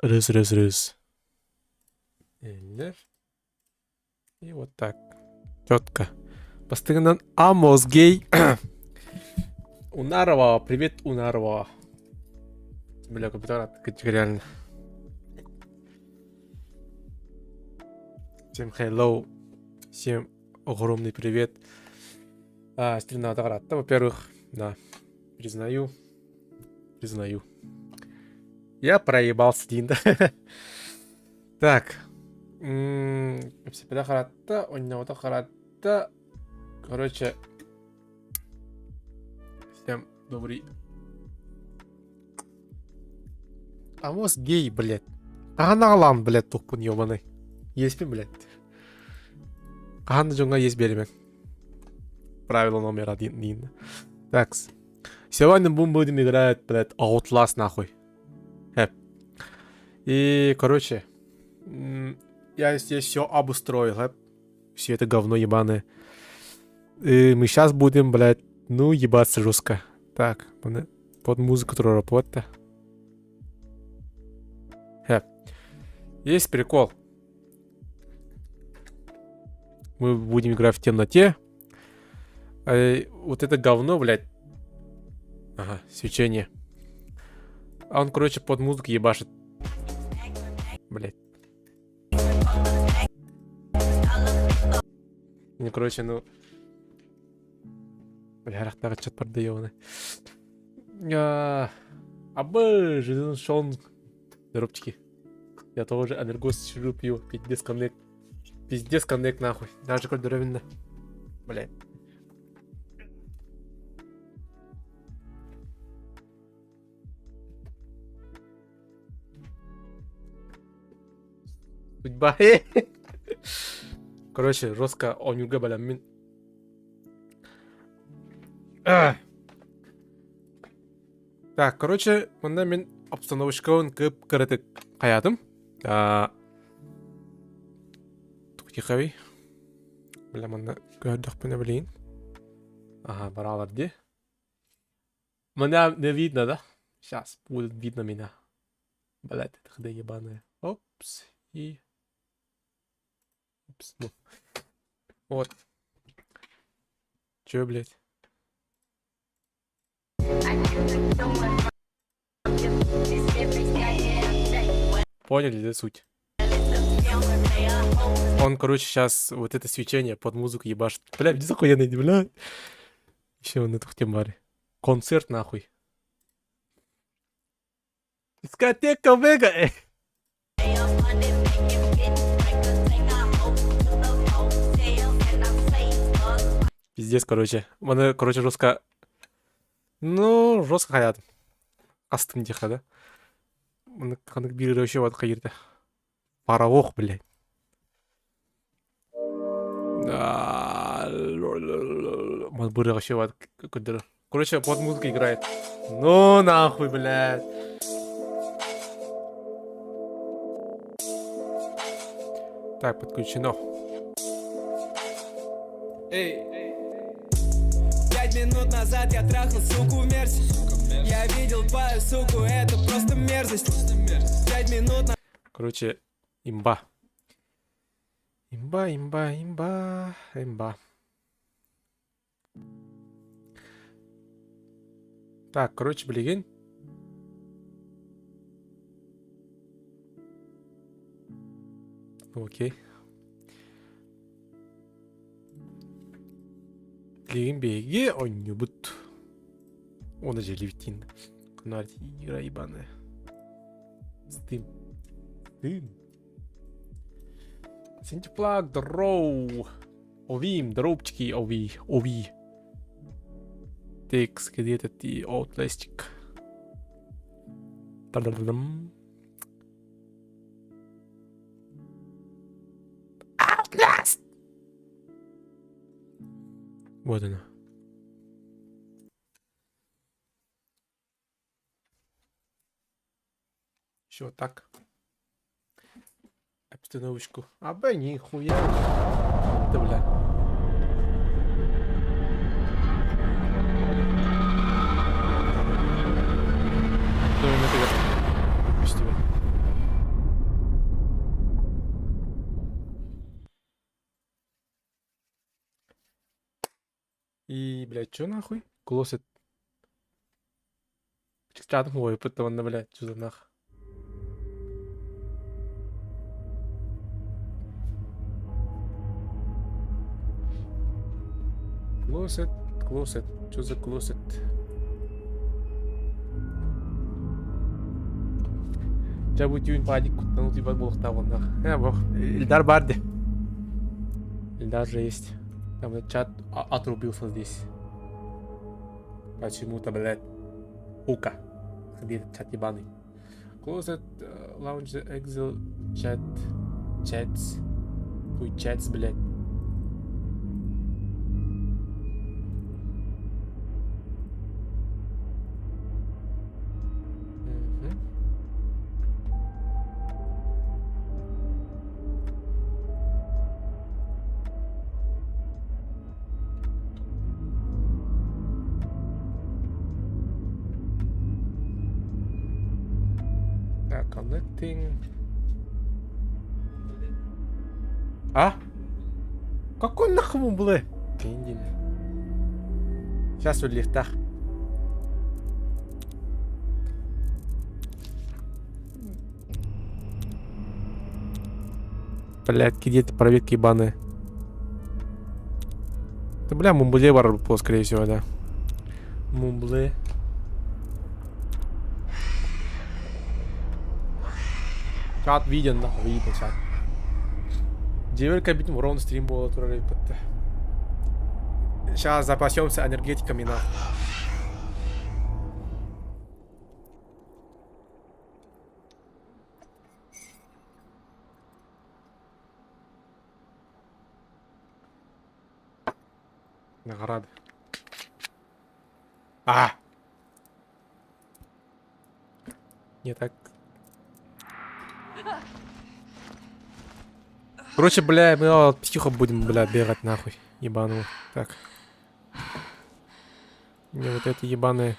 Раз, раз, раз. Эллэр. И вот так. Четко. Бастыгынан Амос Гей. Унарова. Привет, Унарова. Бля, компьютер реально. Всем hello. Всем огромный привет. А, Стрина Во-первых, да, признаю, признаю. Я проебался дейін да. Так. Кэпсэппэтэ харатта, онньоҕото харатта. Короче, всем добрый. Амос гей, блядь. Хаһан аҕалаан, блядь, тухпун ёбаный. Еспин, блядь. Хаһан да дьоҥҥо ес биэримэҥ. Правило номер один дейін. Так. Сегодня мы будем играть, блядь, Outlast нахуй. Хэп. И, короче, я здесь все обустроил, хэп. Все это говно ебаное. И мы сейчас будем, блядь, ну, ебаться жестко. Так, под музыку работа. Хэп. Есть прикол. Мы будем играть в темноте. А, вот это говно, блядь. Ага, свечение. А он, короче, под музыку ебашит. Блядь. Ну, короче, ну... Бля, арахтағы чат барды ебаный. Абы, жизнь Шон. Дропчики. Я тоже энергос сижу, пью. Пиздец коннект. Пиздец коннект нахуй. Даже көрдөрөбүн да. Блядь. Судьба. Короче, жестко оонньуурга бэлэммин. Так, короче, манна мин обстановочкабын кып-кыратык хайаатым. Тиховый. Бля, манна көрдөхпүнэ билигин. Ага, баралар дии. Меня не видно, да? Сейчас будет видно меня. Блядь, это хд ебаная. Опс, и... Опс, ну. Вот. Чё, блядь? Поняли, да, суть? Он, короче, сейчас вот это свечение под музыку ебашит. Бля, без охуенный, бля. Еще он на Тухтемаре. Концерт нахуй. Дискотека Вега. Пиздец, короче. Маны, короче, жестко... Ну, жестко хаятым. Астым диэхэ да. Маны ханнык биир вообще вот хайырда. Паровоз, блядь. Маны вообще вот Короче, под музыку играет. Ну нахуй, блядь. Так, подключено. Эй, 5 минут назад я трахал суку в мерсе. Я видел твою суку, это просто мерзость. 5 минут Короче, имба. Имба, имба, имба, имба. Так, короче, билигин. Окей. Билигин биһиги оонньуубут. Уонна дьиэлибит Игра ебаная. Steam. Steam. Синтеплаг, дроу. Овим, дроупчики, ови, ови. Текс, где-то ты Outlastик. Та-да-да-дам. Outlast! Вот она. Еще вот так. Обстановочку. А б нихуя. Да бля. И, блядь, чё нахуй? Closet. Чыкчаатын уойуппут да манна, блядь, чё за нах? Closet, closet, чё за closet? Дьэ бу түүн паадик куттан утуйбат буолуохтаах уонна. Э, бох, Ильдар бар де. Ильдар же есть. Там этот чат отрубился здесь. Почему-то, блядь. Ука. Где этот чат ебаный? Closet, lounge, exit, chat, chats. Хуй chats, блядь. Мгм. Так, connecting. А? Какой нахуй мумблы? Индин. Сейчас үллиэхтээх. Блядь, где эти проверки ебаные? Да бля, мумбле бар скорее всего, да. Мумбле. Чат виден, нахуй, видно чат. Дьиэбэр кэлбитим ровно стрим буола турар эбит. Сейчас запасемся энергетиками, нахуй. Награды. А! Не так. Короче, бля, мы от психа будем, бля, бегать нахуй. Ебаного. Так. Не, вот это ебаное.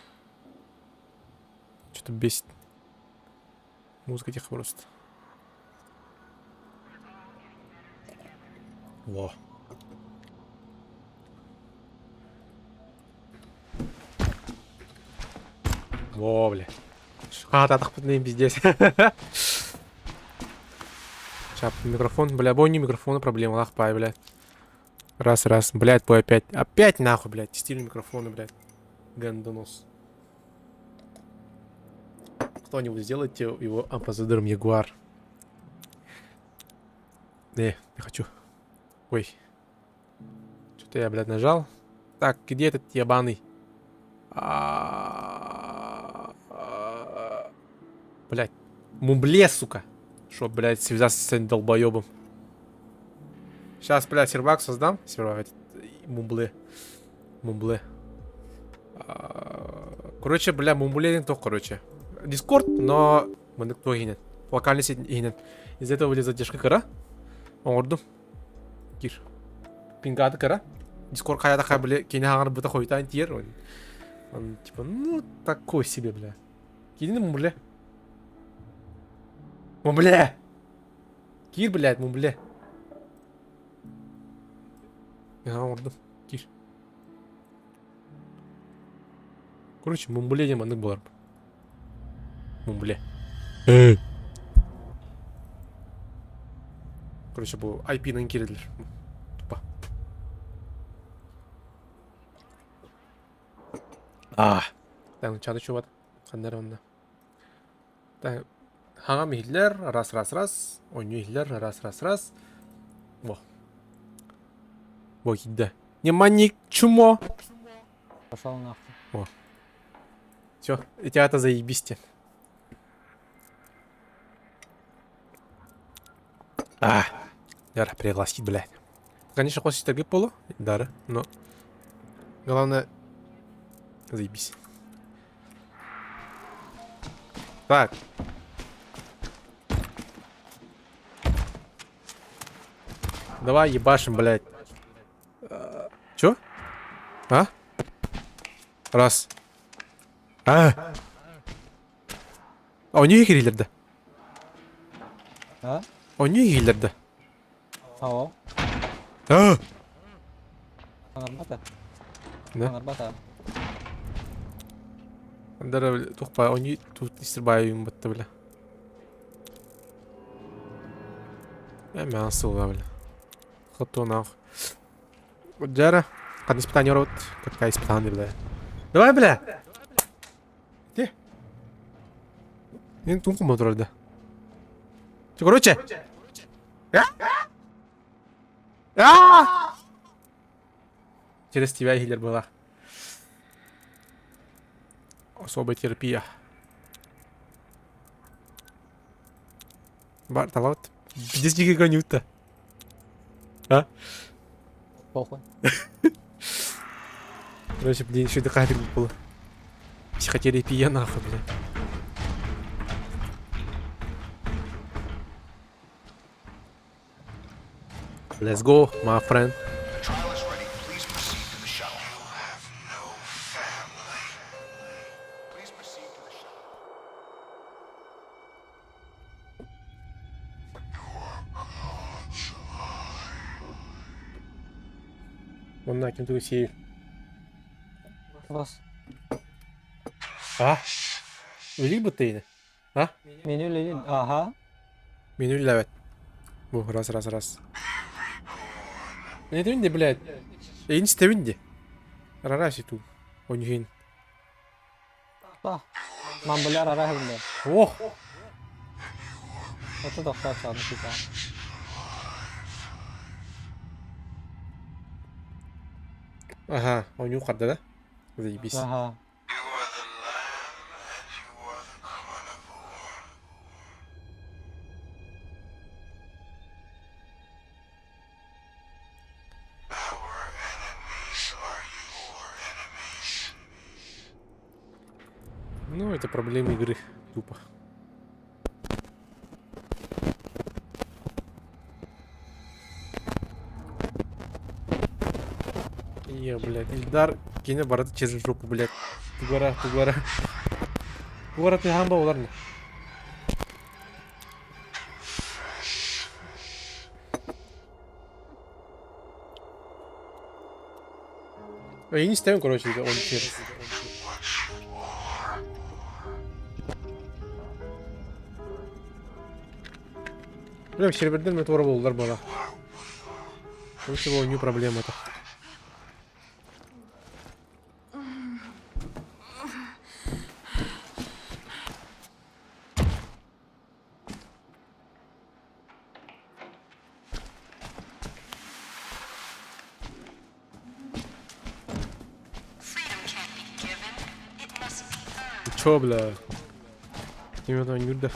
Что-то бесит. Музыка тихо просто. Во. Во, бля. Хаататахпытын пиздец. Сейчас, микрофон, бля, бо не микрофона проблема, лахпай, бля. Раз, раз, блядь, бой опять. Опять нахуй, блядь, тестирую микрофоны, блядь. Гандонос. Кто-нибудь сделайте его амбассадором Ягуар. Не, не хочу. Ой. Что-то я, блядь, нажал. Так, где этот ебаный? Блядь. Мумбле, сука. Шо, блядь, связаться с этим долбоебом. Сейчас, блядь, сервак создам. Сервак, этот, мумбле. Мумбле. Короче, бля, мумбле диэн туох, короче. Дискорд, но маннык туох иһинэн. Локальный сеть иһинэн. Из-за этого были задержка кыра. Оҥордум. Кир. Пингаты кыра. Дискорд хайа да бля, кини хаҥарбыта хойутаан тиийэр. Он, он, типа, ну, такой себе, бля. Киирин мумбле. Мумбле! Киир, блядь, мумбле. Оҥордум. Киир. Короче, мумбле диэн маннык буолар. Мумбле. Короче, бу IP-нан киирэллэр. Тупо. А. Так, чаты чубат. Ханна эрэ онно. Так, хаҥам иһиллэр, раз раз раз, оонньуу иһиллэр, раз раз раз. Во. Во киирдэ. Не маник чмо. Пошел нахуй. Во. Все, тебя-то заебись А, Дара, пригласить, блядь. Конечно, хочешь так полу, Дара, но главное, заебись. Так. Давай ебашим, блядь. Чё? А? Раз. А? Оонньуу киирилэр да? А? Оонньуу киирилэр да? Оо. А? Саҥарбата. Да? Аҥарбата. Андара тух баа они тут истер баайым батта бля. Эмэ сылла бля. Хоту нах. Джара, как испытание рот, какая испытание, бля. Давай, бля! Где? Мен тункум отырды. Короче. А! Через тебя хиллер была. Особая терапия. Бар, талат. Здесь никакого нюта. А? Похуй. Короче, блин, еще дыхание было. Психотерапия нахуй, бля. Let's go, my friend. The trial is ready. Please proceed to the shuttle. You have no family. Please proceed to the shuttle. Онна ким тугу сиир. Вас. А? Өлүй бытыйны. А? Мени үлелин. Ага. Мен үлләбәт. Бу, раз, раз, раз. Не де, блядь. Эйин истебин де. Рара ситу. Онюхин. Ба. Ман бұлар ара хәбінде. Ох! Ото тоқтап сағын кита. Ага, оню карды да? Заебись. Ага. You are the lamb and you are the carnivore. Our enemies are your enemies. Ну, это проблемы игры. Тупо. Не, блядь, Ильдар кене барады через жопу, блядь. Тугара, тугара. Тугара ты хамба оларны. Я не ставим, короче, он через. Прям серверден мен тура болдылар бала. Лучше у нее проблема это. Freedom can't be given, it must be earned. Чё, бля? Ким там юрда?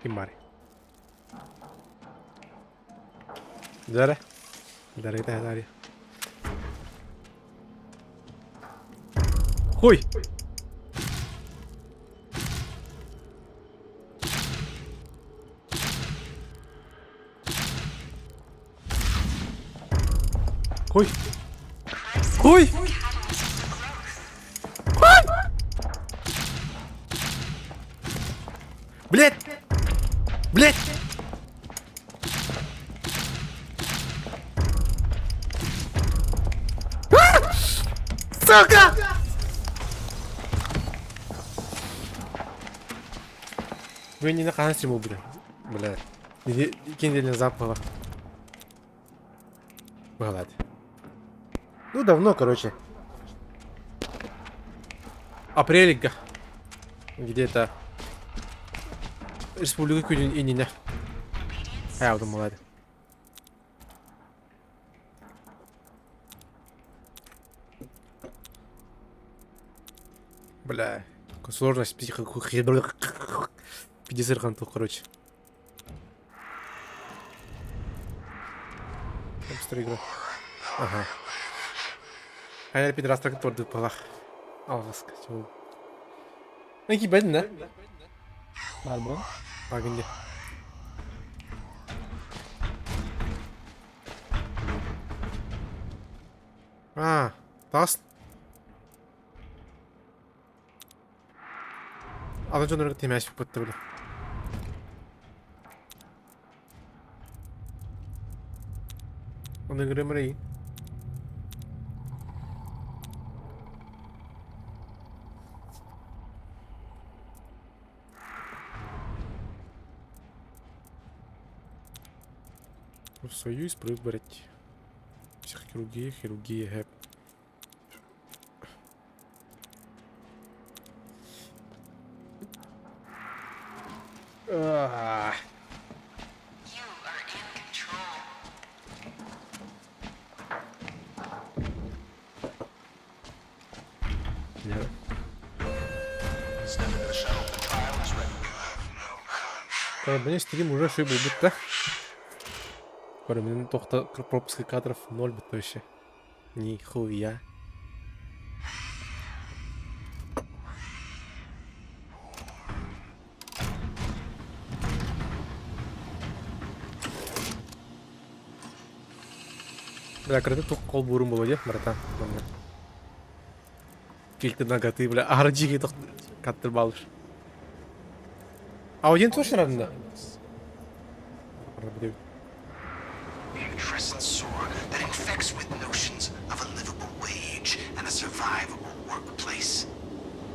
Ким бар? Зара. Зара это Зара. Хуй! Хуй! Хуй! Catalyst for growth. Блять! Блять! Сука! Вы не на канате бля. Бля. Киндельный запах. Ладно. Ну давно, короче. Апрель где-то. Республика күнүн иннинэ. Хайаабытым буолаады. Бля, сложность психо... Пиздец короче. Быстрая игра. Ага. Хайа пидорастар торды палах. Алғаска. Неки бәдін, да? Бар бұл. Багынде. А, тас. Атын дьоннорго тимээспит бля. Ону ыҥырыам эрэ Союз выбрать. Психохирургия, хирургия, хэп. Ah. You are in control. Step into the shuttle. The trial is ready. Көрбүнэ стрим уже шөй буолбут да. Көрбүнэн тоқта пропуск кадров ноль бит вообще. Нихуя. Бля, кырата туох холбуурум буолуо диэх, братан. Манна. Кильты ноготы, бля, RG каттыр балыш. А один точно рада? Putrescent sore that infects with notions of a livable wage and a survivable workplace.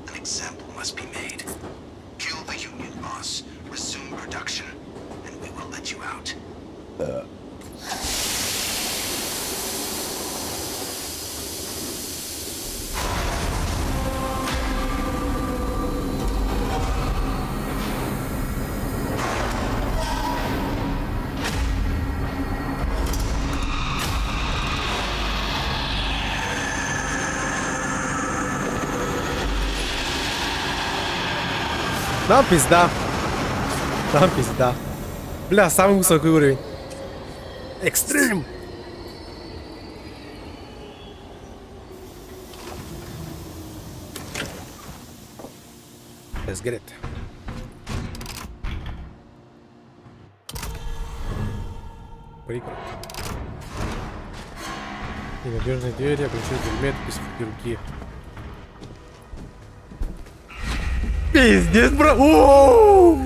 An example must be made. Kill the union boss, resume production, and we will let you out. Нам пизда. Нам пизда. Бля, самый высокий уровень. Экстрим! Let's get it. Прикол. Ненадежные двери, ограничение предмет, без хирургии. Пиздец, бро. О!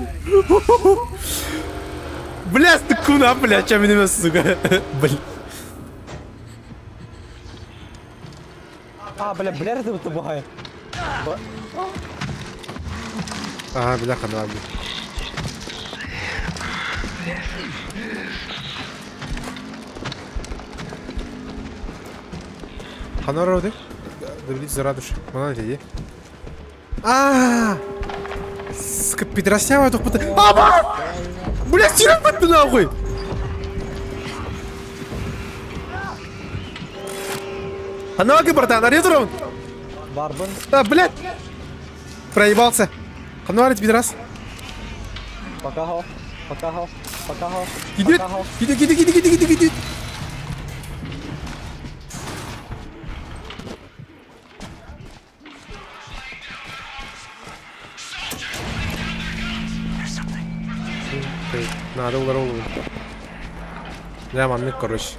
Бля, стыкуна, бля, чем меня, сука. Бля. А, бля, бля, это бывает. Ага, бля, хана, бля. Хана роды? Доведите зарадуш. Мана иди. А! Сука, пидоросява тут пыта. Аба! Бля, сирен ты нахуй! Аналоги, братан, арендуем! Барбан. А, блядь! Проебался. Хануарить, пидорас. Пока хо. Пока хо. Пока хо. Идет! Пока хо. Иди, иди, иди, иди, иди, иди! Надо уларолу. Дьэ маннык короче.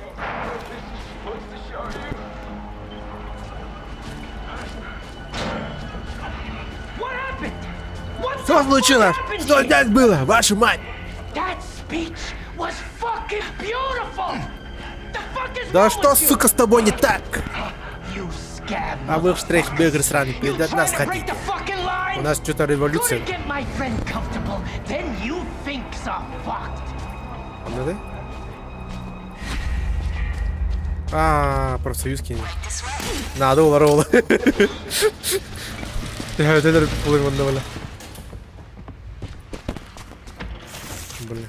Что случилось? Что здесь было, вашу мать? Да что, сука, с тобой не так? А вы в штрейхбегер сраный, пиздец нас хотите. У нас что-то революция. Надо? А, профсоюз кинь. Надо уларолу. Төһөтөлөр булыр бала. Блин.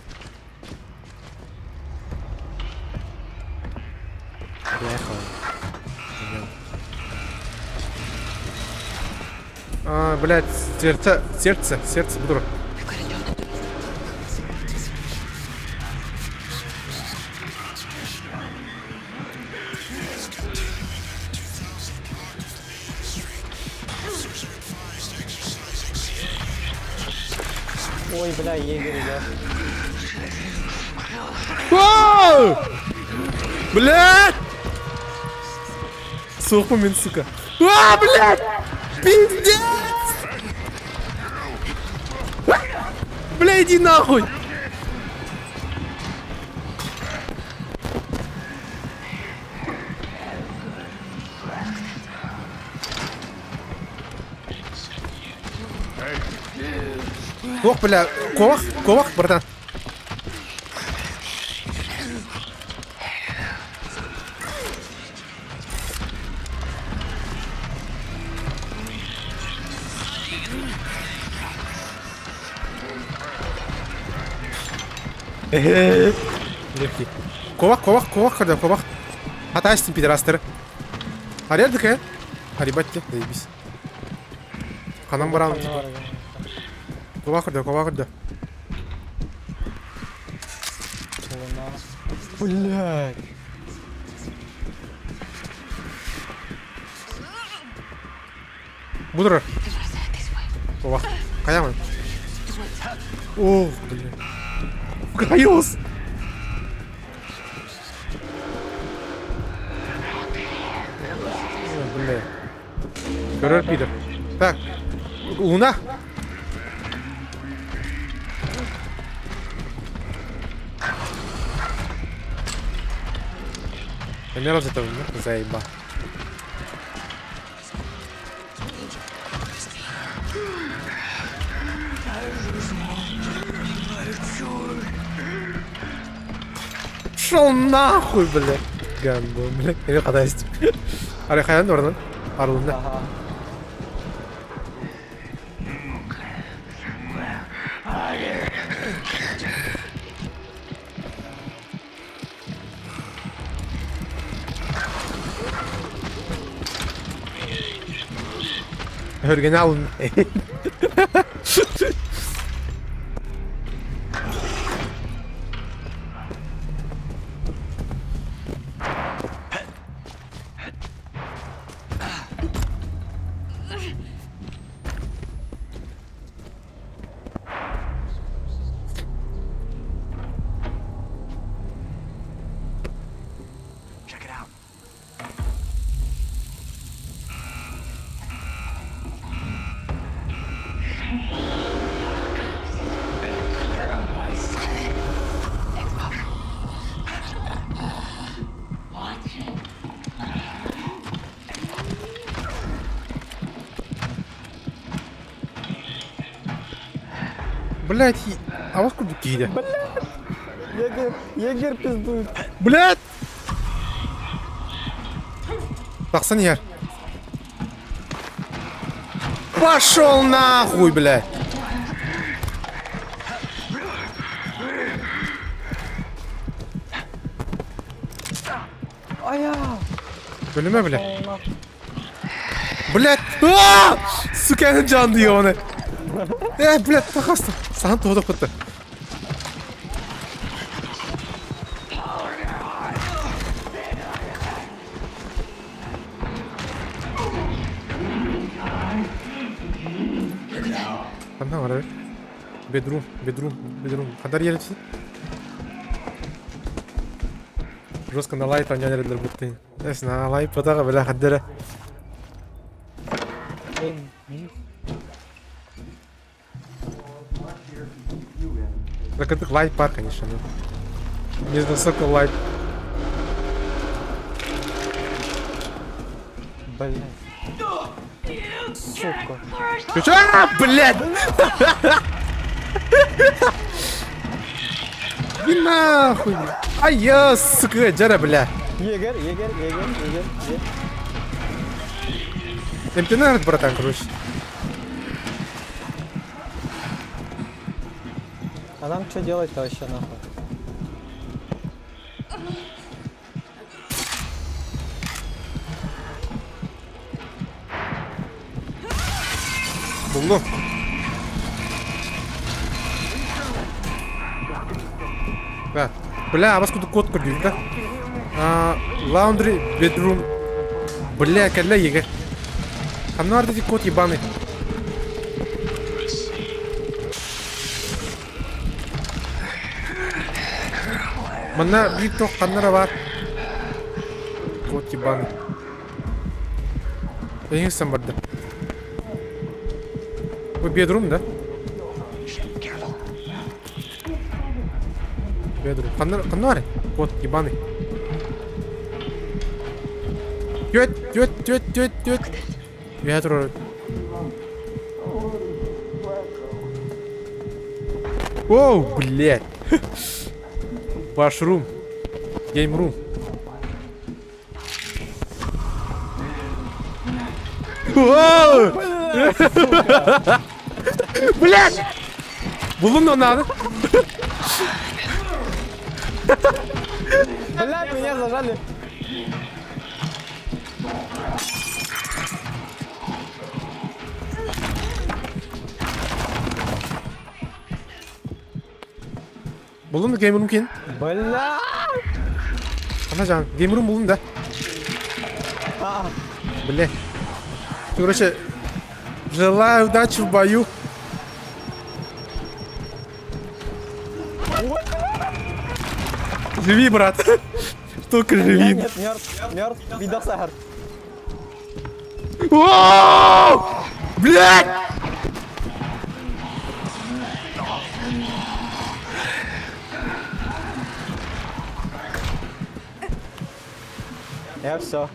Бляха. А, блядь, сердце, сердце, сердце, дура. Ой, бля, егерь, да. Вау! Блядь! Суха, сука. А, блядь! Пиздец! Бля, иди нахуй! Туох бля, куобах, куобах, братан. Легкий. Куобах, куобах, куобах көрдө, куобах. Хатаастын пидорастары. Арыйардык, э? Арыйбат те, заебись. Ханан баран типа. Куобах көрдө, куобах көрдө. Блядь. Бу турар. Куобах. Хайаамын? Ох, блин. Хайос! Бля. Көрөр пидор. Так. Луна. Эмиэ разытабын заеба. Шел нахуй, бля. Гандон, бля. Эми кадайсыз. Ары хайан орнун? Арылында. Ага. Өргөнө алын. Check it out. Блять, авах курдук киһитэ. Егер, егер пиздует. Блять! Тахсан иһэр. Пошел нахуй, блядь! Ая! Өлүмэ, бля. Блядь! Аа! Сука, жан ебаный. Э, блядь, тахаста. Сахан туһа кытта. Ханна барар? Bedroom, bedroom, bedroom. Хандар ерепсин? Жестко на лайт онян эрэллэр буттын. Эс на лайт потаға бля хаддара. Закрытых лайт пар, конечно, но. Не настолько лайт. Блядь. Сука. А, блядь! Иди нахуй! Ай, я, сука, дьэ бля! Егер, егер, егер, егер, егер. Эмтэнэр братан, короче. А нам что делать-то вообще нахуй? Буллум. Да. Бля, а вас куда код көрдүүр да? А, laundry, bedroom. Бля, кэллэ егер. Ханна ди код ебаный. Манна биир туох ханнара баар. Код ебаный. Эйигин барда. Бу bedroom да? Bedroom. Ханна ханна баар? Код ебаный. Түөт, түөт, түөт, түөт, түөт. Үөһэ турар. Оу, блядь. Ваш рум. Гейм-рум. Блядь! Булун надо. Блядь, меня зажали. Булун game room кин. Бля! Ана жан, game room булун да. Бля. Короче, желаю удачи в бою. Живи, брат. Только живи. Нет, мертв, мертв, видал сахар. Воу! Блядь! Я все.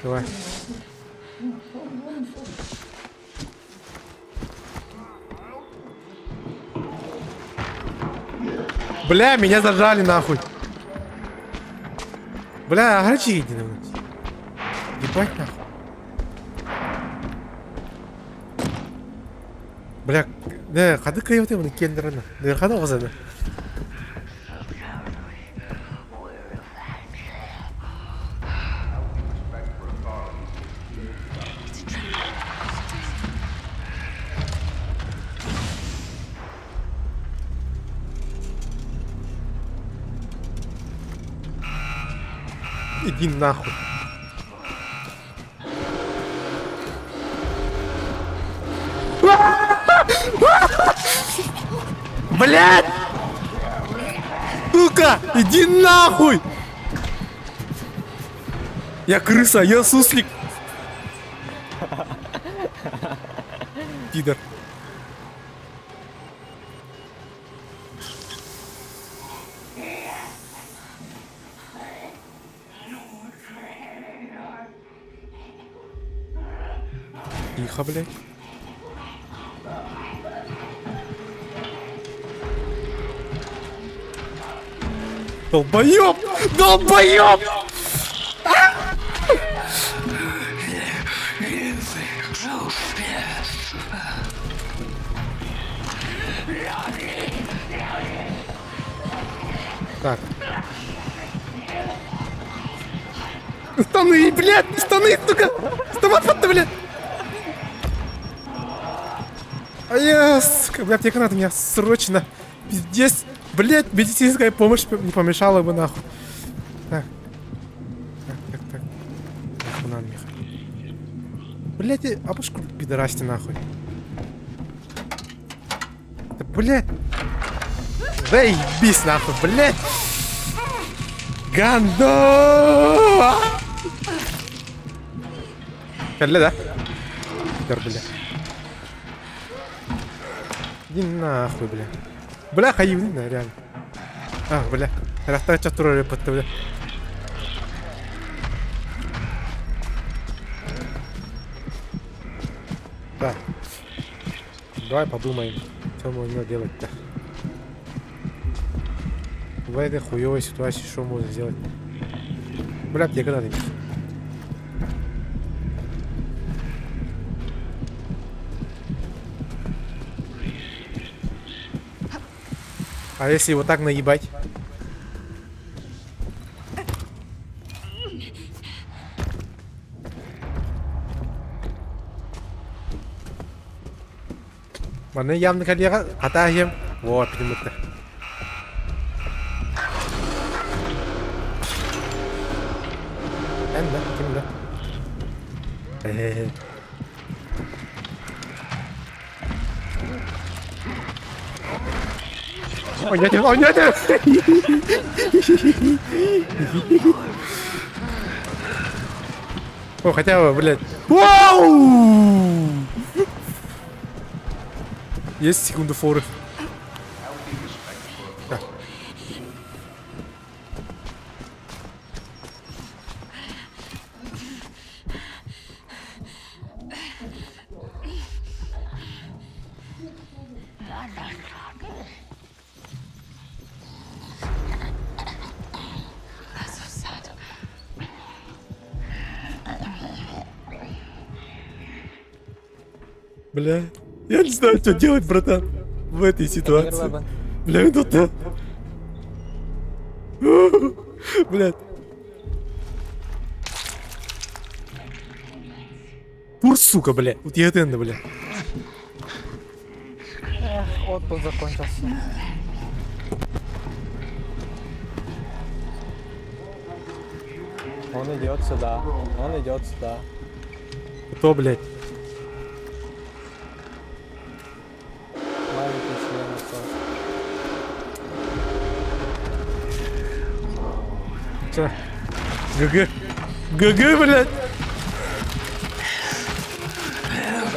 Давай. Бля, меня зажали нахуй. Бля, ага иди на Ебать нахуй. Бля, не, хады кайваты мені кендеріні. Не хады оғызаны. Иди нахуй. Блядь! Сука! Иди нахуй! Я крыса, я суслик! Пидор. Тихо, блядь. Долбоёб! Долбоёб! Так. Штаны, блядь, штаны, сука! Автомат, блядь! А я, сука, бля, аптека надо меня срочно. Пиздец. Блядь, медицинская помощь не помешала бы нахуй. Так. Так, так, так. Нахуй надо, Миха. Блядь, а пушку пидорасти нахуй. Да, блядь. Заебись нахуй, блядь. Гандо! Кэллэ да? Пидор, бля. Иди нахуй, бля. Бля, хайыыбын да, реально. А, бля. Рахтар чатур пытты, бля. Так. Давай подумаем, что можно делать-то. В этой хуевой ситуации что можно сделать? Бля, аптека надо иметь. А если его так наебать? Манна явно коллега, хатаем. Вот, почему-то. Эн да, ким да? Э-э-э. Ойнатым, ойнатым! О, хотя бы, блядь. Вау! Есть секунда форы. Да. Бля, я не знаю, что делать, братан, в этой ситуации. Бля, тут... Блядь. Тур, сука, блядь. Вот я это, блядь. Эх, отпуск закончился. Он идет сюда. Он идет сюда. Кто, блядь? Маленький член отцов. Че? ГГ. ГГ, блядь.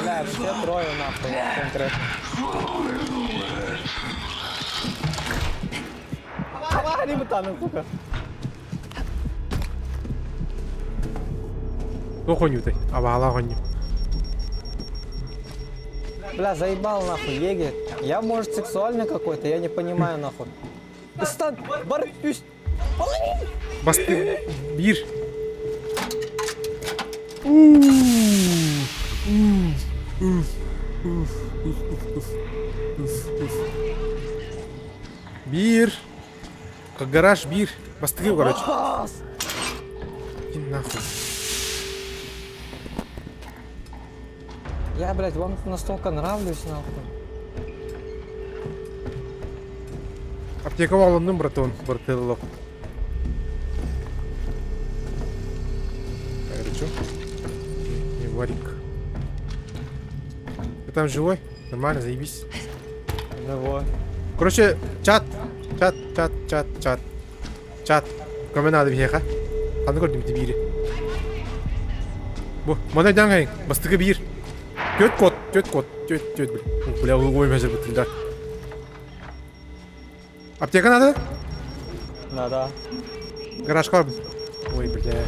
Бля, все трое нахуй, конкретно. Сука. Туох оонньуутай? Абаалаах оонньуу. Бля, заебал нахуй, егерь. Я, может, сексуальный какой-то, я не понимаю нахуй. Стан, бар, пусть. Басты биир. Биир. Гараж биир. Бастыгы, короче. Иди нахуй. Я, блядь, вам настолько нравлюсь, нахуй. Аптека алынным, братан, брателло. Так, это что? Не, варик. Ты там живой? Нормально, заебись. Живой. Короче, чат, чат, чат, чат, чат, чат. Көмө наада биһиэхэ. Ханна көрдүм ити биири. Бу, манна дьаҥ бастакы биир. Түөрт код, түөрт код, түөрт, түөрт, бля. Бля, ой, мәжер бутылда. Аптека надо? Надо. Гаражка. Ой, бля.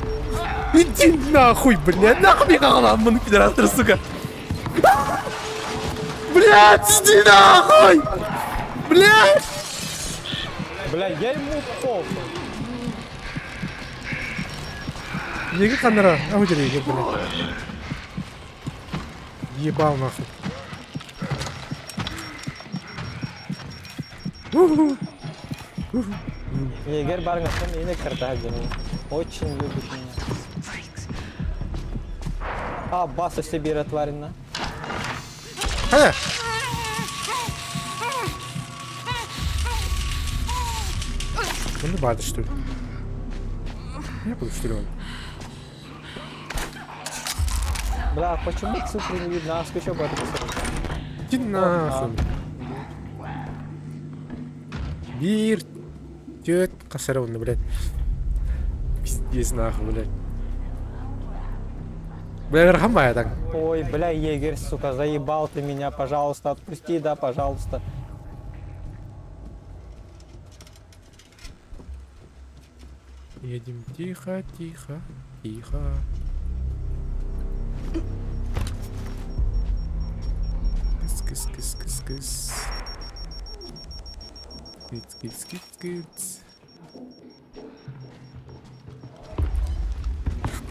Иди нахуй, бля, нахуй мне халамын, пидорастер, сука. Блядь, иди нахуй! Блядь! Бля, я ему похуй. Еги ханнара, а вы блядь. Ебал нахуй. Егерь баргасан мени картагин. Очень любит меня. А, баса себе тварина. Хайа! Bunu vardı что ли? Не буду что ли он? Бля, почему цифры не видно? А, скачок об этом Иди нахуй. Биир, түөрт, хас эрэ уонна, блядь. Пиздец нахуй, блядь. Бля, ыарахан баайы так. Ой, бля, егерь, сука, заебал ты меня, пожалуйста, отпусти, да, пожалуйста. Едем тихо, тихо, тихо. Кыс, кыс, кыс, кыс, кыс. Кыц, кыц, кыц, кыц.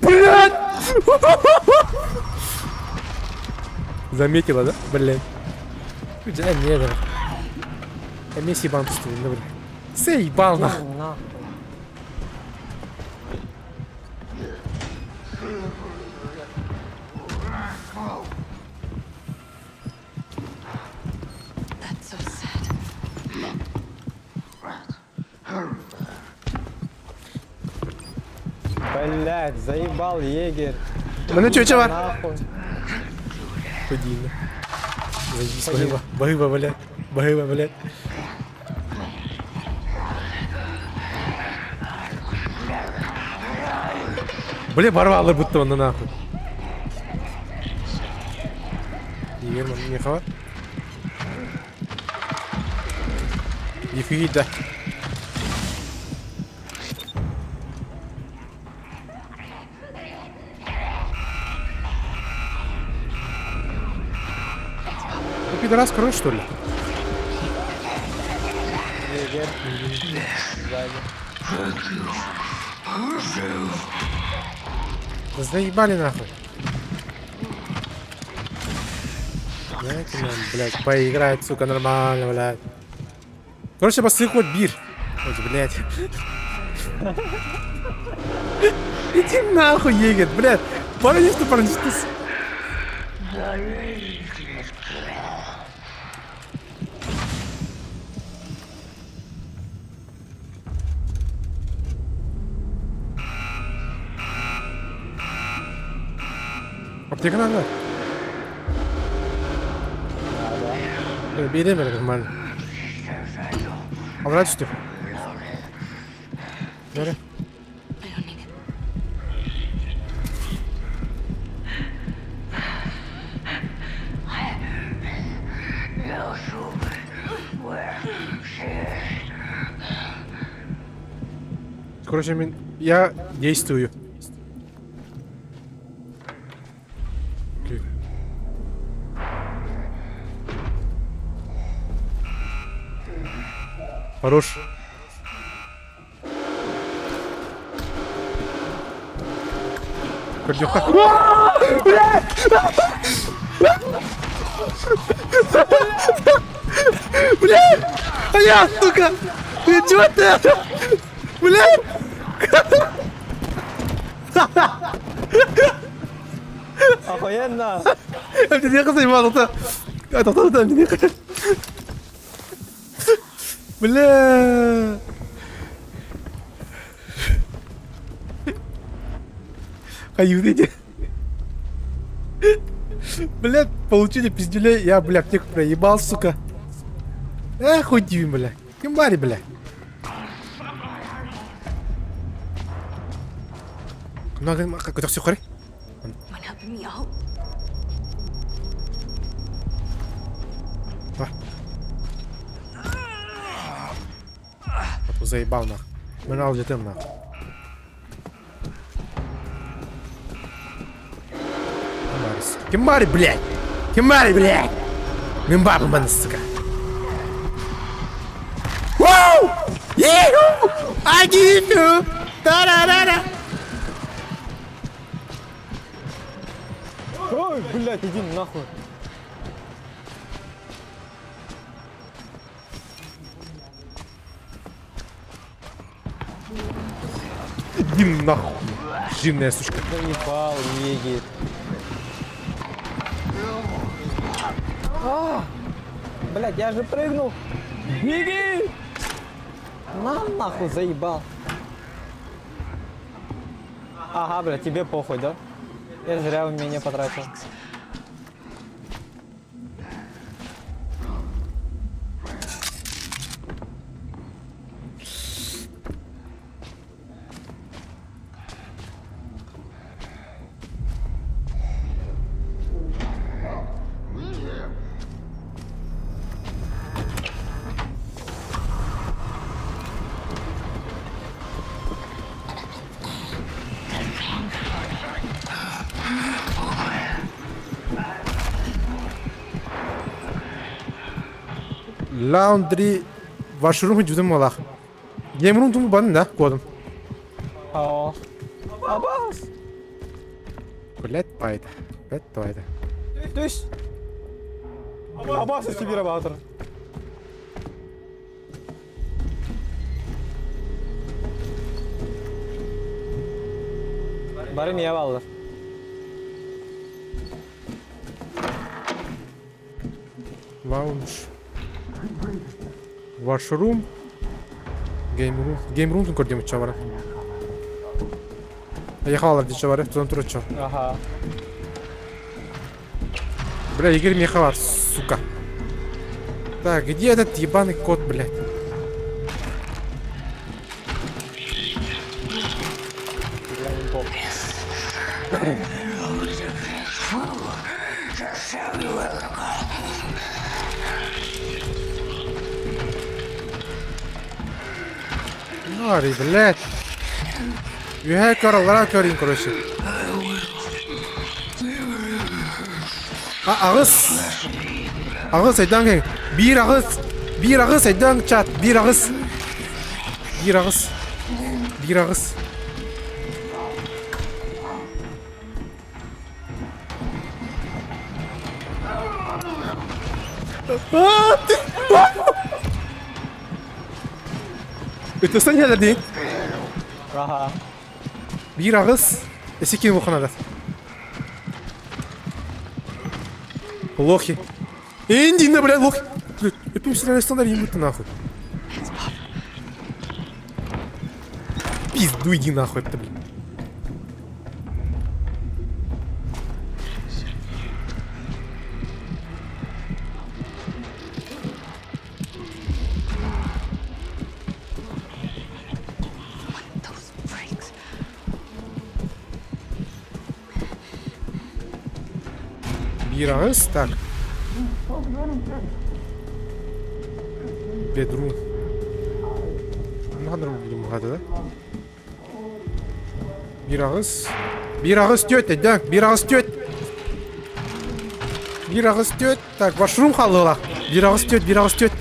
Блядь! Заметила, да? Блядь. Дьэ, не, да. Эмиэ сибан тустубун, да, блядь. Заебал нахуй. Нахуй. That's so sad. Блядь, заебал егерь. Манна чүөчэ баар. Нахуй. Подиина. Заебись, баһыыба. Баһыыба, блядь. Баһыыба, блядь. Бля, барбалар будто онно нахуй. Егер манна миэхэ бар. Ефида. Ну, пидорас, короче, что ли? Егерь. Сзади. Да заебали нахуй. Дайте нам, блядь, поиграть, сука, нормально, блядь. Короче, басты хоть бир. Ой, блядь. Иди нахуй, егет, блядь. Парни, что парни, что Аптека надо? Биэриэм эрэ нормально. Аллараа түстүм. Бері. Короче, мин я действую. Хорош. Көрдөххө. Блядь! А я, сука! Ты чё ты? Блядь! Охуенно! Эмтиниэхэ саймаатата. Тоқтата эмтиниэхэ. Бля! Хайыы диэн. Блядь, получили пиздюлей, я, бля, аптеку проебал, сука. Эх, хуй бля. Ким бари, бля. Көтөхсү Mind helping me out? Заебал нах. Мен ал жетем нах. Ким баарый, блядь? Ким баарый, блядь? Мин баарбын манна, сука. Whoa! Yeah! I give you! Да-да-да-да! Ой, блядь, иди нахуй. Иди нахуй! Жирная сучка. Заебал, едет. А! Блядь, я же прыгнул. Беги! На нахуй заебал. Ага, блядь, тебе похуй, да? Я зря умение потратил. Laundry washroom дьүдүм буолаах. Game room туму бан да кодум. О. Абас! Блять пайда. Блять пайда. То есть... Абас из Сибири баатыр. Бары мия баллар. Lounge. Washroom. Game room. Game room көрдүм уча бара. Ехалар дича бара, тутан турача. Ага. Бля, Игорь Михалар, сука. Так, где этот ебаный кот, блядь? Ари, блядь. Үһэ көрөллара көрүн короче. А, аҕыс. Аҕыс айдаан кэҥ. Биир аҕыс. Биир аҕыс айдаан чат. Биир аҕыс. Биир аҕыс. Биир аҕыс. А, ты... Ытыстан иһэлэр дии. Ага. Биир аҕыс, эсикин буханада. Лохи. Индина, блядь, лохи. Өпүм сирен ебут нахуй. Пизду иди нахуй, это, блядь. Those freaks. Биир аҕыс, так. Бедру. Надо будем да? Биир аҕыс. Биир аҕыс түөрт, да? Биир аҕыс түөрт. Биир аҕыс түөрт. Так, washroom хааллыла. Биир аҕыс түөрт, биир аҕыс түөрт.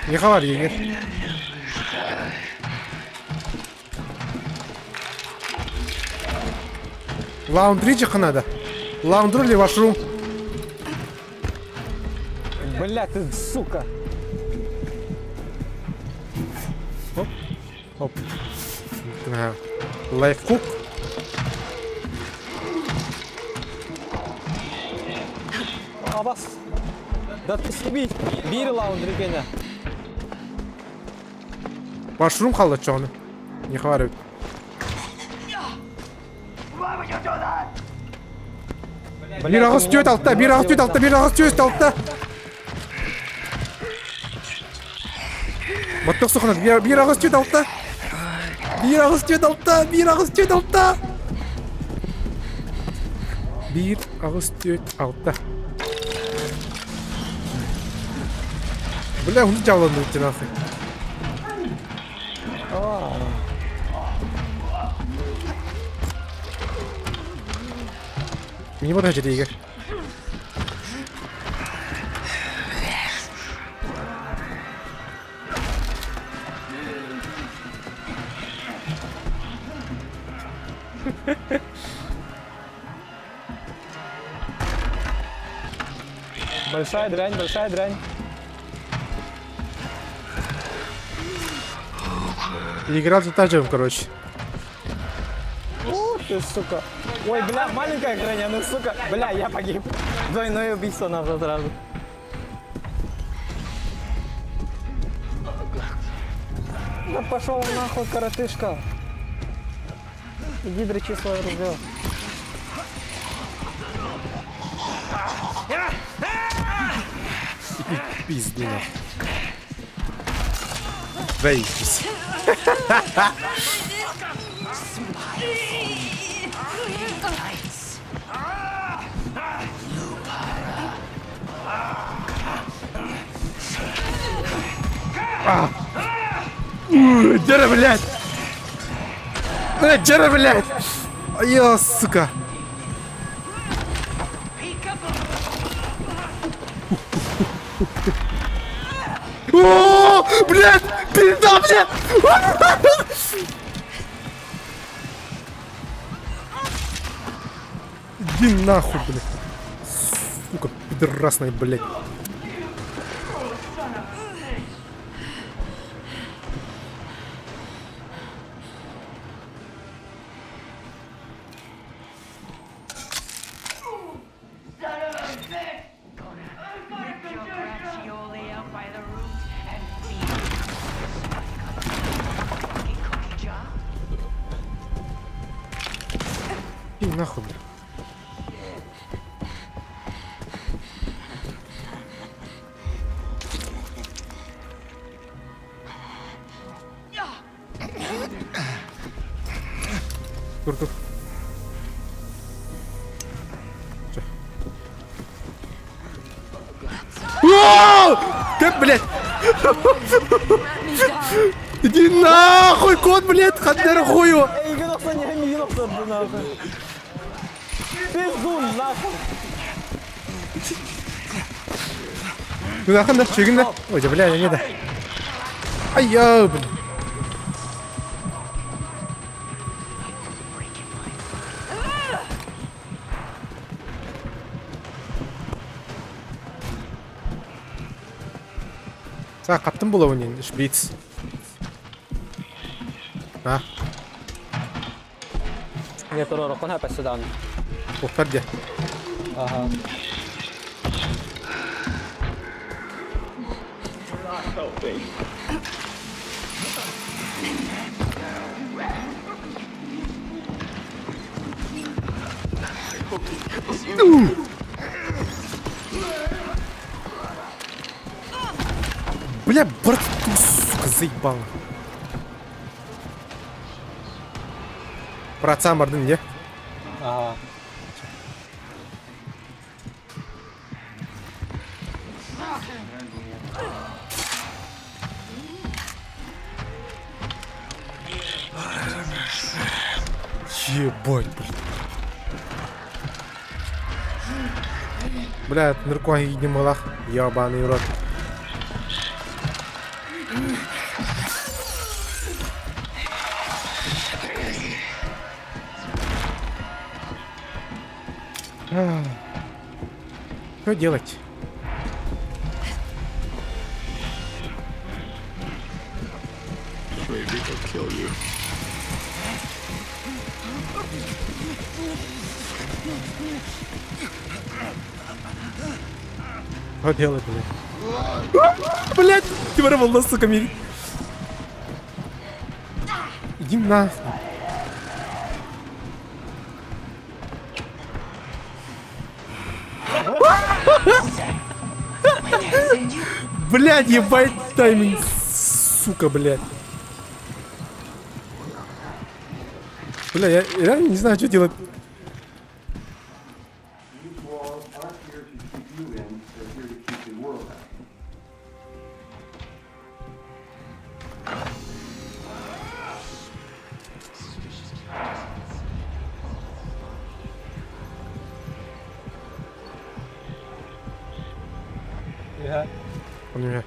Миэхэ бар, егер. Laundry надо. Laundry или washroom? Бля, ты сука. Оп. Оп. Лайфхук. Абас. Да ты съеби. Биир laundry кэнэ. Washroom хаалла чоҕуна. Не хварит. Биир аҕыс түөрт алта, биир аҕыс түөрт алта, биир аҕыс түөрт алта. Баттах суханат, биир аҕыс түөрт алта. Биир аҕыс түөрт алта, биир аҕыс түөрт алта. Биир аҕыс түөрт алта. Бля, он дьааланды нахуй. Не буду Игорь. Большая дрянь, большая дрянь. Игра тут тажем, короче. Ух ты, сука. Ой, бля, маленькая граня, ну сука. Бля, я погиб. Двойное убийство надо сразу. Да пошел нахуй, коротышка. Иди дрочи свое ружье. Пизду нахуй. Заебись. Дера, блядь! Дера, блядь! Я, сука! О, блядь! Пизда, блядь! Иди нахуй, блядь. Сука, пидорасная, блядь. Иди нахуй, блядь. Тур, тур. Чэ. О! Как, блядь? Иди нахуй, кот, блядь, хаддер хую. Эйигин охсон иһэн миигин охсорду нахуй. Пиздун нахуй. Нахуй да, чигин да. Ой, да, бля, не да. Ай, я, блин. Саа хаптын булабын диэн шприц. А? Не туруоруккун хапа сюда. Уктар дьэ. Ага. Бля, брат, ты, сука, заебал. Братан бардын дьэ. Ага. Ебать, блин. Бля, ныркуан видималах, ебаный рот. Что делать? Maybe they'll kill you. Что делать, блядь? Блядь, ты воровал, сука, мир. Иди нахуй. Блядь, ебать тайминг, сука, блядь. Бля, я реально не знаю, что делать. These walls aren't here to keep you in, they're here to keep the world out. Он у меня.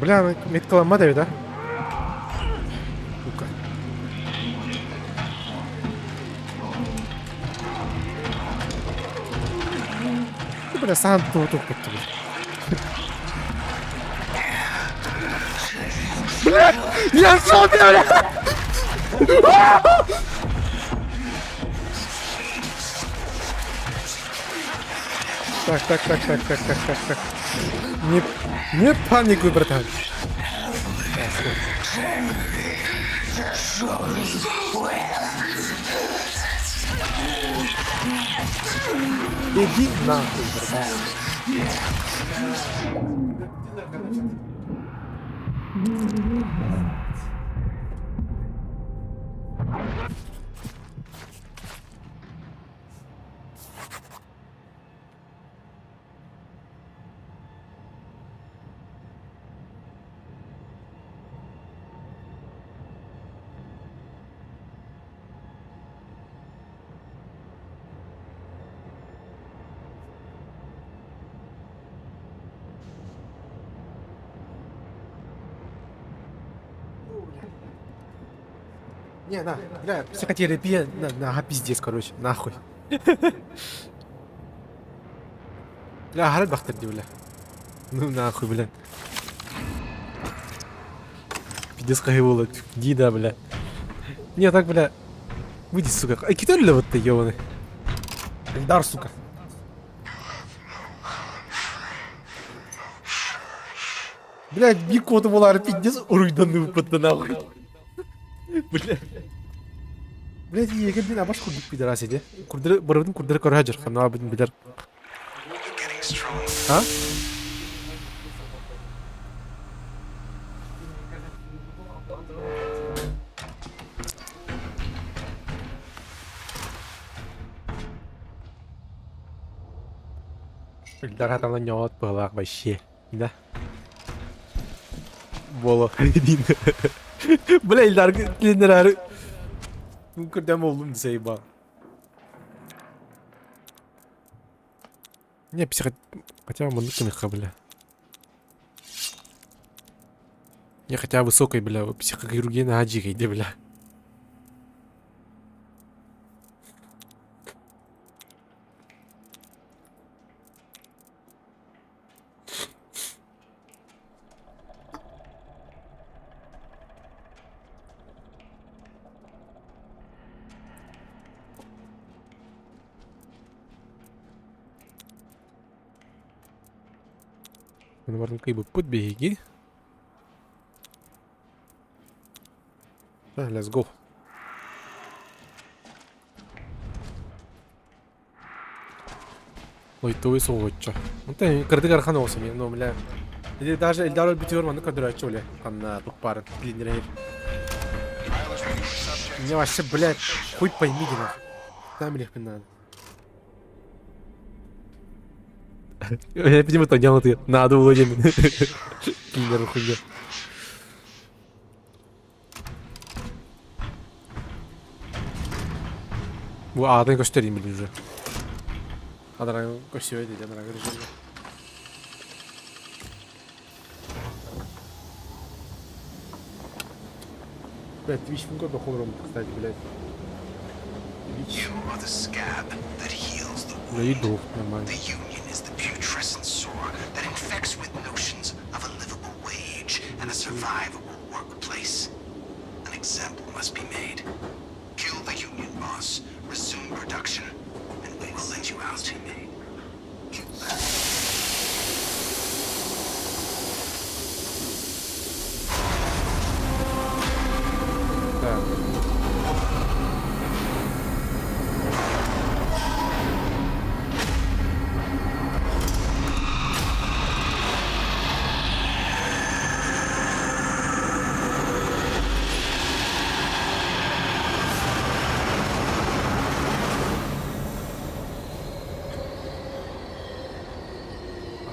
Бля, меткаламмат эбит, а? Сука. Бля, сам туох Бля, я в шоке, бля! Так, так, так, так, так, так, так, так. Не, не паникуй, братан. Иди нахуй, братан. Не, на, бля, психотерапия, на, на, пиздец, короче, нахуй. Бля, харат бахтар ди, бля. Ну нахуй, бля. Пиздец хайвола, ди да, бля. Не, так, бля. Выйди, сука. Ай, китай вот ты, ёбаный. Эльдар, сука. Блядь, Микота буолаары пиздец уруйданныыппыт да нахуй. Бля. Блядь, егер мин абаш курдук пидорас иди. Курдыры, барыбытын курдыры көрө сылдьар, ханна билэр. You're getting strong. А? Ильдар хатана ньоҕот быһалаах вообще. Да. Боло. Бля, Ильдар клинерары. Ну, көрдем болдум заебал. Не, психо... Хотя бы мындык бля. Не, хотя высокой, бля, психохирургия на иди, бля. Маны барытын кыйбыппыт биһиги. Let's go. Лайтовый соҕуччу. Онтон кырдык архан оҕус эмиэ, но бля. Или даже Эльдар өлбүтүгэр маннык көрдөрөөччү бля. Ханна тух баарын билиннэрэр. Мне вообще, блядь, хуй пойми нахуй. Там билиэхпин надо. Я видимо то делал надо Владимир. Киндер хуйня. Бу аатын көстөр билин уже. Адаран көстүбэт диэн адаран көрүсүллэр. Блядь, Twitch пин көрбө холором, кстати, блядь. Twitch. You are the scab that heals the Да wound. иду, нормально. The union is the putrescent sore that infects with notions of a livable wage and a survivable workplace. An example must be made. Kill the union boss, resume production, and we will let you out. Так.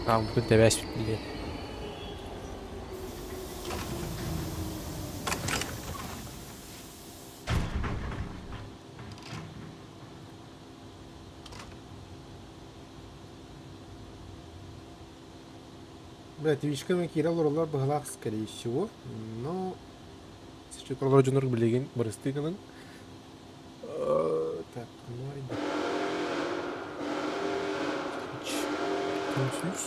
Аккаунпун тэбээспит билиэ. Бля, Твичка киирэ олороллор быһалаах скорее всего, но Олорор дьоннор билигин бырыстыы гынан так, ну айда. Twitch.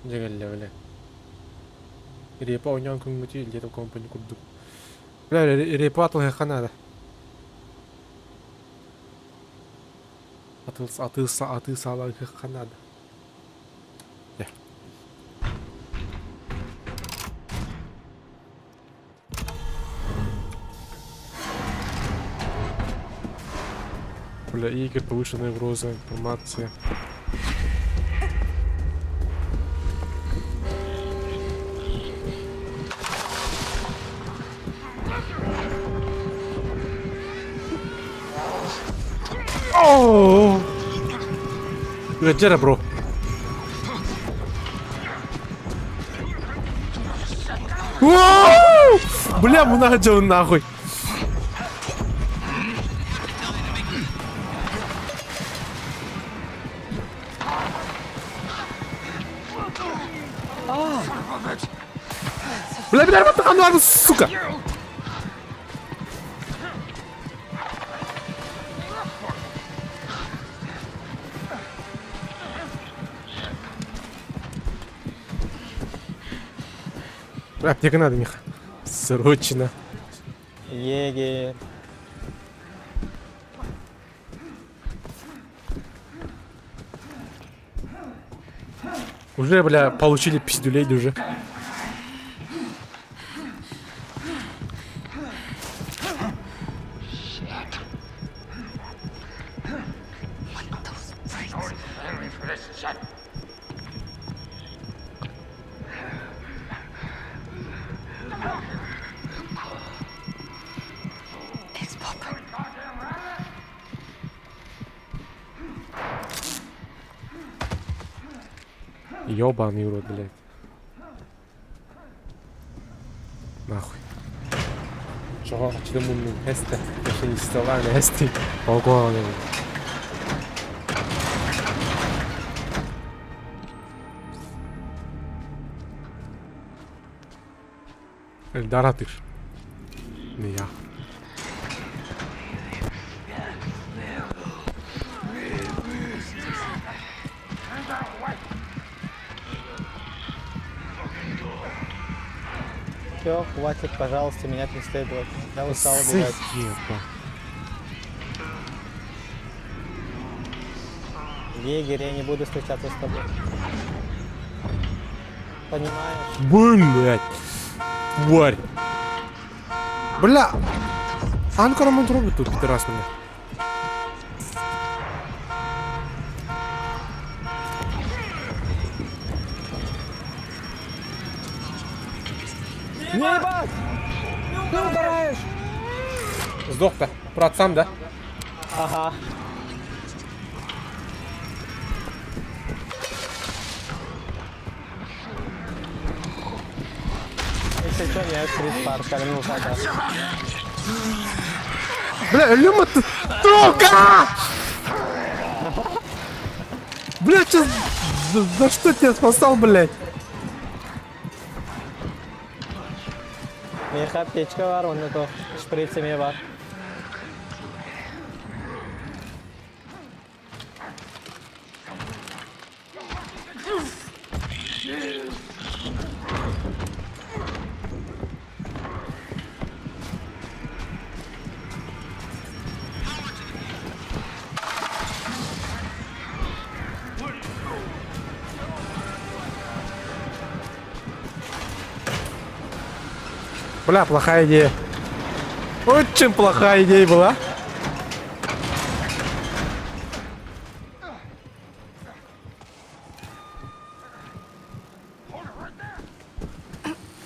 Дьэ кэллэ бile. Репа оонньоон күҥҥүтүй Little Company курдук. Бля, репа атылыахха наада. Атыы, атыы, атыы саалаыахха наада. Дьэ. Бля, игр, повышенная угроза, информация. Оо! Ыадьара, бро. Бля, мунаха дьон нахуй. Бля, бля, бля, сука! Аптека надо, Миха. Срочно. Егерь. Уже, бля, получили пиздюлей уже. Ёбаный рот, блядь. Нахуй. Чоҕо хаччыта муннун эстэ. Машинисталаан эсти. Ого, Эльдар атыыр. Не я. Все, хватит, пожалуйста, меня преследовать. Я устал убегать. Заеба. Егерь, я не буду встречаться с тобой. Понимаешь? Блять. Тварь. Бля. Анкора робит тут, пидорас меня. Не ебать! Ты угораешь! Сдох-то. Брат сам, да? Ага. Если что, я шприц парка, ну когда. Бля, Люма, ты... Сука! Бля, сейчас... За, за что тебя спасал, блядь? Миэхэ аптечка баар, онно то шприц эмиэ баар. Бля, плохая идея. Очень плохая идея была.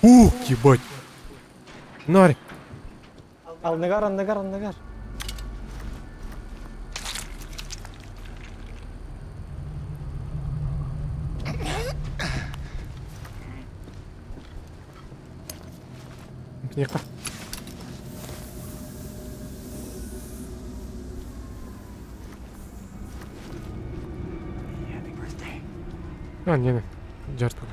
Ух, ебать. Норик. Алныгар, анныгар, анныгар. Нехта. А, не, не. Жартова.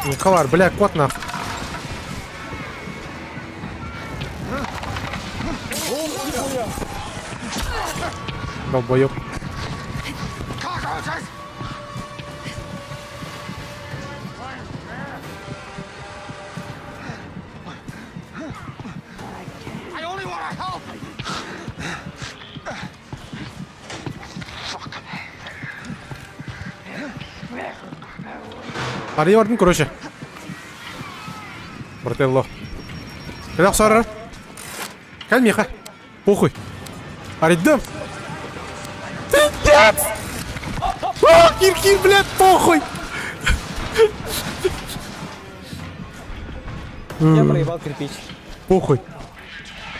Николар, бля, кот нахуй. Долбоёб. Арыйа бардым, короче. Брателло. Кэлэ охсорор. Кэл миэхэ. Похуй. Арыйдым. Пиздец! О, кир-кир, блядь, похуй! Я проебал кирпич. Похуй.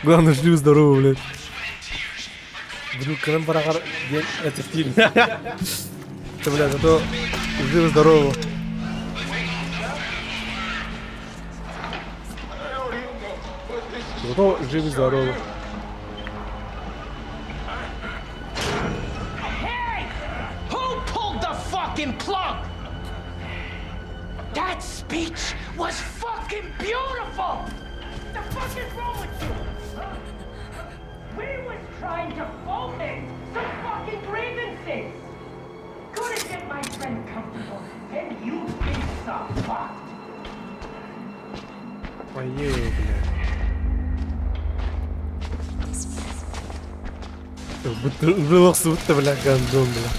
Главное, жив здорово, блядь. Блин, кырым барагар день это фильм. Ты, блядь, зато жив здорово. Зато жив здорово. Hey! Who pulled the fucking plug? That speech was fucking beautiful! The fuck is wrong with you? Huh? We was trying to foment some fucking grievances. Couldn't get my friend comfortable, and you piece of fucked. Ой, блядь. Будто, бля, гандон, бля.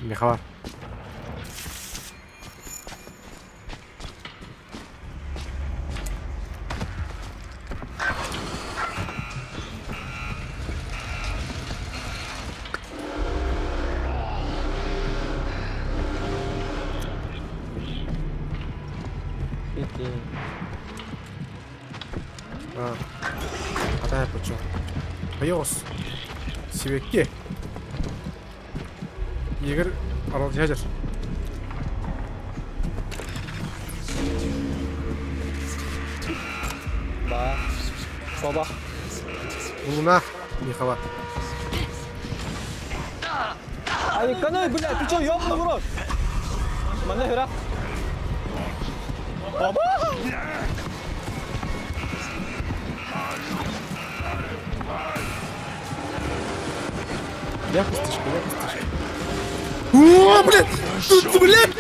Михаил. Ити. А, Хатаа почему? Хайос. Сибэкки. Егер аралдьыһа Ба. Соба. Луна Михала. Ай, канай, бля, ты чё, ёбаный в рот? Манна хера. Баба! Я пустышка, я пустышка. О, блядь! Тут, блядь!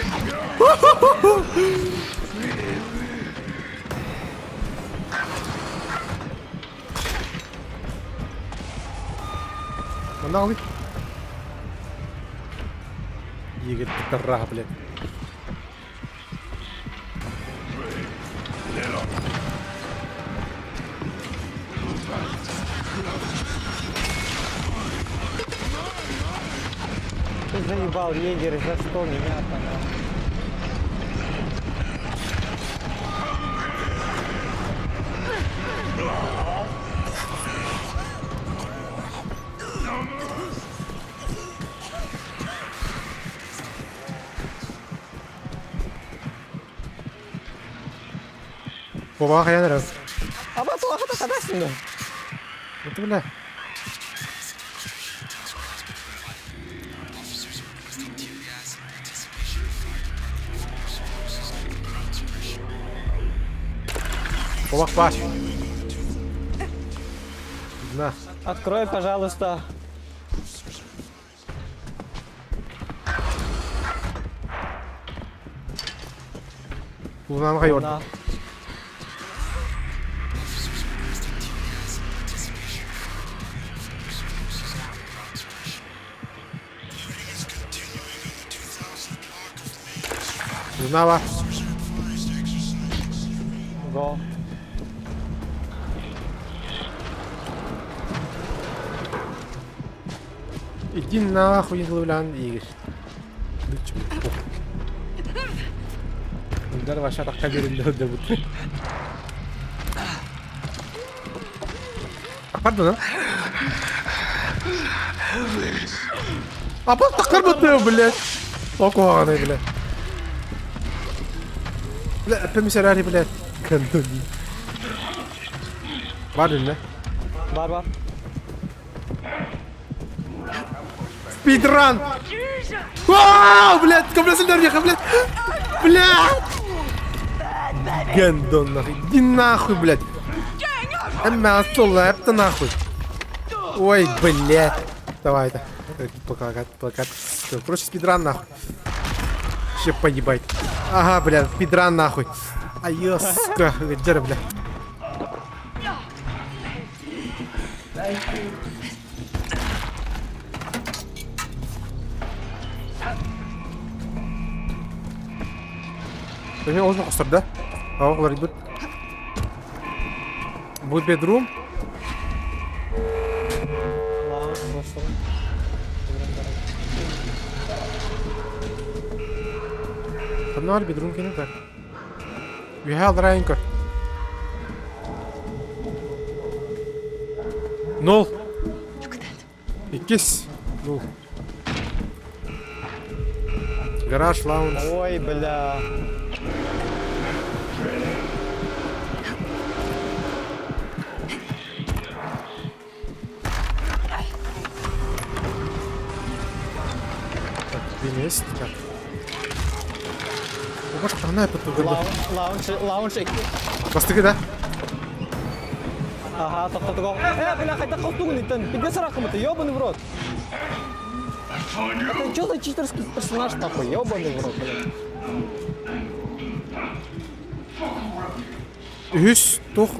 Манна алый. Егер пидора, блядь. Ты заебал, егерь, за что меня-то? нахуй? Бабаҕа хайан эрэр? Аба туохата хадасың да. Это бля. Кулак баш. На. Открой, пожалуйста. Лунаны хайорда. На. Луна бар. Го. Иди нахуй, не ловлян, Игорь. Удар ваша такка берилди да бут. Пардон, а? Апа тахтар бутты, блядь. Окуаҕанай, блядь. Бля, эппэмисэрээри, блядь. Кандони. Бар динне. Бар бар. Спидран! Вау, блядь, компрессор блядь. Блядь! Гандон нахуй. Иди нахуй, блядь. Эмма это нахуй. Ой, блядь. Давай это. Плакат, плакат. Короче, спидран нахуй. Вообще поебать. Ага, блядь, спидран нахуй. А ё, сука, где, блядь. Эми олус хостор да? Аҕалар идут. Будет bedroom. Ханна бар bedroom кини так. Үһэ аллараа көр. Нол. Иккис. Нол. Гараж, лаунж. Ой, бля. Так, где есть? Так. Может, она это Лаунж, лаунж. Бастыгы да? Ага, тохтотуго. Э, бля, хайдах хостугун итен. Пиздец рахматы, ёбаный в рот. Это что за читерский персонаж такой, ёбаный в рот, блядь. Үһүс туох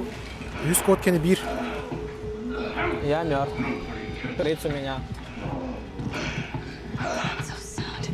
үһүс код кэнэ биир. Я мертв. Крыц у меня. So sad.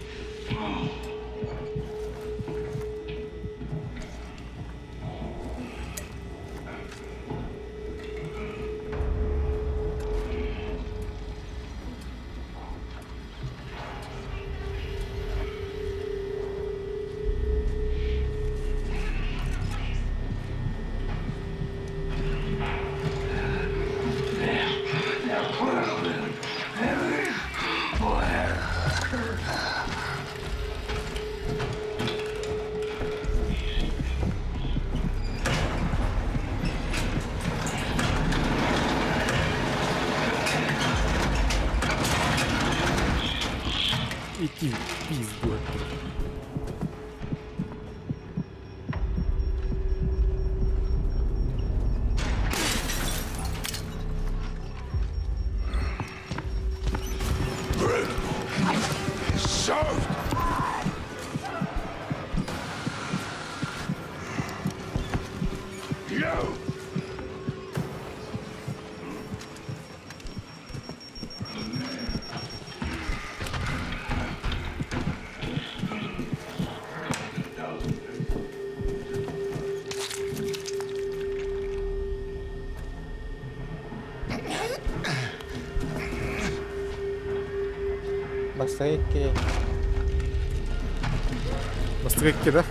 Иди в пизду. Бастакы икки. Бастакы икки да?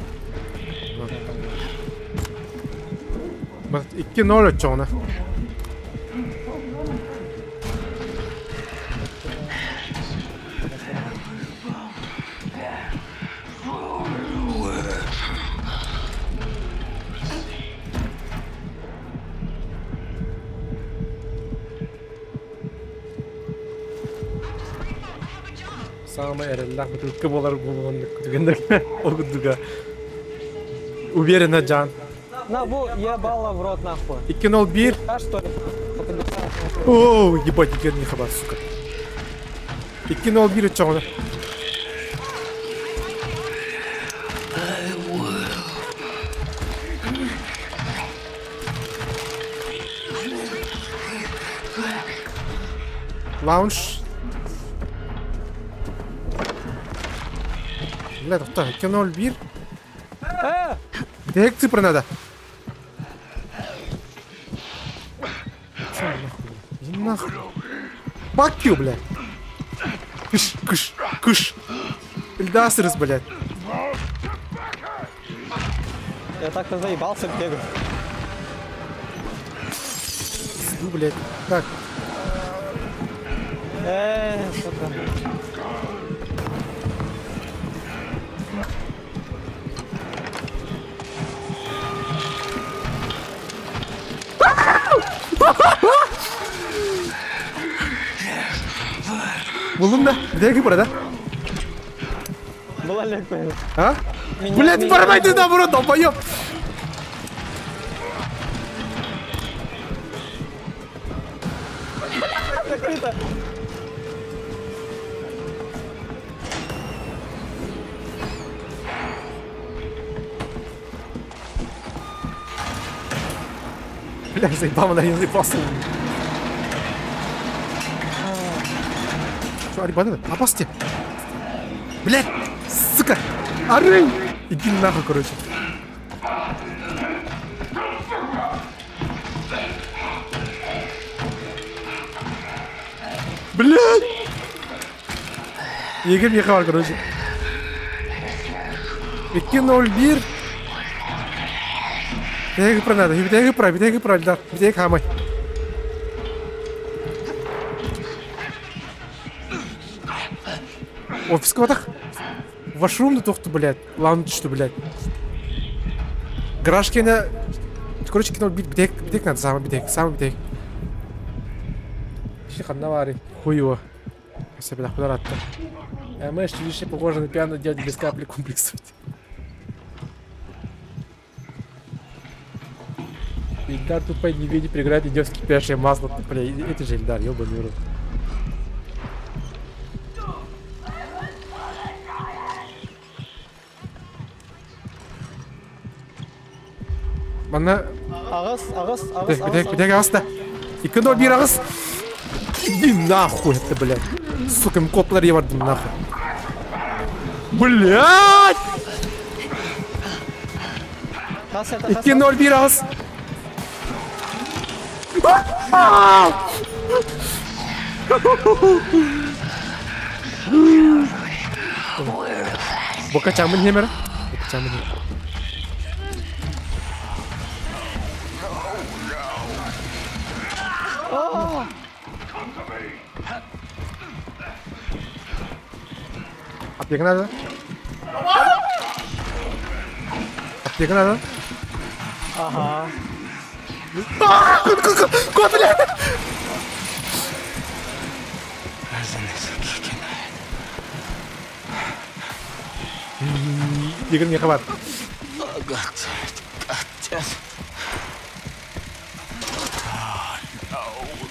2-0 оччоҕуна. Саамай эрэллээх бытыылка буолар буолуон түгэннэргэ ол курдуга уверенно Жан. На, бу, ебало в рот нахуй. 2-0-1. А что ли? О, ебать, не хабар, сука. 2-0-1 оччоҕуна. Лаунж. Бля, тохто, 2-0-1. Где цифра надо? Чё нахуй? Иди нахуй. Fuck you, блядь. Кыш, кыш, кыш. Ильдасырыс, блядь. Я так-то заебался бегать. Пизду, блядь. Так. Сука. Буллум да? Где кипра, да? Была легкая. А? Блядь, бармай ты наоборот, долбоёб! Закрыто! Бля, заебал, она не заебался. Что, Арибана? Опасте! Блядь, сука! Ары! Иди нахуй, короче. Блядь! Егер миэхэ бар, короче. 2-0-1. Бүтэһик ыпра надо. Бүтэһик ыпра, бүтэһик ыпра, Эльдар. Бүтэһик хаамай. Офиска батах. Вашрум да тохту, блядь. Лаунч, блядь. Гараж кэнэ... Короче, кино бит бүтэһик, бүтэһик надо, самый бүтэһик, самый бүтэһик. Иши ханна баарый. Хуй его. Особенно хударатта. А мы чудище похоже на пьяного дядю без капли комплексов. Ильдар тупой не видит преград идет в кипящее масло. Бля, это же Ильдар, ёбаный рот. Манна Аҕыс, аҕыс, аҕыс, аҕыс. Бүтэк, аҕыс да. 2-0-1 аҕыс. Иди нахуй это, блядь. Сука, коплар я бардым нахуй. Блядь! 2-0-1 аҕыс. Бокачамын хемер. Бокачамын хемер. Аптека надо? Аптека надо? Ага. Кот, блядь! Игорь миэхэ бар. No,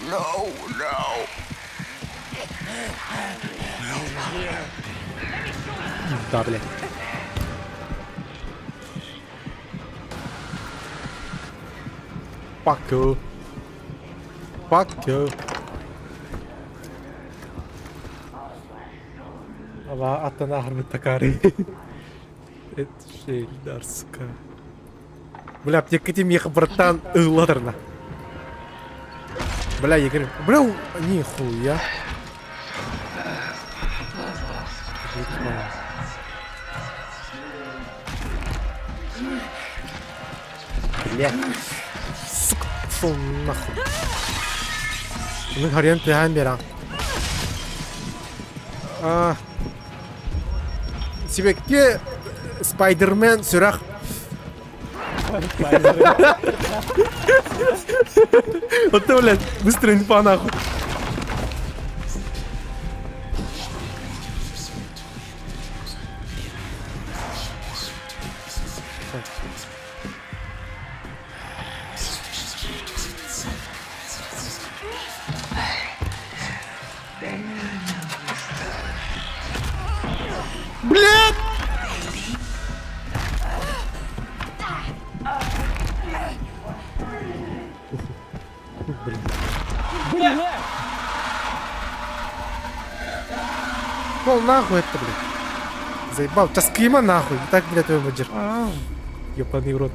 no. Да, блядь. Fuck you. Fuck you. Ала аттан ахырбыт такари. Это сука. Бля, аптека миэхэ братан ыллатарна. Бля, Игорь. Бля, нихуя. Бля. Сука, пошел нахуй. Мин харыйан тыаһаан биэрэҕин. А, Сибэкки Спайдермен сүрэх Вот ты, блядь, быстро инфа нахуй. Блядь! Блин. Бля! Пол нахуй это, блядь. Заебал. Тоскима нахуй. Так, блядь, твой мадер. Ёбаный в рот.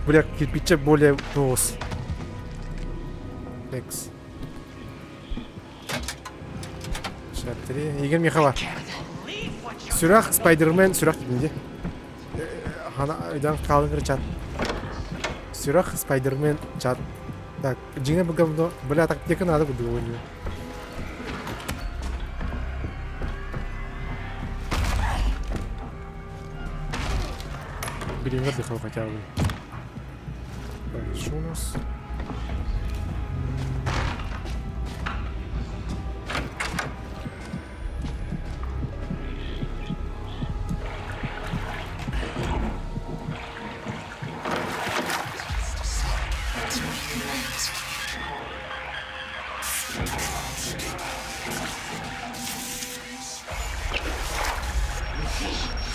Бля, кирпича более нос. Экс. 63. Игорь Михайлов. Сүрэх Спайдермен, сүрэх дегенде. Хана айдан қалың чат. Сүрэх Спайдермен чат. Так, дьиҥэ бу говно. Бля, так где надо было у него. Блин, отдыхал хотя бы. Так, что у нас?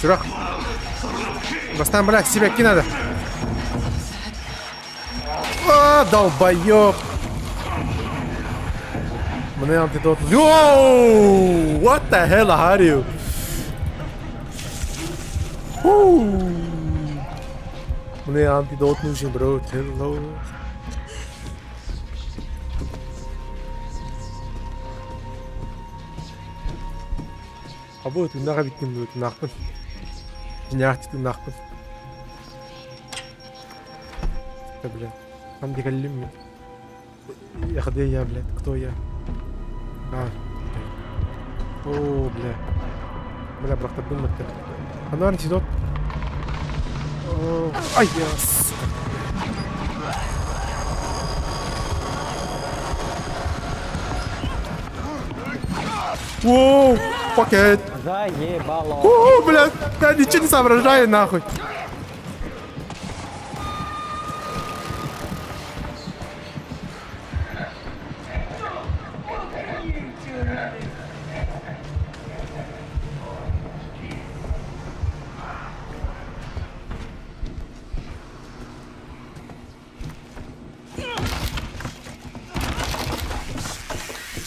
Сүрэх. Бастаан, блядь, сибэкки надо. А, долбоёб. Мне антидот. Yo! What the hell are you? Woo! Мне антидот нужен, бро. Hello. Абы тыыннаах эбиккин дуу, тыыннаахпын. Дьиҥнээхтик тыыннаахпын. Да, бля. Там где кэллим мин. Я где я, блядь? Кто я? А, блядь. О, бля. Бля, бырахтарбын маттар. Ханна антидот? О, ай, я, сука. Воу, fuck it. Заебало. О, блядь, я ничего не соображаю, нахуй.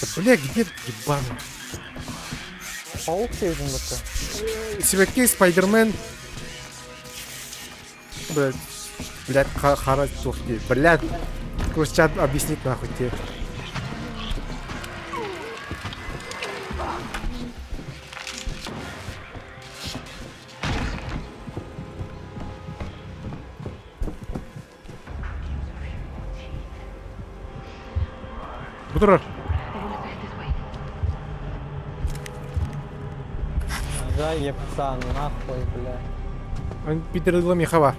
Да, бля, где этот ебаный? Паук сиэбитин батта. Сибэкки Спайдермен. Блядь, блядь, хара туох дии. Блядь, чат объяснит нахуй тебе. Бу турар. Заебца нахуй, бля. Питер ылла миэхэ баар.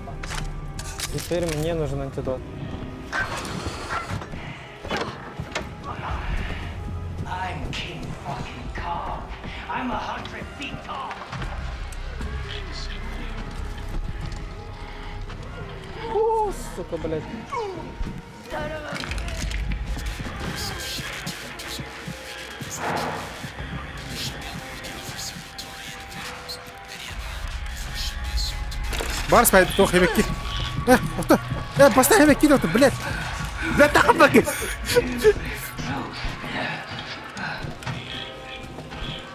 Теперь мне нужен антидот. I'm King fucking Kong. I'm 100 feet tall. сука, блядь. Бар спайдер туох хебекки. Э, охто. Э, поставь хебекки да, блядь. Блядь, тахабаки.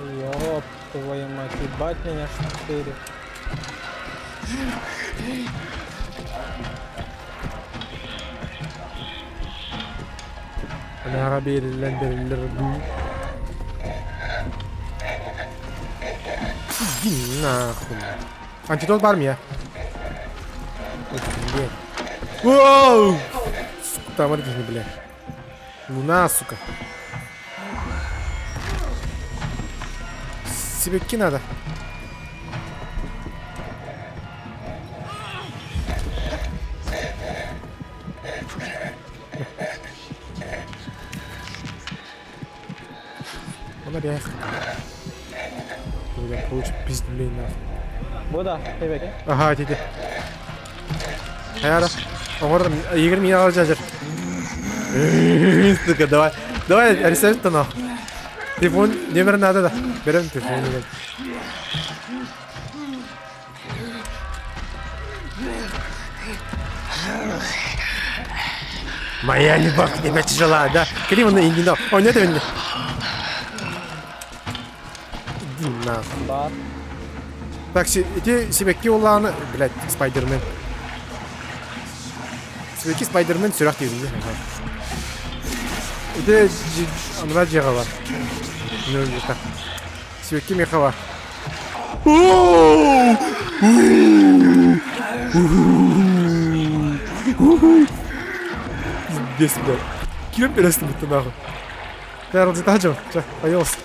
Ёб твою мать, ебать меня штырит. Анаға берілен берілер дуу. Иди нахуй. Антидот бар мия. Блядь. Воу! Сука, там бля. Луна, сука. Сибэкки надо. Она рех. Бля, получит пиздюлей нахуй. Бу да, эбэки. Ага, тити. Хайара. Оҥордум, Игорь меня алжажыр. Сука, давай. Давай, рецепт нахуй. Телефон номер надо да. Берем телефон номер. Моя любовь к тебе тяжела, да? Кривно и не но. О, нет, нет. Иди нахуй. Бар. Так, эти сибэкки улааны, блядь, Спайдермен. Сибэкки Спайдермен сүрэх диибин Ити анара дьиэҕэ бар. Ну, так. Сибэкки миэхэ бар. Пиздец, блядь. Ким перестал нахуй? Ты Чё, поелся.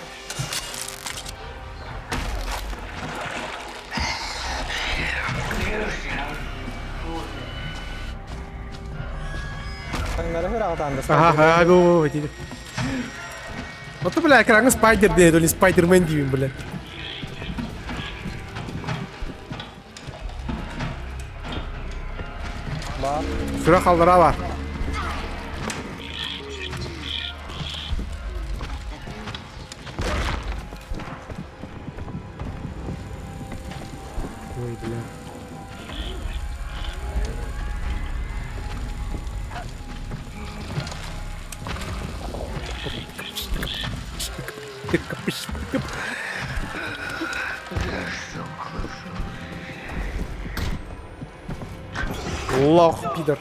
Таҥнары ыраҕытаан да Ага, ага, го, го, Вот, бля, экраҥҥа Спайдер диэн, или Спайдермен диибин, бля. Бар. Сүрэх аллара бар. Ой, бля. Лох, пидор.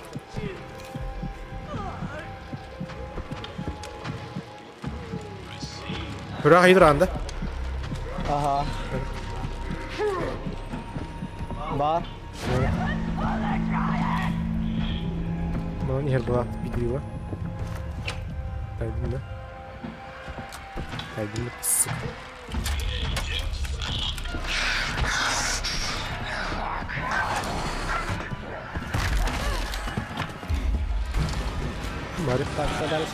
Быраах ыйдыраан да? Ага. Бар. Манан иһэр былаат видео. Тайдым да. Тайдым да, сука. Марик. Так, что дальше?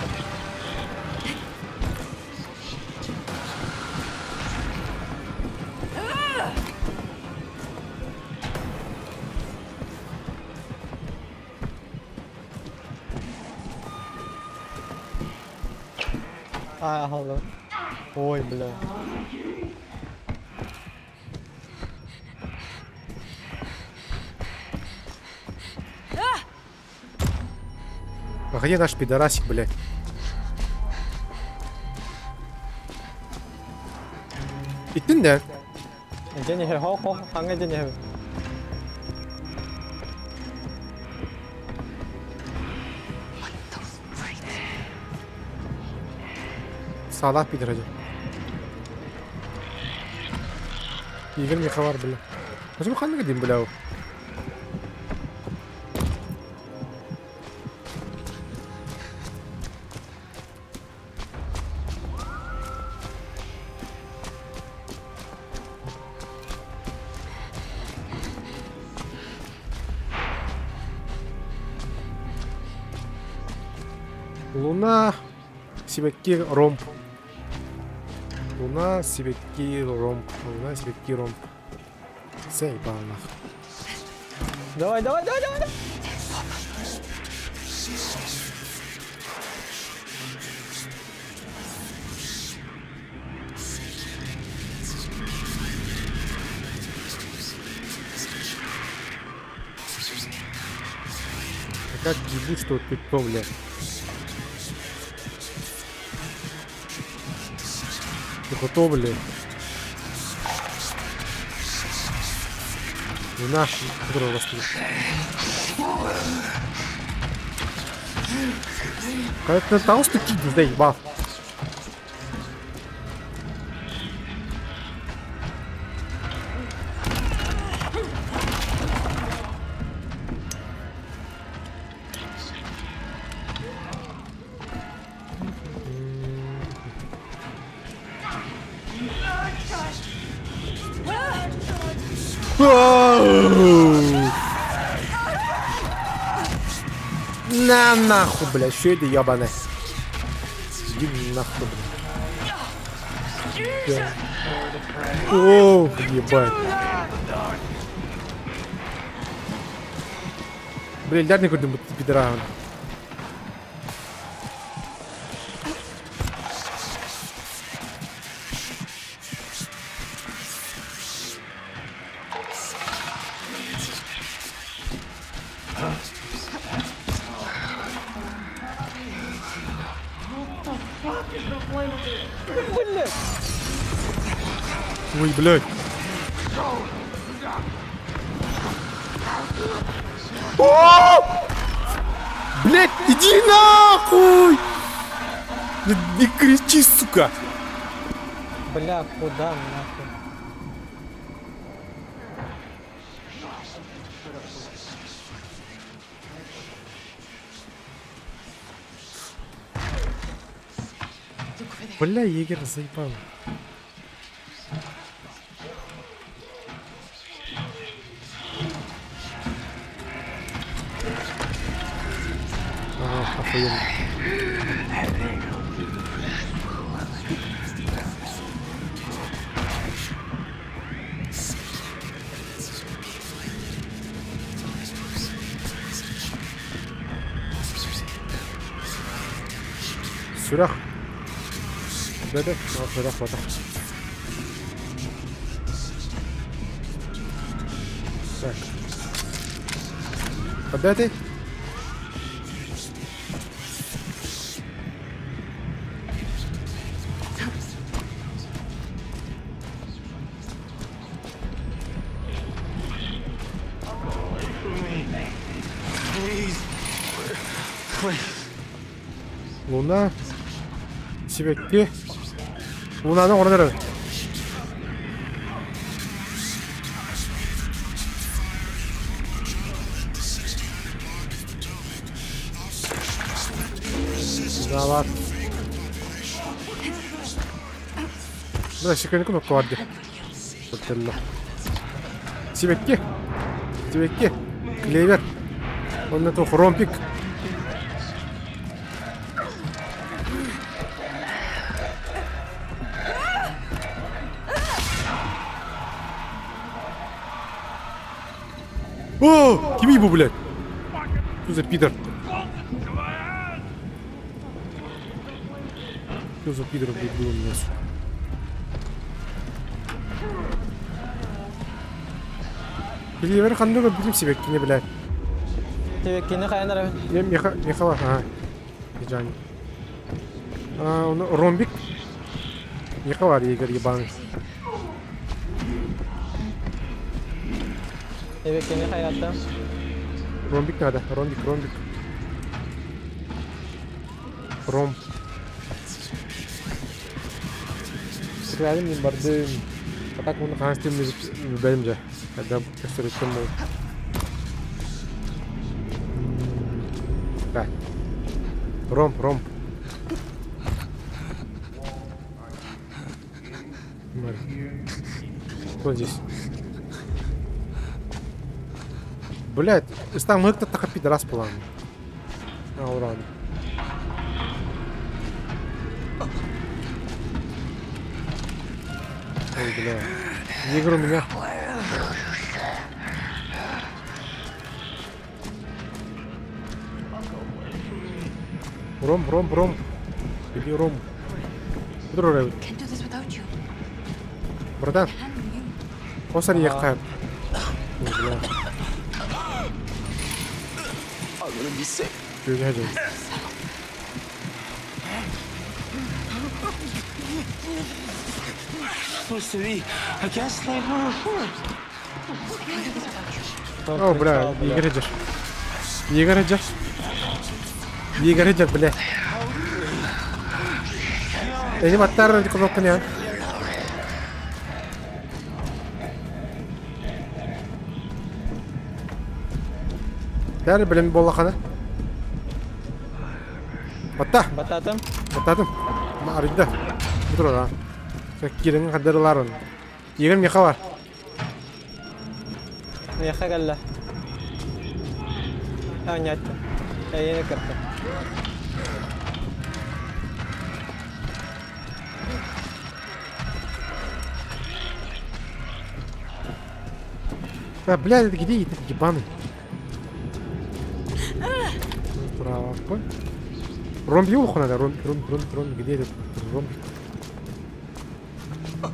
А, ага, Ой, бля. А где наш пидорасик, блядь? Иттин да? Дьэ хо хо хаҥа дьэ Саалаах пидор дьэ. Игорь меховар, бля. Возьму ханнык диэн, бля. Луна, сибэкки ромб. Луна, сибэкки ромб. Луна, сибэкки ромб. Заебал нахуй. Давай, давай, давай, давай. Как ебут, что ты кто, блядь? Ты кто, блядь? Ну наш, который растут. Как на таус такие, заебал. На нахуй, бля, что это ебаное? Иди нахуй, бля. Ох, ебать. Бля, Эльдар не көрдүм пидорагын. Ой, блядь. О! Блядь, иди нахуй! Не, не кричи, сука! Бля, куда нахуй? Бля, егер заебал. Ага, охуенно. Сүрэх. Бэдэ, сүрэх батах. Так. Опять? Луна. Сибэкки. Лунаны оҥорон эрэр. Луналар. Бля, секунду кнопку бар дии. Сибэкки. Сибэкки. Клевер. Онно туох ромпик. О, кими бу, блядь? Что за пидор? Что за пидор, блядь, был у меня? Билибер ханнык өлбүтүм сибэккини, блядь. Сибэккини хайан эрэбин? Я меха, мехала, ага. Жан. А, он ромбик. Меха бар, егер ебаный. Сибэккини хайаттым. Ромбик надо, ромбик, ромбик. Ром. Сыграли мин бардым. А так он ханстым бэлим же. Когда көстөрүттüm ол. Так. Ром, ром. Кто здесь? Блять, там мы кто-то пидорас план. А, уран. Ой, бля. Негр у меня. Ром, ром, ром. Иди, ром. Братан. Хос арыйыахха. Ой, бля. Күөгэһэ дьон. Кто О, бля, кричал, бля? Игорь идешь. Игорь идешь. Игорь идет, бля. Эни баттар кнопканы я. Бәрі білім боллахана. Батта, Бататым? баттадым. Арыйда. Бутыр Кирин кадырларын. Игорь меха бар. Миэхэ кэллэ. Аанньааччы. Эйиэнэ кырта. А, бля, это где этот ебаный? Право. Ромб ёлку надо, ромб, ромб, ромб, ромб, где этот ромб? Так.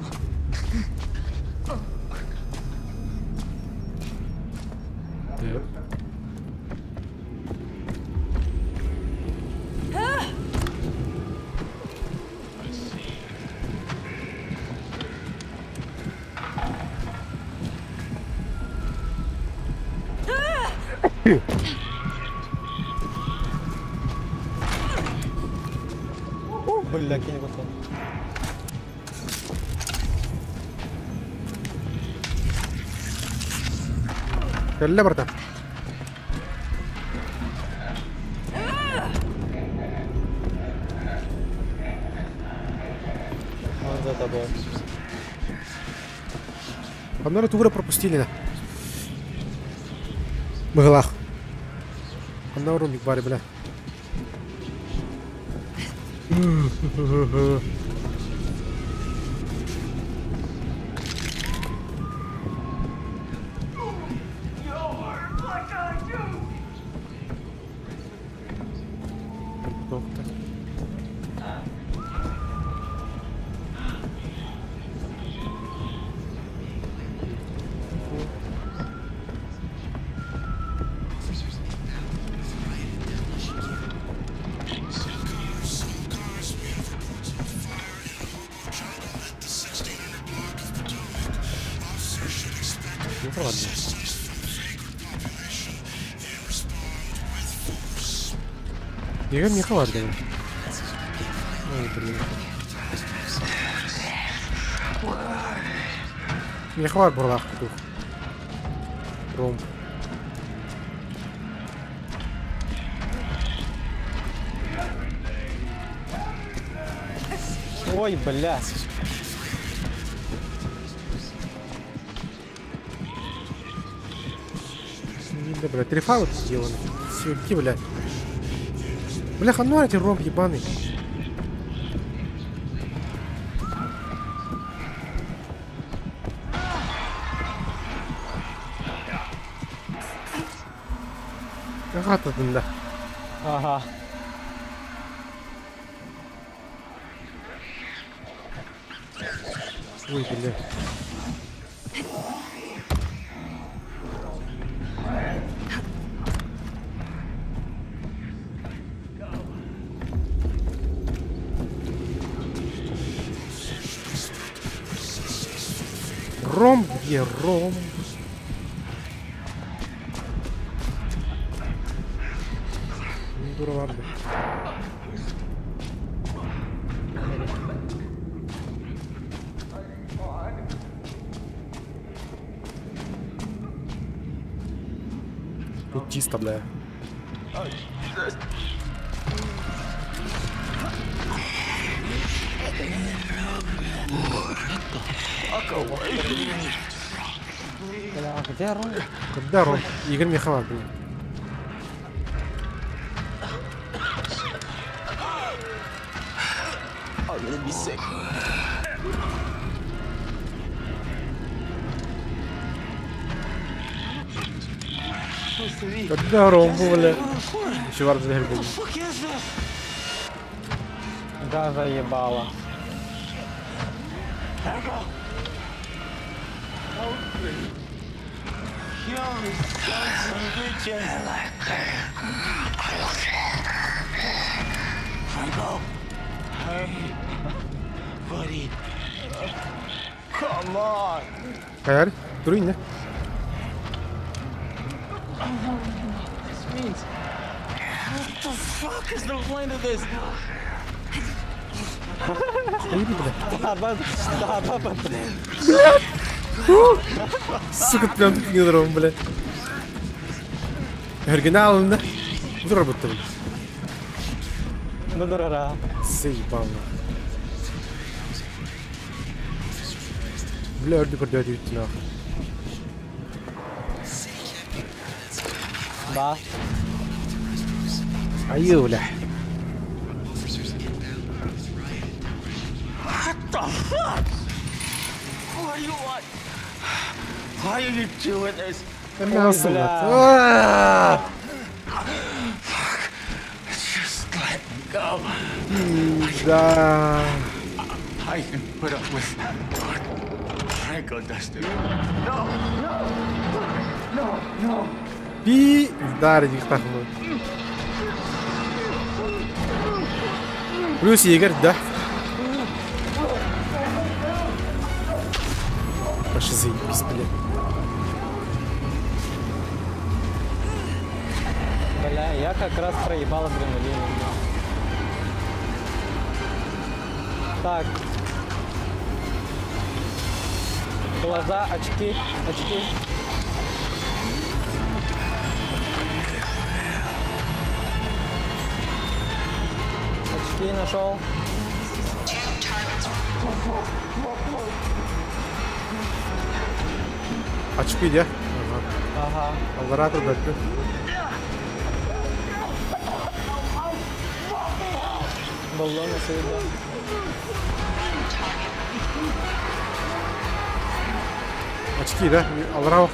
Бля, кини кутун. Кэллэ барда. Он за тобой. Аннары тугура пропустили на. Быгылах. Анна ромбик бары, бля. Доктор. Ну ладно. Игорь не хавар деген. Ой, блин. Не хавар бурлах дух. Ром. Ой, бля. Да, бля, трифа вот сделаны. Все, бля. Бляха, ну эти ромб ебаный. Ага, да. Ага. Ой, бля. Ром, где ром? Дура vardı. Тут чисто, бля. Бля, а где ром? Когда ром? Игорь Михайлов, блин. Когда ром, бля? Еще vardı her bölüm. Да, заебало. Kill these sons of bitches. I like Franco. Hey, buddy. Come on. Хайар, туруй не. This means. What the fuck is the point of this? Сука, прям гидроом, блядь. Оригинал, да? Выработали. Ну дурара. Заебал нахуй. Бля, өрдү көрдөөтүбүт нахуй. Да. Айыы, бля. What the fuck? What do you want? Why are you doing this? Мясо, бля. Just let me go. Да. I can put up with what Franco does to me. No, no, no, no. Би ударить их нахуй. Плюс егерь, да? Вообще заебись, блядь. Бля, я как раз проебал адреналин. Так. Глаза, очки, очки. Очки нашел. Two targets Очки, да? Ага. Ага. Аллара турбатты. Баллоны суйда. target Очки, да? Аллара.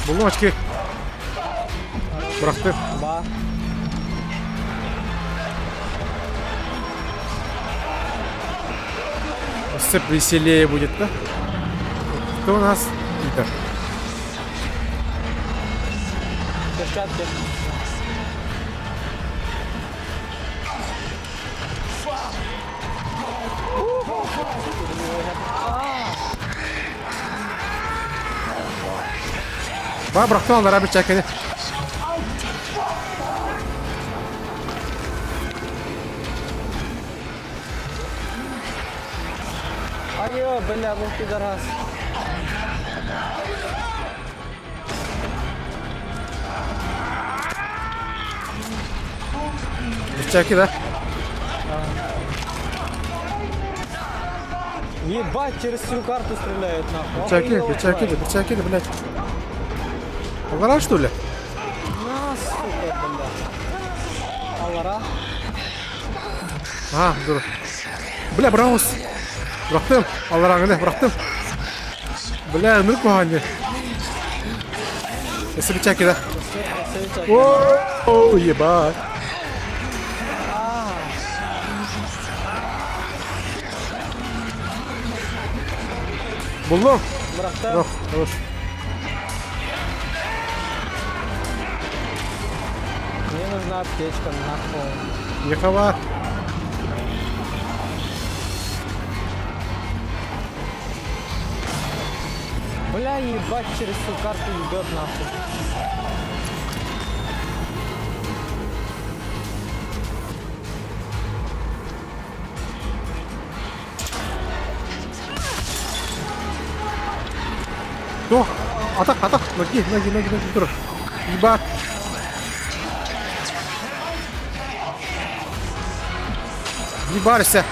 Буллум очки. Бырахтым. Ба. Сып веселее будет, да? Кто у нас? Питер. Перчатки. Ба, бырахтым аллара бирчээккэни. Айо, бля, был пидорас. Бирчээки, да? Ебать, через всю карту стреляет нахуй. Бирчээки, Охуела, бирчээки, тварь. бирчээки, блядь. Аллара, что ли? На, сука, бля. Аллара. А, дура. Бля, браус. Бырахтым. Аллараңны, бырахтым. Бля, ынырык куһаҕан. Өссө бирчээки, да? О, ебать. Буллум. Бырахтым. Ох, хорош. Мне нужна аптечка, нахуй. Ехала. Бля, ебать, через всю карту ебет нахуй. О, атах, атах. Ноги, ноги, ноги, ноги. Тур. Ебать. Ебарься.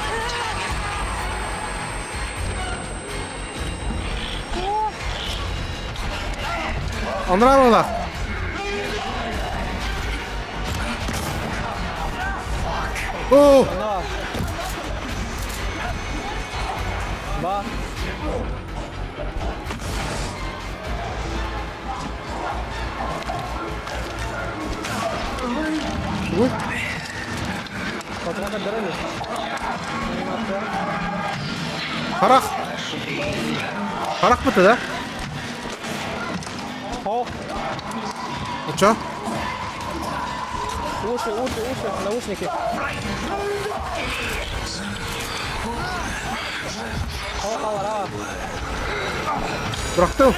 Анравала. О, На. Ба. Көрдөрөн Харах! Харах быта да? Ох! Ну чё? Уши, уши, уши, наушники. Ох, алара. Бырахтым.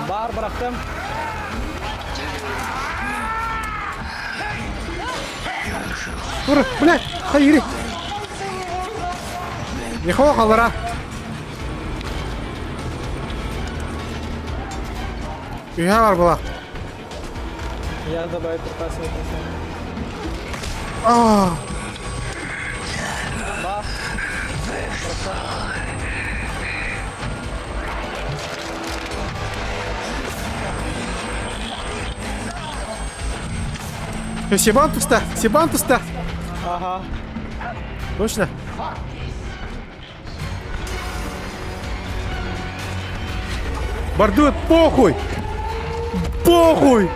Бар бырахтым. Тур, бля, хайыри. Михо халара. Үһэ бар була. Я добавить 15 минут. А. Бах. Сибан туста, Сибан туста. Ага. Точно? Бардует похуй! Похуй!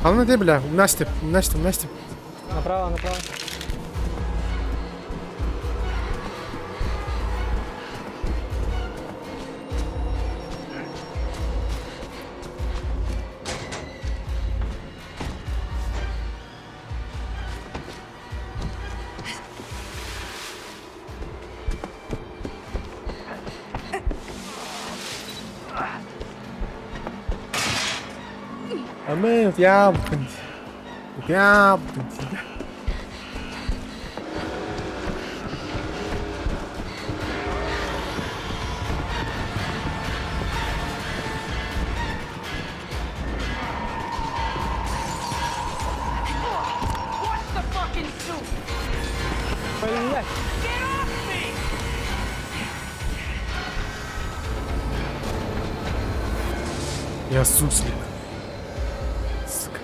А ну иди, бля, умнастип, умнастип, умнастип. Направо, направо. А мы я я What's the fucking soup? Блять! Get off me! Я суслик. Сука.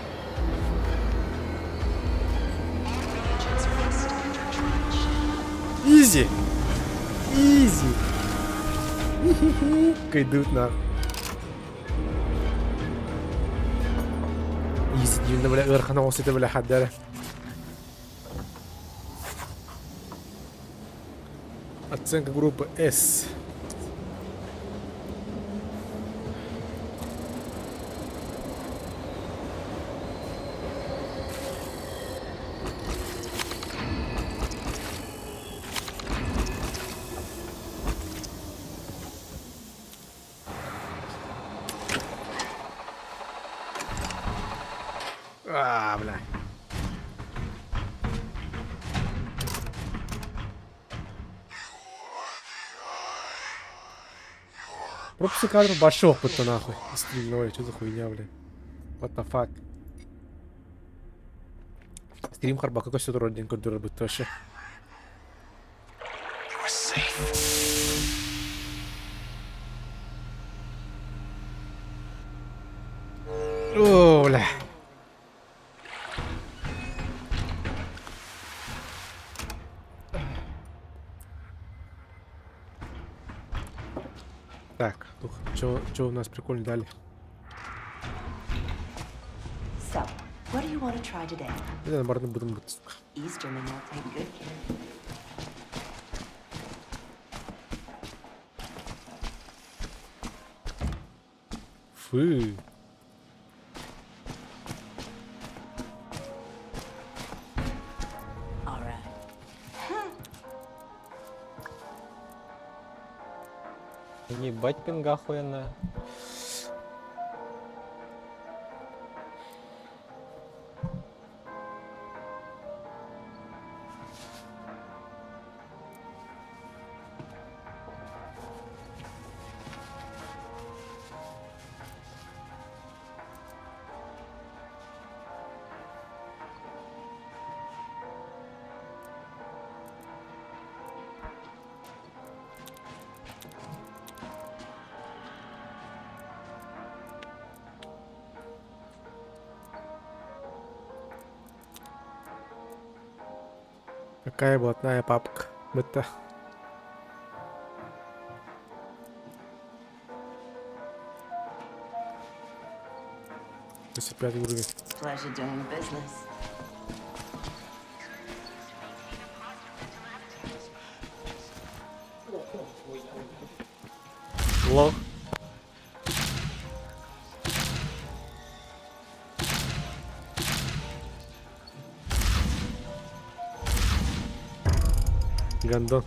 Agents must enter trench. Easy. Easy. Кайдут на. Easy диэн бля ыарахана оҕус бля хаддара. Оценка группы S. А, бля. Пропуск кадров большой опыт нахуй. Стрельной, что за хуйня, бля. What the fuck. Стрим харба, какой сюда родин культура будет вообще. You are safe. О, бля. Так, что у нас прикольно дали? So, what do you want to try today? Это наоборот будем быть, сука. Easterman will take good care. Фу. All right. Ебать пинга охуенная. Какая блатная папка. Бытта. Тридцать пятый уровень. Pleasure doing business. Лох. Гандон.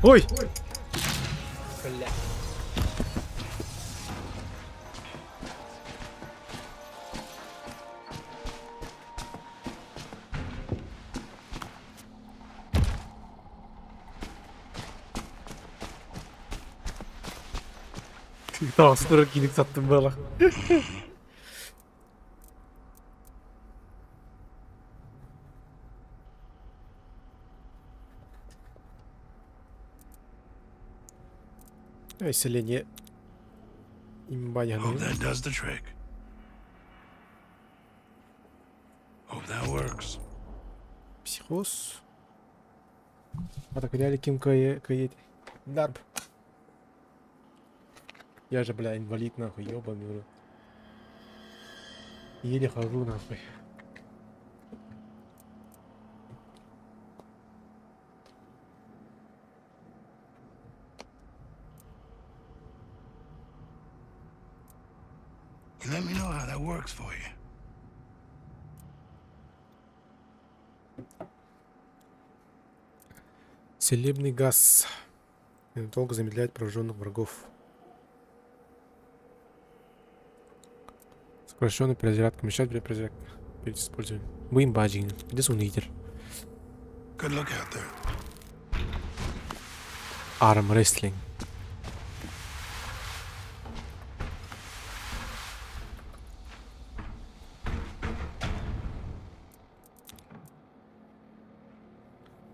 Ой! Бля. Таҕыс турар кииник саттым буолах. Исцеление имба Hope that does the trick. Hope that works. Психоз. А так реально ким каете? Дарб. Я же, бля, инвалид нахуй, ёбаный в рот. Еле хожу нахуй. You let me know how that works for you. Целебный газ. Ненадолго замедляет пораженных врагов. Сокращенный перезарядка. Мешает время перезарядки. Перед использованием. Будем баджин. Где сон лидер? Good luck out there. Арм рестлинг.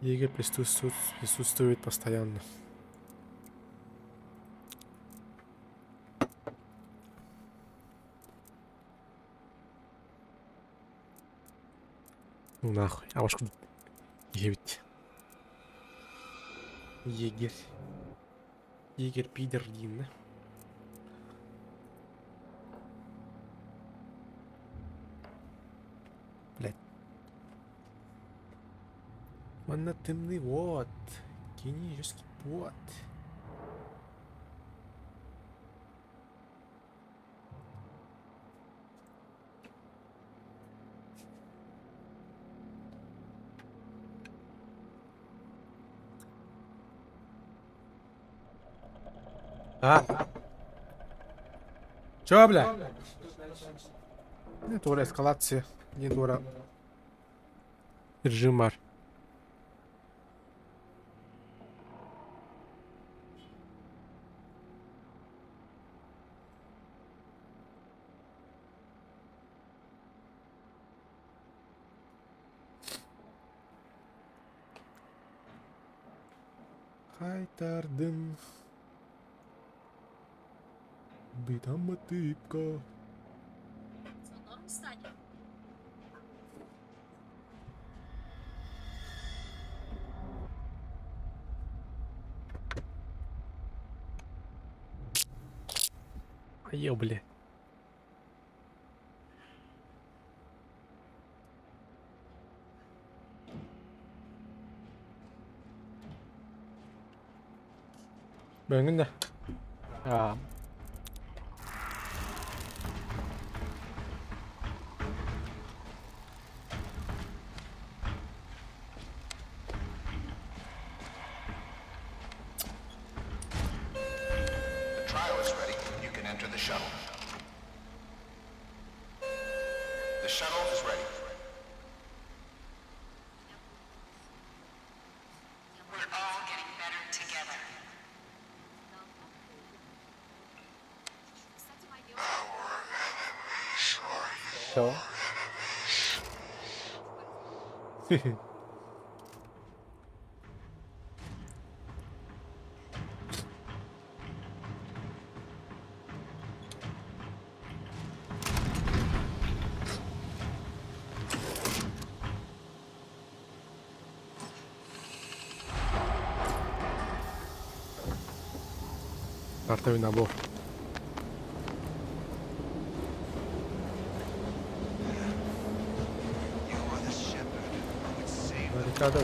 Егерь присутствует, присутствует постоянно. Ну нахуй, а уж Ебать. Егерь. Егерь пидор Дин, да? Блять. Манна тымный вот. Генический вот. А? Чё, бля? Не тура эскалация, не тура режим бар. Хайтардын. Битаматыпка. Ё, бля. Бэҥҥин да? Аа. The trial is ready. You can enter the shuttle. The shuttle is ready. We're all getting better together. Все. Стартовый набор. Баррикада.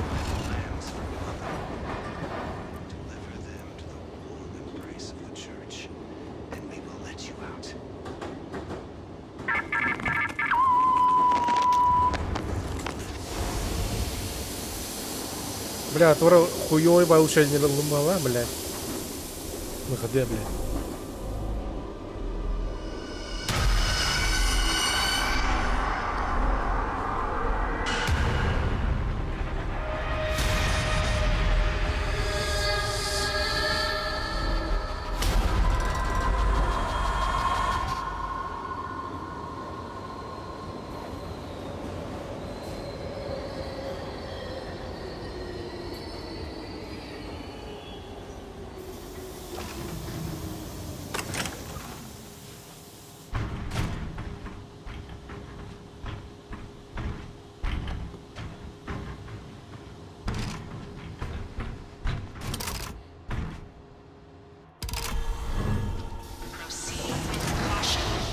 Бля, тура хуёвый получение лымала, блядь. Выходи, блядь.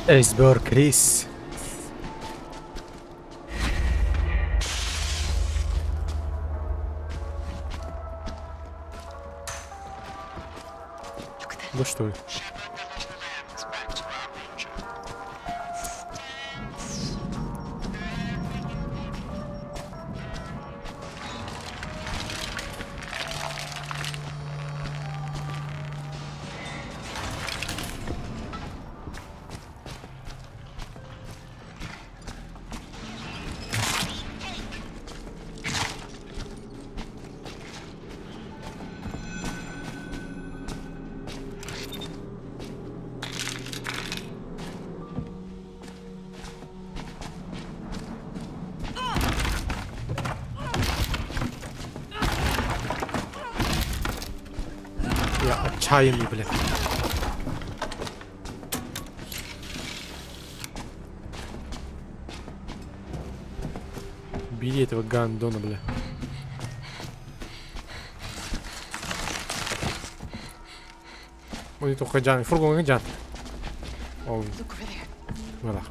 Эйсберг Крис. Ну что? Я отчаянный, блядь. Бери этого гандона, бля. Ой, только Джан, фургон Джан. Ол. Voilà.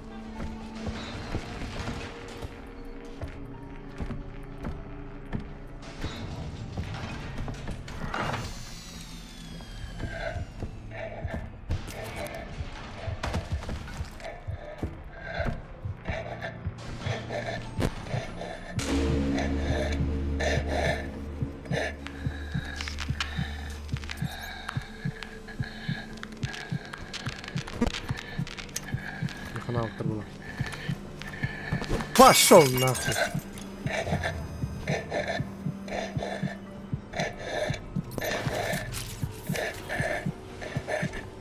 Нахана было. Пошел нахуй.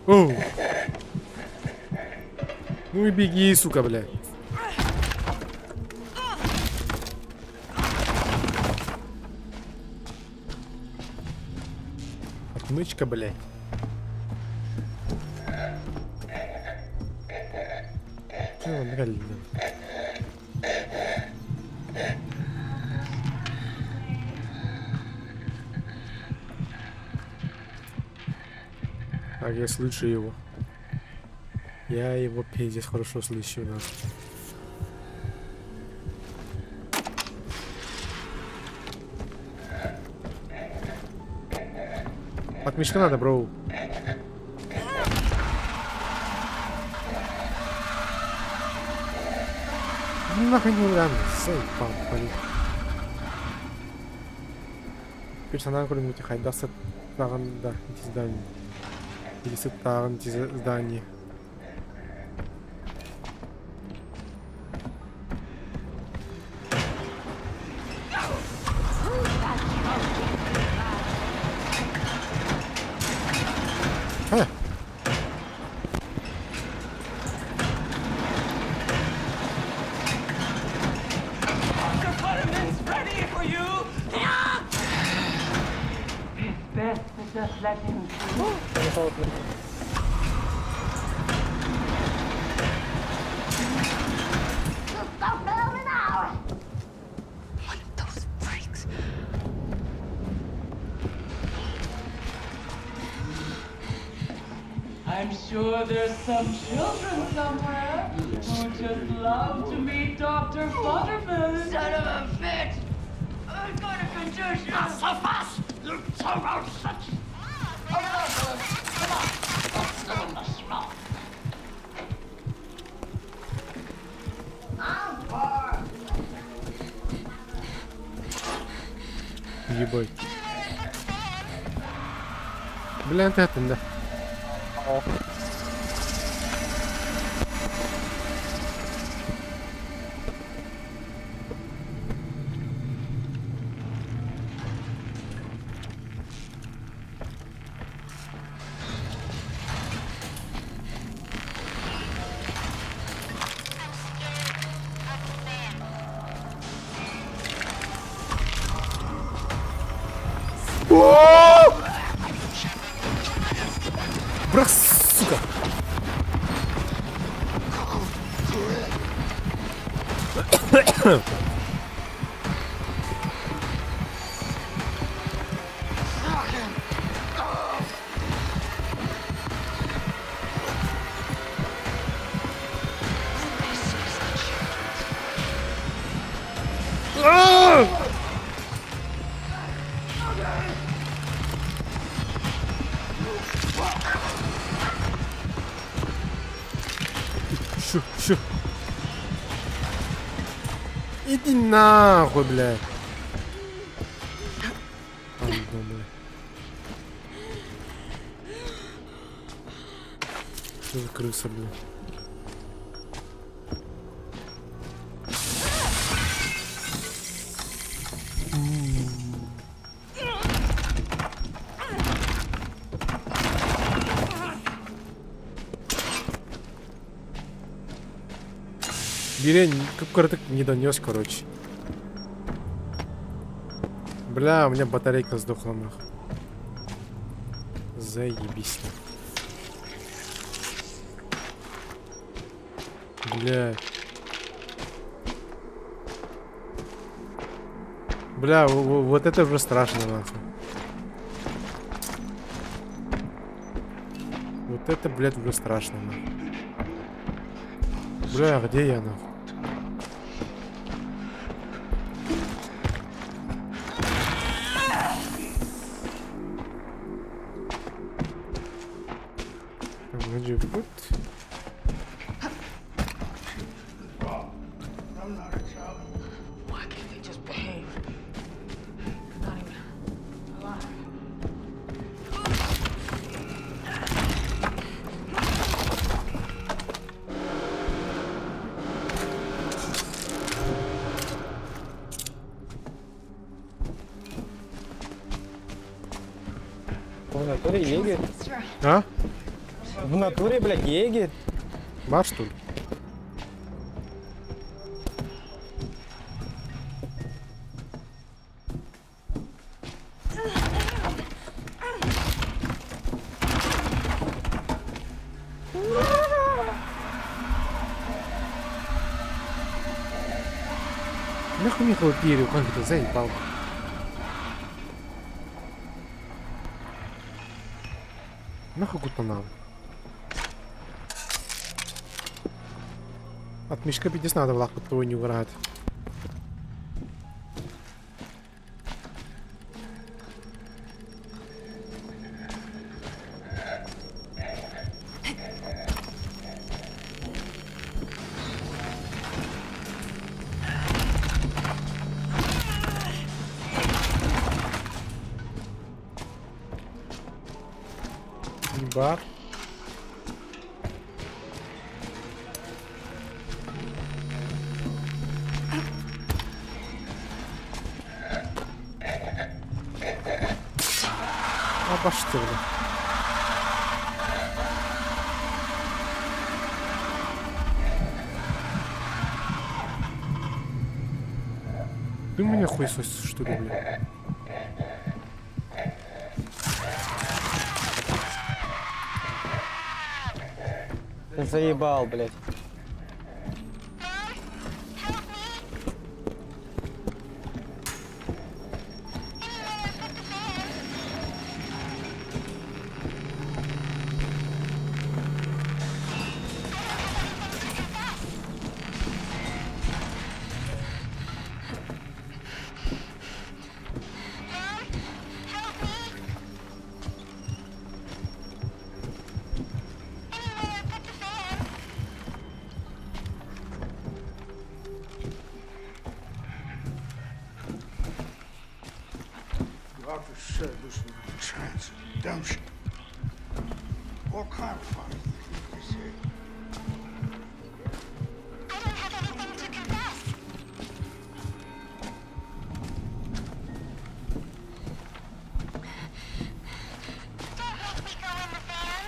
Оу. Ну и беги, сука, блядь. Отмычка, блядь. Так, я слышу его. Я его пиздец хорошо слышу, нахуй. Отмычка надо, бро. Нахуй не надо, заебал, блин. Персонал какой-нибудь хайда сыттаҕын да ити здание. Или сыттааҕын ити здание. Ха! One of those freaks. I'm sure there's some children somewhere who just love to meet Dr. Futterman. Son of a bitch! I've got a condition. Not so fast! You total such. Come on! Come on! Ебать. Бля, ты это, да. Бырах, сука! Щу, щу. Иди нахуй, блядь. Ай, Что за крыса, блядь? Бирень, кып не донес, короче. Бля, у меня батарейка сдохла нахуй. Заебись. Бля. Бля, вот это уже страшно нахуй. Вот это, блядь, уже страшно нахуй. Бля, где я нахуй? Вроде вот. Why can't they just behave? Not even alive. В натуре егерь. А? В натуре, блядь, егерь. Бар, что ли? Нахуй мне хлопили, как это заебал. Нахуй кутанал. От мешка пиздец надо было твой не угорать. Бар. Обошли, бля. Ты меня хуесосишь, что ли, бля? Ты заебал, блядь. said this was a chance at redemption. All kind of funny things they say. I don't have anything to confess. Don't make me go in the van.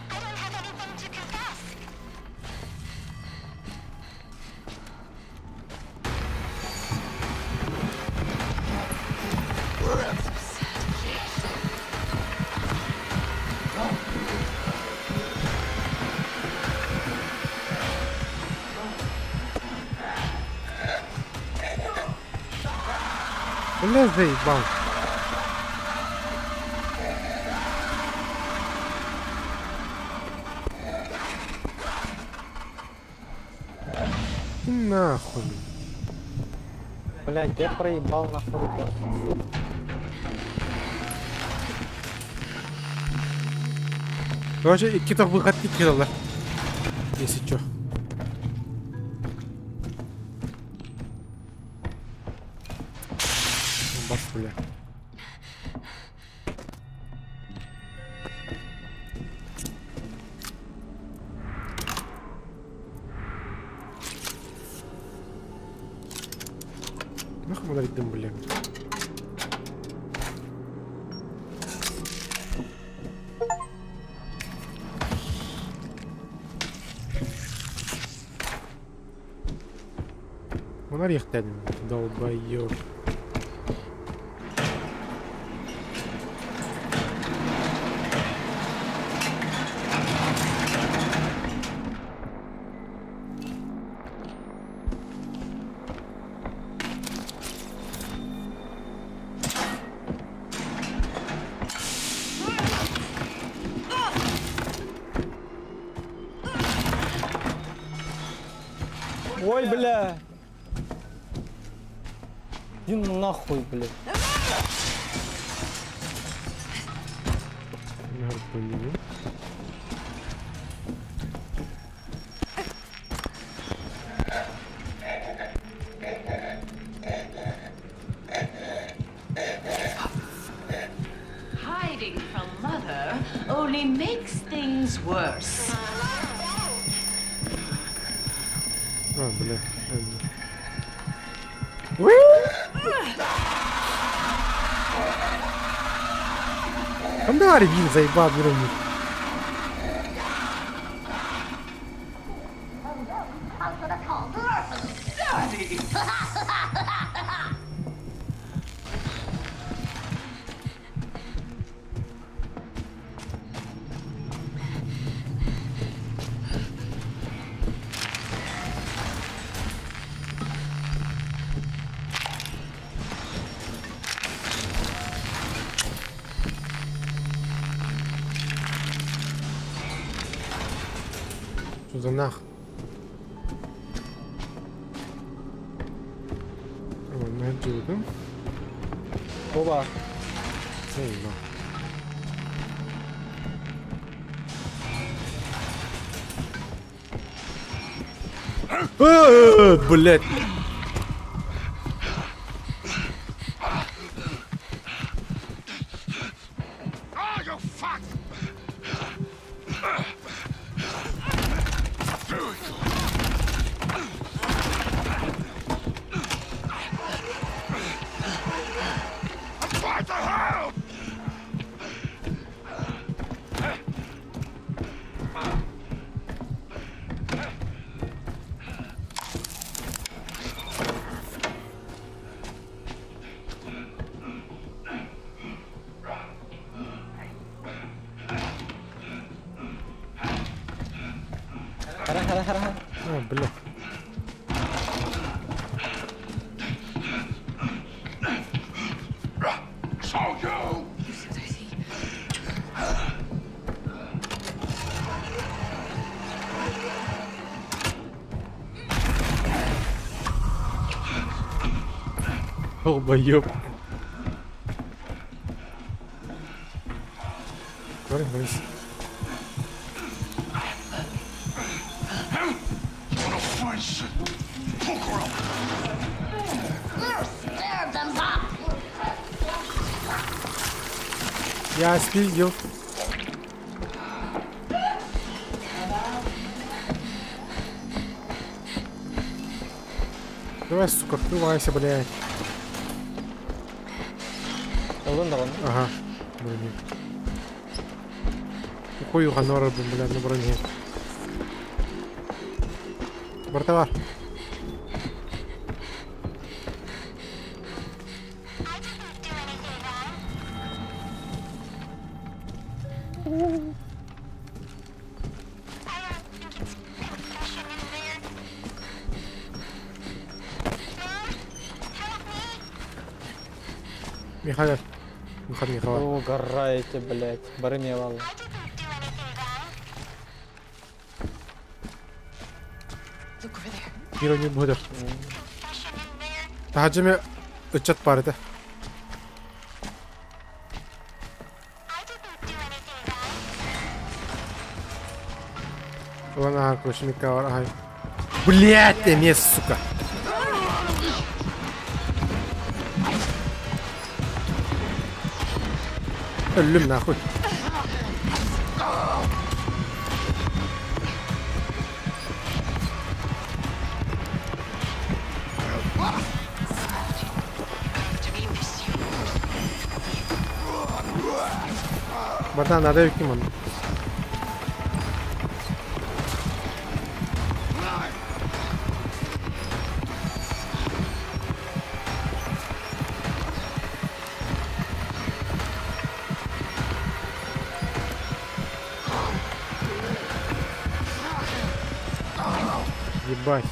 I don't have anything to confess. Бля, заебал. И нахуй. Блядь, я проебал нахуй. ребят. Короче, икки выход кирилла. Если чё. Бас, бля. Нахуй мы дым, бля. Он орех тянем, долбоёб. Ой, бля. Иди нахуй, блядь. Нахуй, Hiding from mother only makes things worse. А, бля. Ханна Ревин заебал, не Что за нах? О, найду, да? Оба. Заебал. Блять. Oh, you fuck! What the hell? Хара, хара, хара. А, бля. So you! Долбоёб. Говори, говори. Wanna find shit? Poke her up! Я спиздил. Давай, сука, открывайся, блядь. Ылын даҕаны. Ага. Брони. Хую ханора, блядь, на броне. Братовар. Михаил. Михаил Михаил. Вы угораете, блядь. Бары миэбалла. Герони буһудар. Таһаджы ме ыччат баар этэ. Ылан аһар короче аһай. Блять, эмиэ, сука. Өллүм нахуй. Братан, надо ким он? Ебать.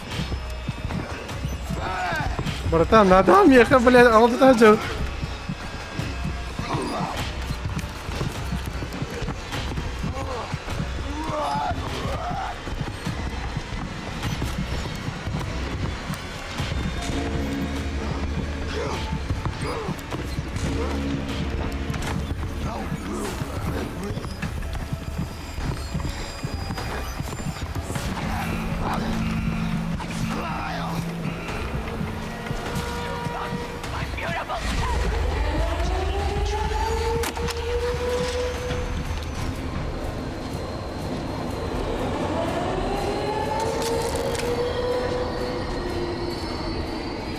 Братан, надо меха, блядь, алда жыл.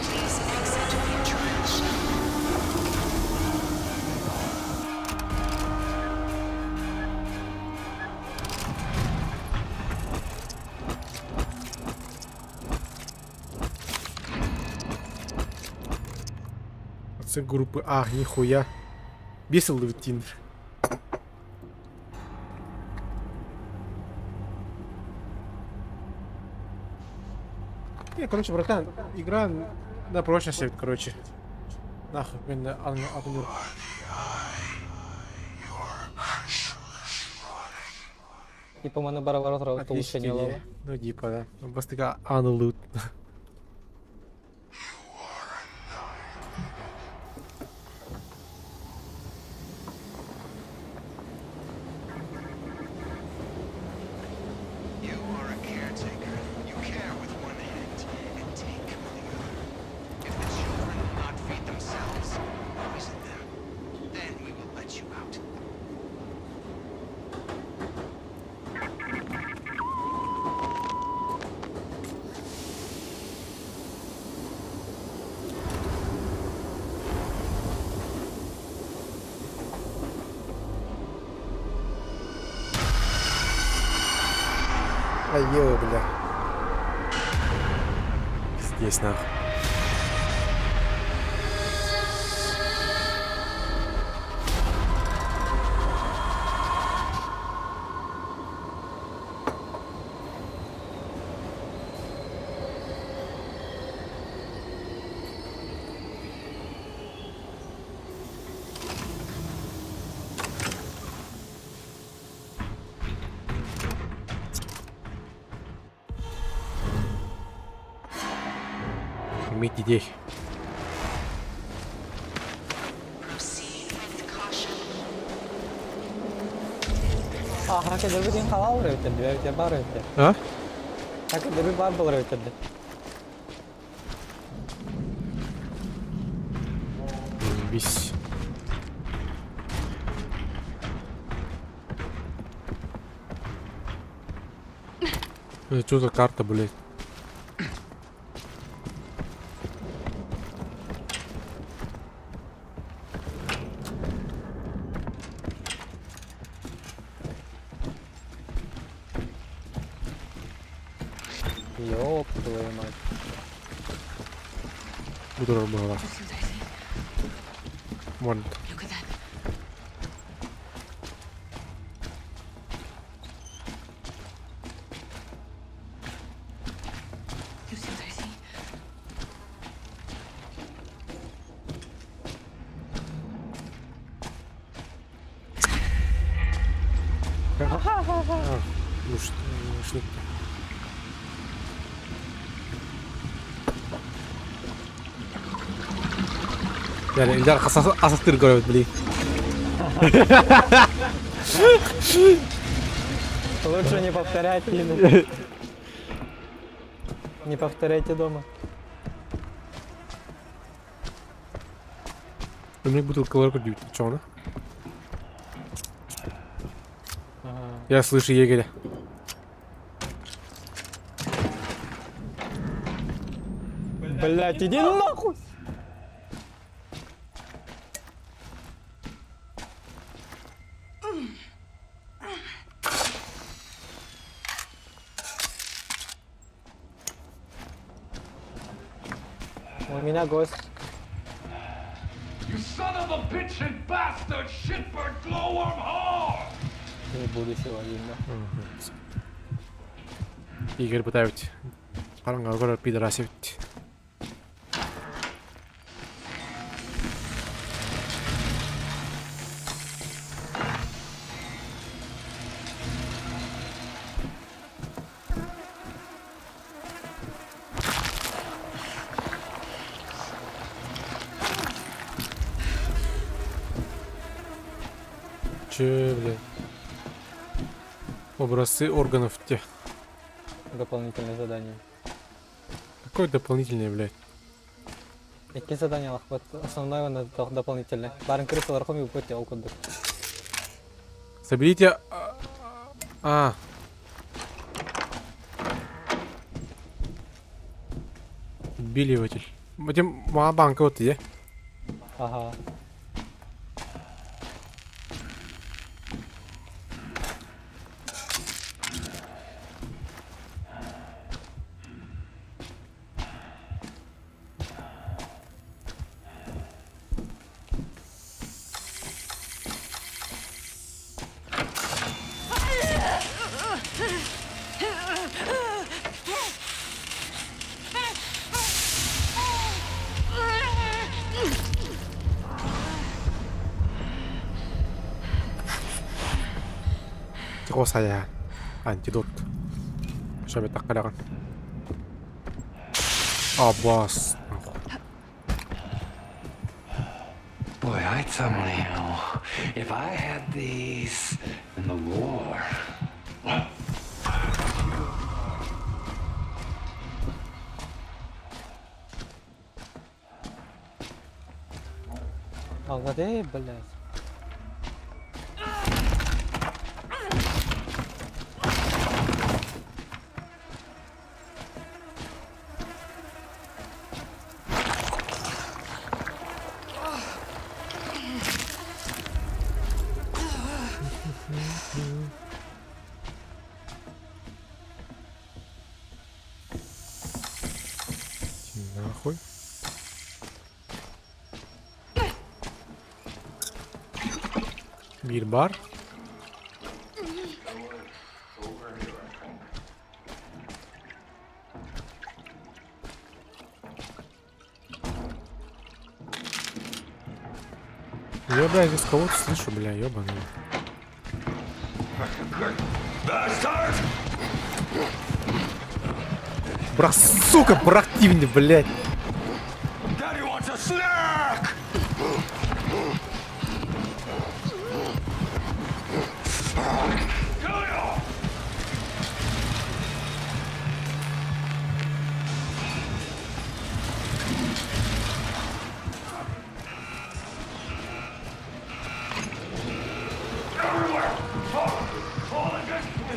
Please exit via trial shell. Отцы группы А, нихуя. Бесил Тиндер. Не, короче, братан, игра на прочность, короче. Нахуй, мен атын Типа маны бара-бара Отличная улучшение идея. Ну, типа, да. Ну, Просто такая unloot. You are a caretaker. You care with one hand and take with the other. If the children will not feed themselves, poison them. Then we will let you out. Ай, ё, бля. Здесь нахуй. Иметь детей. Proceed with caution. А, хака дебі дин халал ревте, две бар ревте. А? Хака дебі бар был ревте. Вись. Что за карта, блядь? Ёб твою мать. Буду была. Вон. Лучник. Yani Ильдар асастыр көрөбүт били. Лучше не повторять, Лина. Не повторяйте дома. Өмүрүк бутылкалар көрдүбүт чоҕуна. Я слышу егеря. Блять, иди нахуй! У меня гость. You son of a bitch and bastard shitbird glowworm whore! Не буду сегодня, да. Игорь пытают. Хараҥа көрөр пидорас эбит. Че, блядь? Образцы органов тех. Дополнительное задание. Какое дополнительное, блядь? Икки задание вот основное уонна дополнительное. Барын крысалар хоми упытте ол курдук. Соберите... А. Отбеливатель. Будем банка вот где. Ага. Saya. Антидот. Шабе так каляган. Абас. Boy, I tell you, if I had these in the war. Алгадей, блядь. Нахуй. Биир бар. Я, бля, здесь кого-то слышу, бля, ёбаный. Брат, сука, противный, блядь. Daddy wants a snack! Kill you! Everywhere! All, all against me!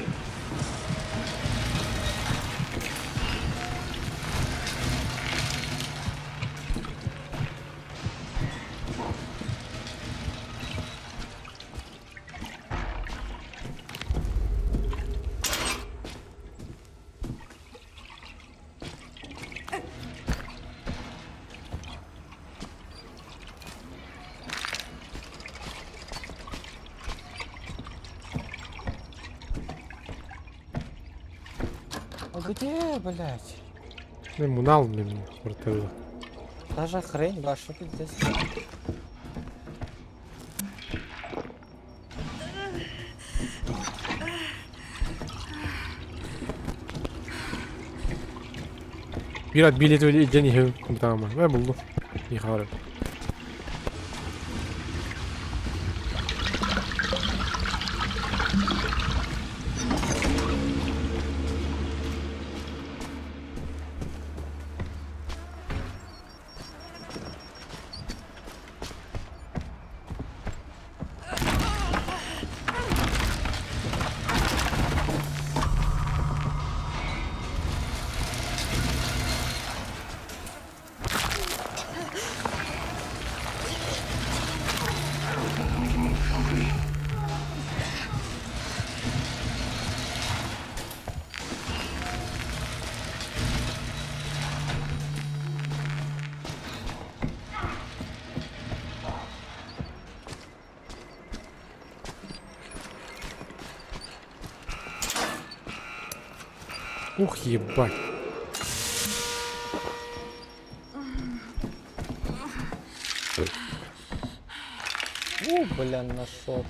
Где, блядь? Мен мунал мен квартирада. Даже хрень ваша пиздец. Биир билети илдьэн иһэбин кумтаама. Мэ буллум. Михаил. Ух, ебать. У, бля, нашел.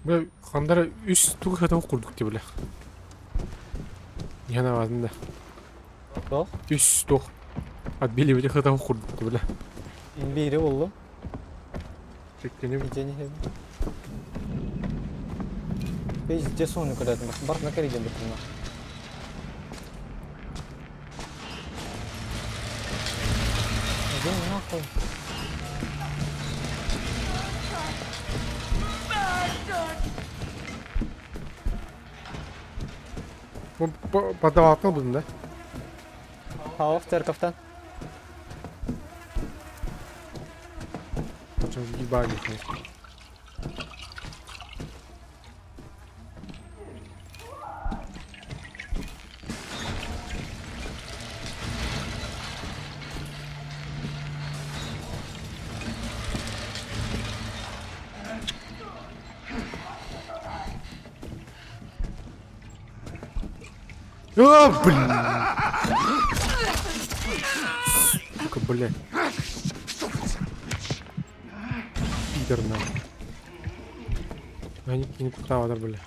Бля, хандара үс тугу хата курдук ти бля. Яна да. Туох? Үс туох. Отбили хата курдук ти бля. Биири буллум. Чеккеним. Дьэ иһэбин. Пиздец ону көрөөтүм. Барытына кэрийдим бутунна. Иди нахуй. Бу подавалканы булдум да? Хаух церковтан. Почему ебали? А, блин! Сука, блядь. Пидор на. Они не куда бля.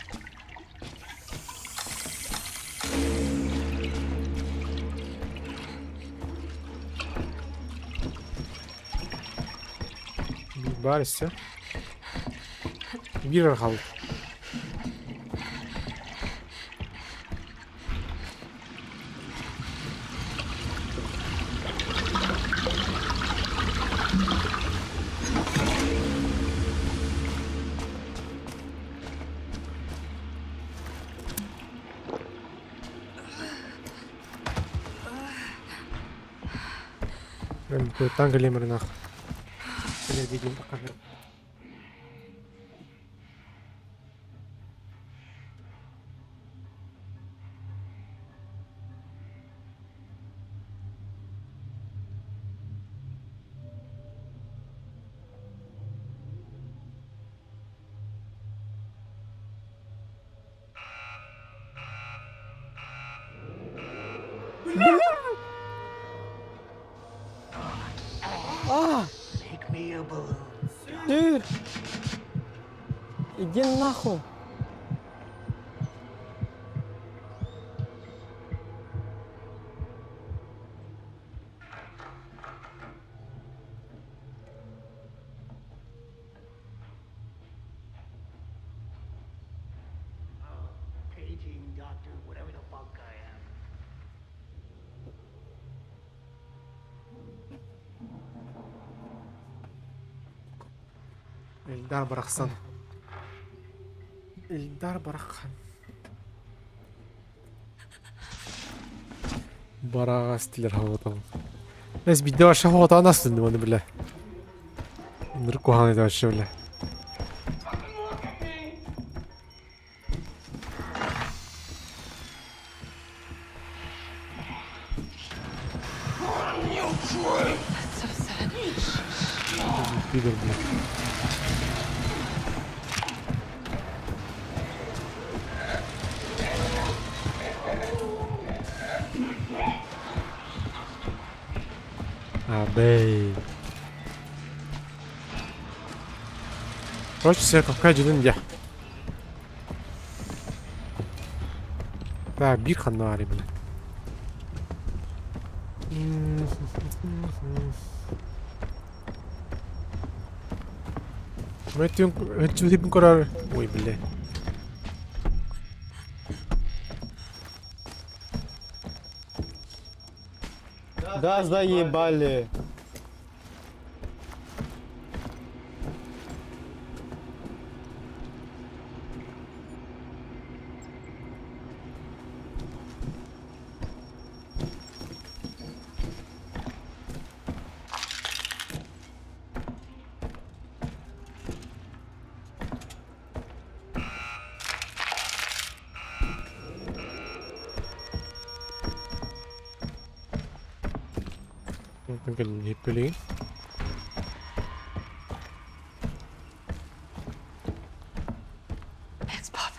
Барися. Биир хаалбыт. Танк нах. Видео покажи. А! Дыр! Иди нахуй! Эльдар барахсан. Эльдар барахан. Барагас тилер хаватал. Эс бидде вообще хаватал нас не бля. Нырку ханы вообще бля. Пидор, блядь. Абей. Короче, церковка дьонун дьэ. Так, биир ханна баарый, блядь? Өттүн көрөр. Ой, бля. Да, заебали. Блин. Thanks, Pop.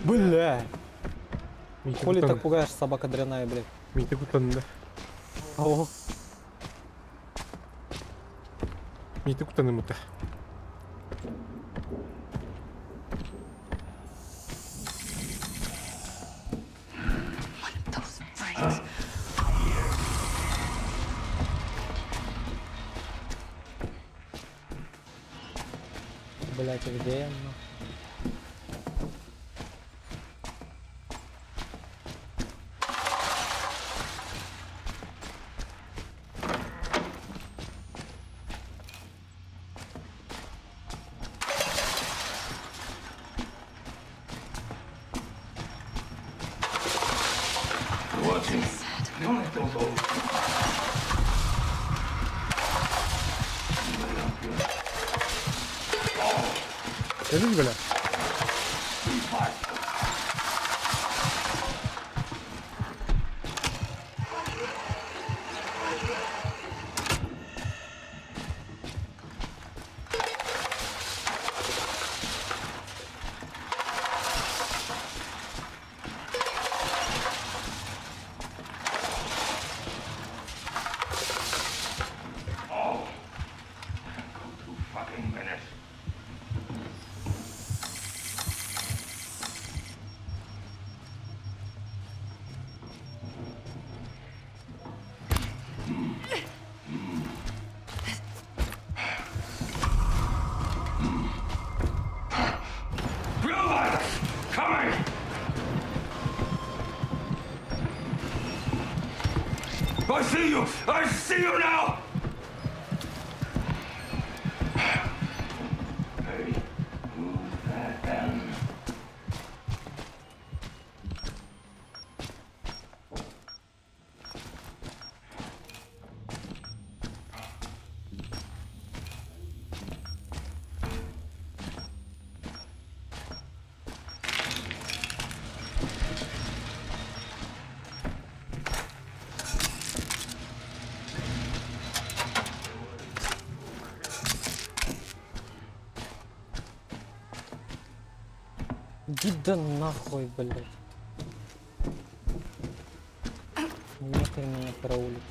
Бля. Хули так пугаешь, собака дряная, блядь. Миите кутанна. О, Миите кутанымыта. Those freaks. блядь, а где я? нахуй? Кэлин бля. Fucking minute. Robot! Coming! I see you! I see you now! Hey, who's that then? Иди да нахуй, блядь. Нехер меня караулить.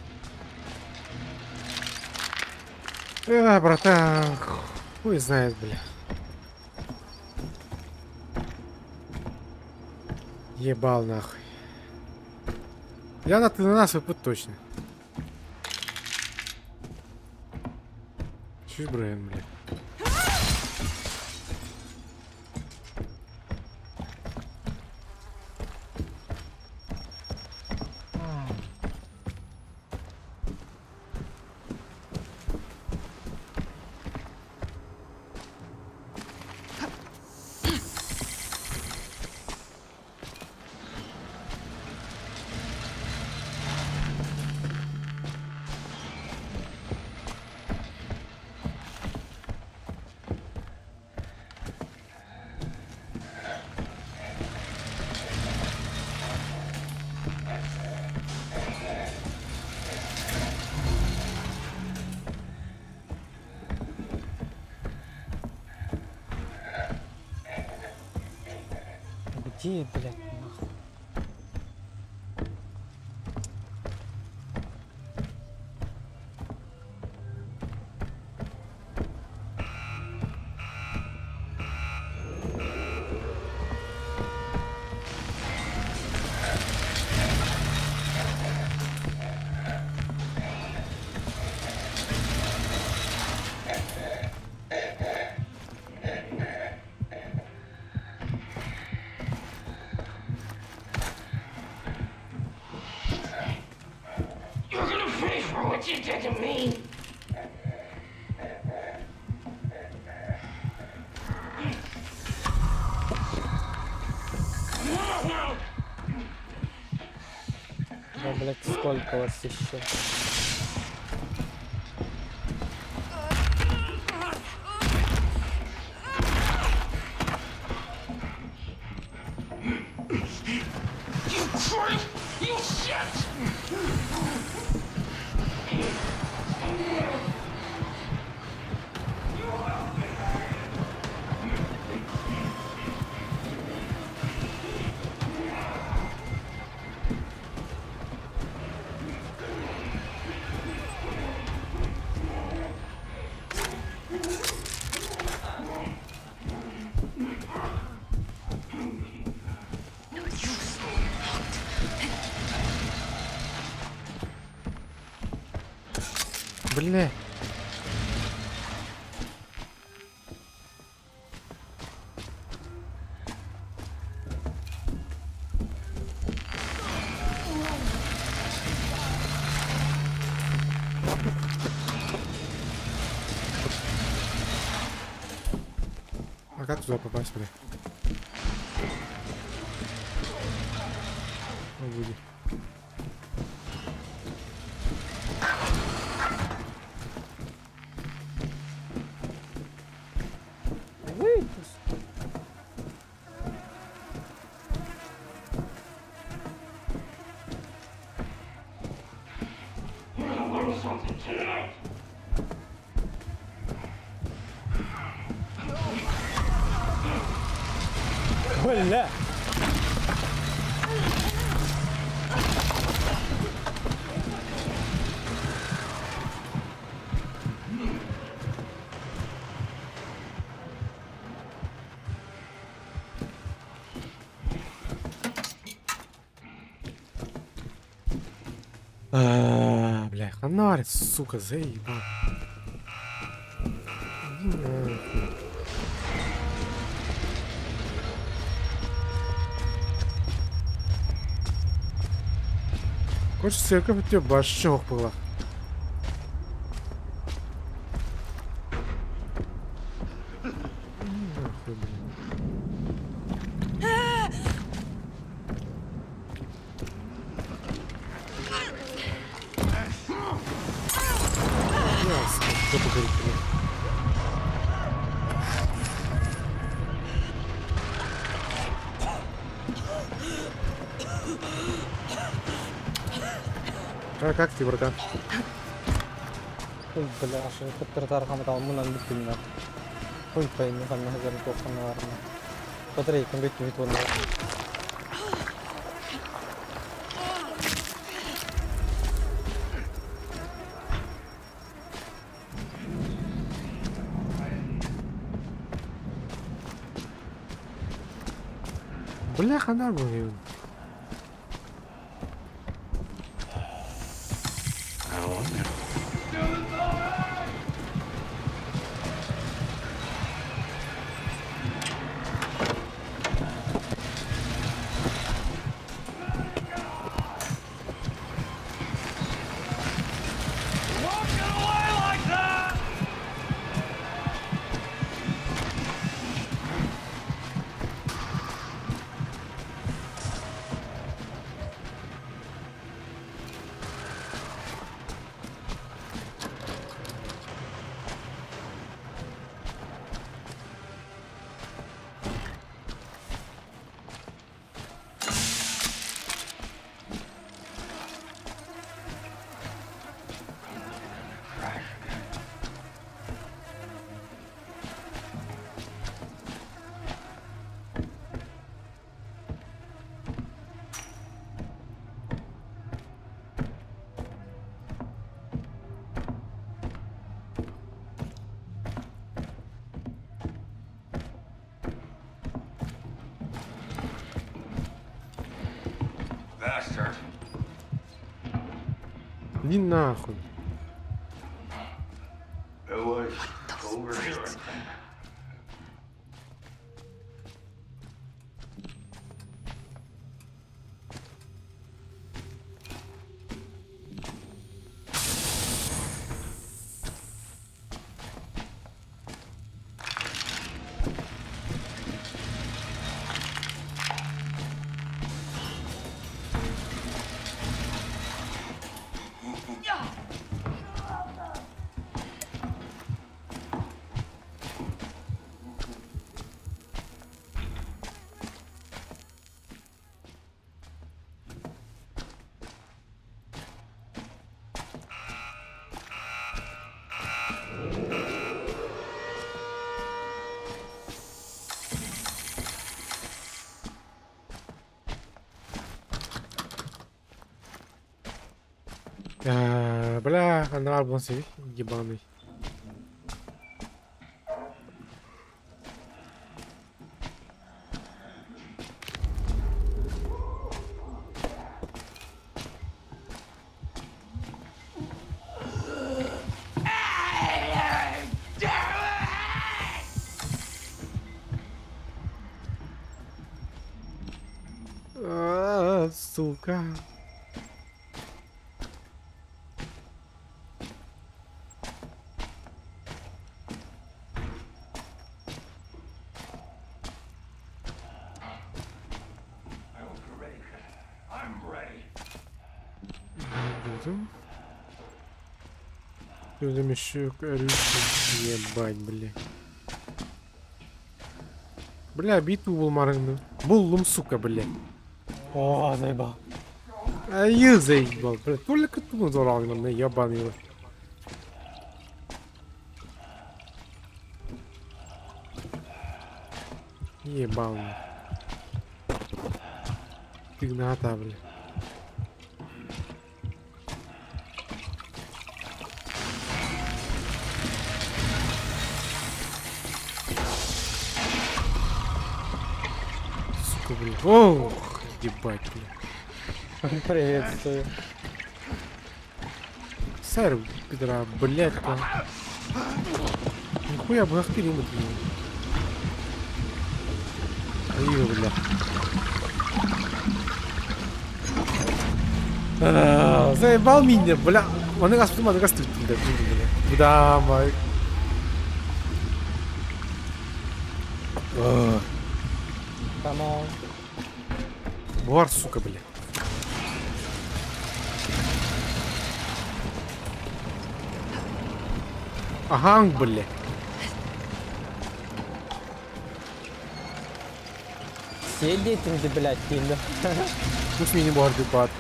Братан, хуй знает, бля. Ебал нахуй. Я на ты на нас выпад точно. Чуть Брайан, бля. Где, блядь, нахуй? You're gonna pay for what you did to me! Да, блядь, сколько вас еще? You creep! You shit! Бля. А как туда попасть, бля? О, будет. Выйди. You're gonna learn something tonight! Бля! А, бля, ханарь, сука, заебал. Иди нахуй. Короче, церковь у тебя башок была. Нахуй, блин. Ясно, жопа горит, блин. А как ты, братан? Ой, бля, аж кыттыртар хаматал мунан бүттүм на. Ой, пойми, ханна хазар тоханаларына. Батарейкам бүттү бүт онна. Бля, хана был. Won't get away like that! Иди нахуй. It was over here. Э, бля, анар буолан сиби, ебаный. А, сука. Ебать, бля. Бля, битву булмарыңны. Буллум, сука, бля. О, заебал. Ай, заебал, бля. Только тут зоралгын, ебаный. рот. Ебал. Ты на бля. Сука, бля. Ох, ебать, бля. Приветствую. Сэр, пидора, блядь, там. Нихуя, бля, ты блин. Ай, бля. А, Заебал меня, бля. Оны каспы, оны каспы, бля, бля. Бля, май. Come on. Буар, сука, бля. Ага, бля. Сидеть ты, блядь, киллер. Пусть меня буар бат.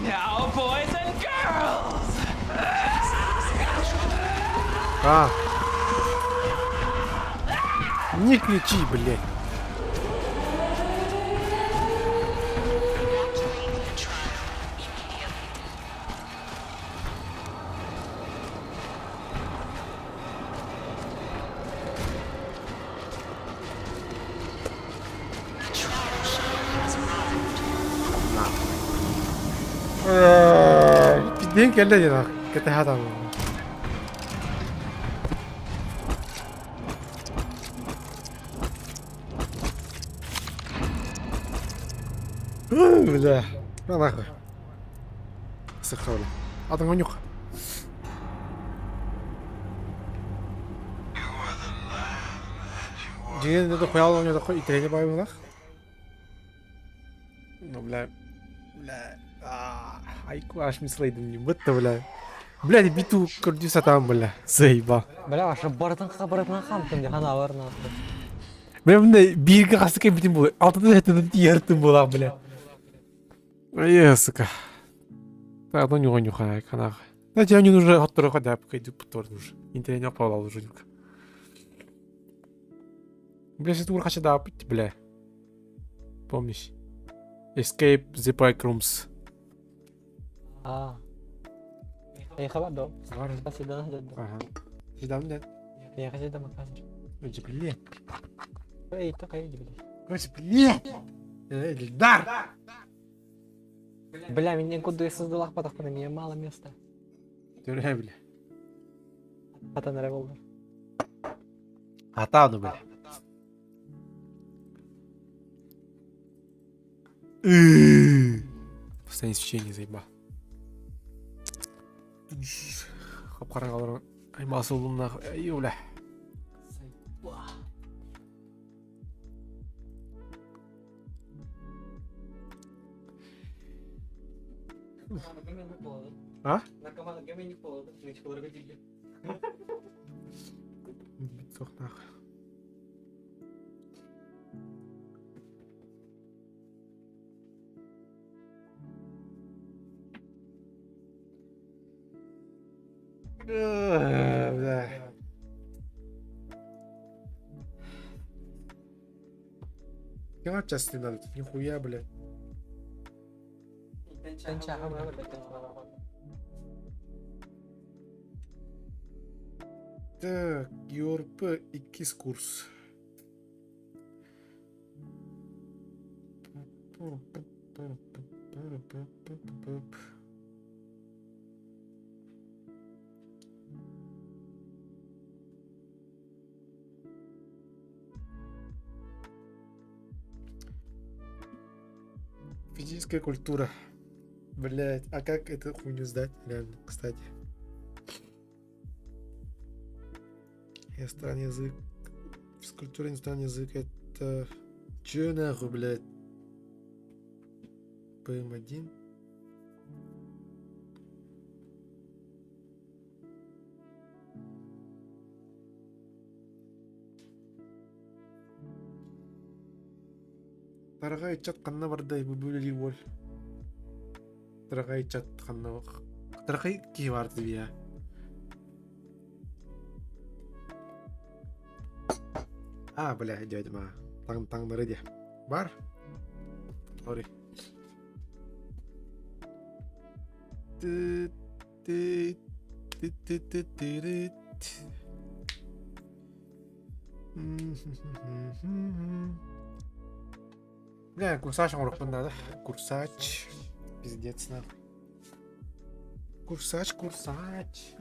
Now, boys and girls! А. Не кричи, блядь. Evacuate the trial immediately. The trial shuttle has arrived. Пизден кэллэ диэн кэтэһэ там. Бля, на нахуй. Сыха, бля. Атын конюх. Дьиҥин да хуйал оонньоотоххо итэҕэйэ баҕайылаах. Ну, бля, бля, айку аж мислайдым бытта, бля. Бля, биту көрдүү сатаан, бля. Заебал. Бля, аж бартын хабарынан хамтым дии ханаабар нахуй. Бля, мында бииргэ хаста кэлбитим буолуой. Алтыда этинэн тиийэртим буолаах, бля. Ай, сука. Так, ну нюхай, нюхай, канах. Да, тебе не нужно хоттору да, пока иду по уже. Интернет павлал уже. Бля, если ты да, бля. Помнишь? Escape the Backrooms. Аа. Эйиэхэ бар дуо? Бар. Спасибо, Ага. Сюда, блядь. Эйиэхэ сюда маказыр. Блин. Эй, такая иди, блядь. Короче, блин. Эльдар! Бля, меня куда я создала потом, мне мало места. Төрө бля. Хатан эрэ буолла. Хатааны бля. Постоянное освещение заебал. Хап-хараҥа олорон аймаас улуннаах бля. А? Бит сохнаах. Бля. Хера часто надо, тут нихуя, блядь. Так, ЮРП иккис курс. Физическая культура. Блять, а как эту хуйню сдать? Реально, кстати. Иностранный язык. Физкультура, иностранный язык это... Чё нахуй, блядь? ПМ1. Тараҕай ыччат ханна бардай бу үлэлиир уол? Тараҕай ыччат ханна Тараҕай киһи баар дии А, бля, дядя ма. Таҥ таҥнары диэ. Бар. Сори. Ты ты ты ты ты ты Бля, курсач оҥоруохпун наада. Курсач. Пиздец нахуй. Курсач, курсач.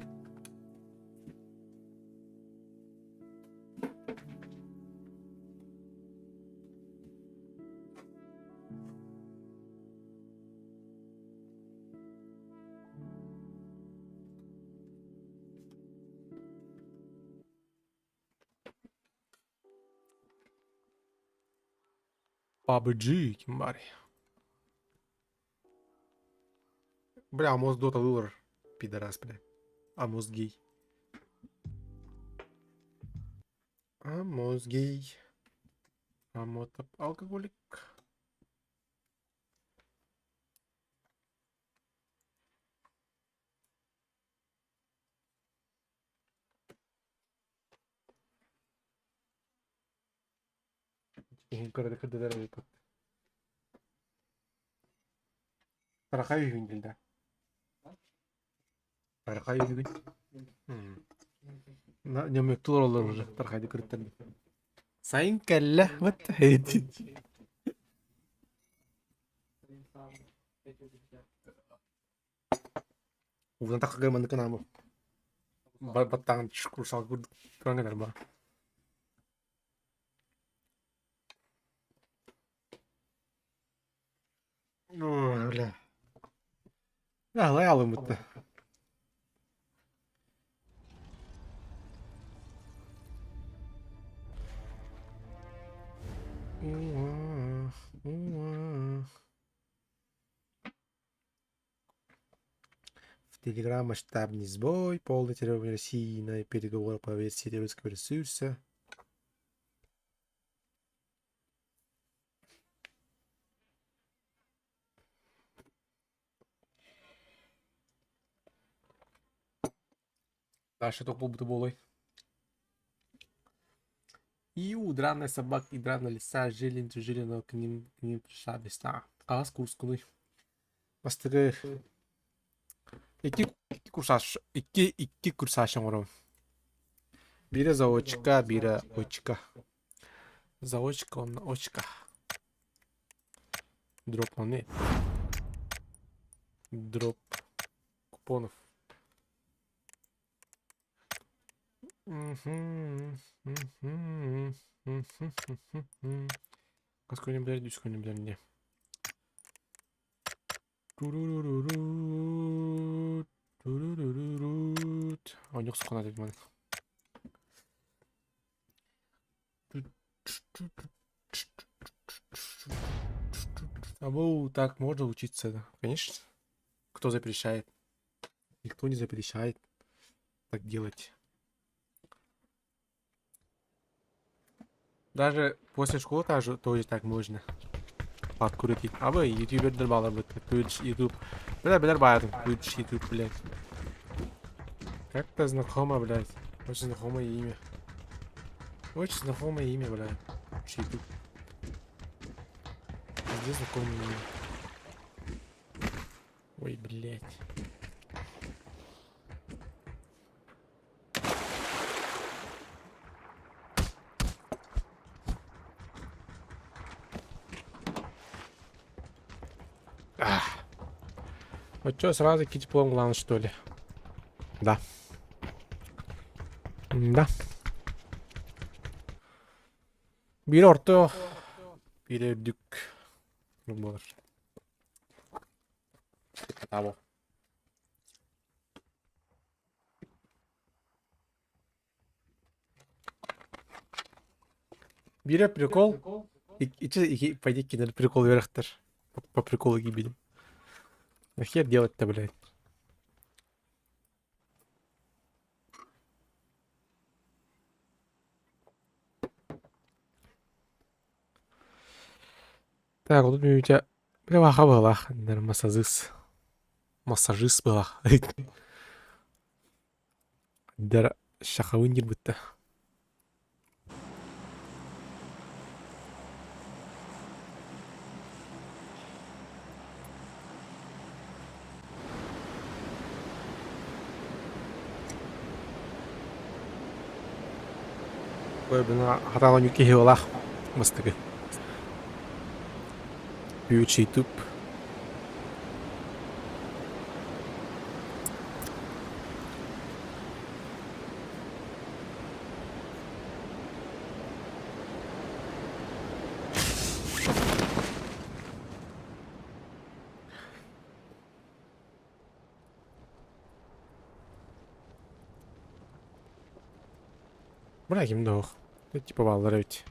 PUBG ким баарый? Бля, Амос Дота выбор. Пидорас, бля. Амос гей. Амос гей. Амот алкоголик. Кырдырдар эбиппит. Тарахай үһүн дилда. Тарахай үһүгүн. Нөмөктүр олор уже тарахайды кырыттан. Сайын кэллэ, вот Угун тахха маннык гынаамы баттаан курсал туран гынар ба. Ой, бля. Алай алыммытта. В Телеграм масштабный сбой, полный требование России на переговоры по версии русского ресурса. Дальше только буду болой. И у драная собака и драная лиса жили, жили, но к ним пришла весна. Хаас курскуный. Бастакы икки икки курсач икки икки курсач оҥоробун. Биирэ заочка, биирэ очка. Заочка уонна очка. Дроп монет. Дроп купонов. Хас күнү билэр, үс күнү билэр дии. Оонньук сухана дедим Абу, так можно учиться, да? Конечно. Кто запрещает? Никто не запрещает так делать. Даже после школы тоже, тоже так можно. Подкурить. А вы ютубердер балар бит. Twitch, YouTube. Бля, билэр баайытым. Twitch, YouTube, блядь. Как-то знакомо, блядь. Очень знакомое имя. Очень знакомое имя, блядь. Twitch, YouTube. Везде знакомое имя. Ой, блядь. Ах. Вот что, сразу диплом главное, что ли? Да. Да. Биир орто, биир үрдүк буолар. Того. Биирэ прикол, ичи пойди кинер прикол үөрэхтэр. По приколу гибель. Нахер делать-то, блядь? Так, вот у тебя... Бля, баха наверное, массажист. Массажист была. Дэр шахауын дирбитте. Ой, блин, хатаан киһи олах мастыгы. YouTube. Бля, ким да ох. Типа бааллар эбит.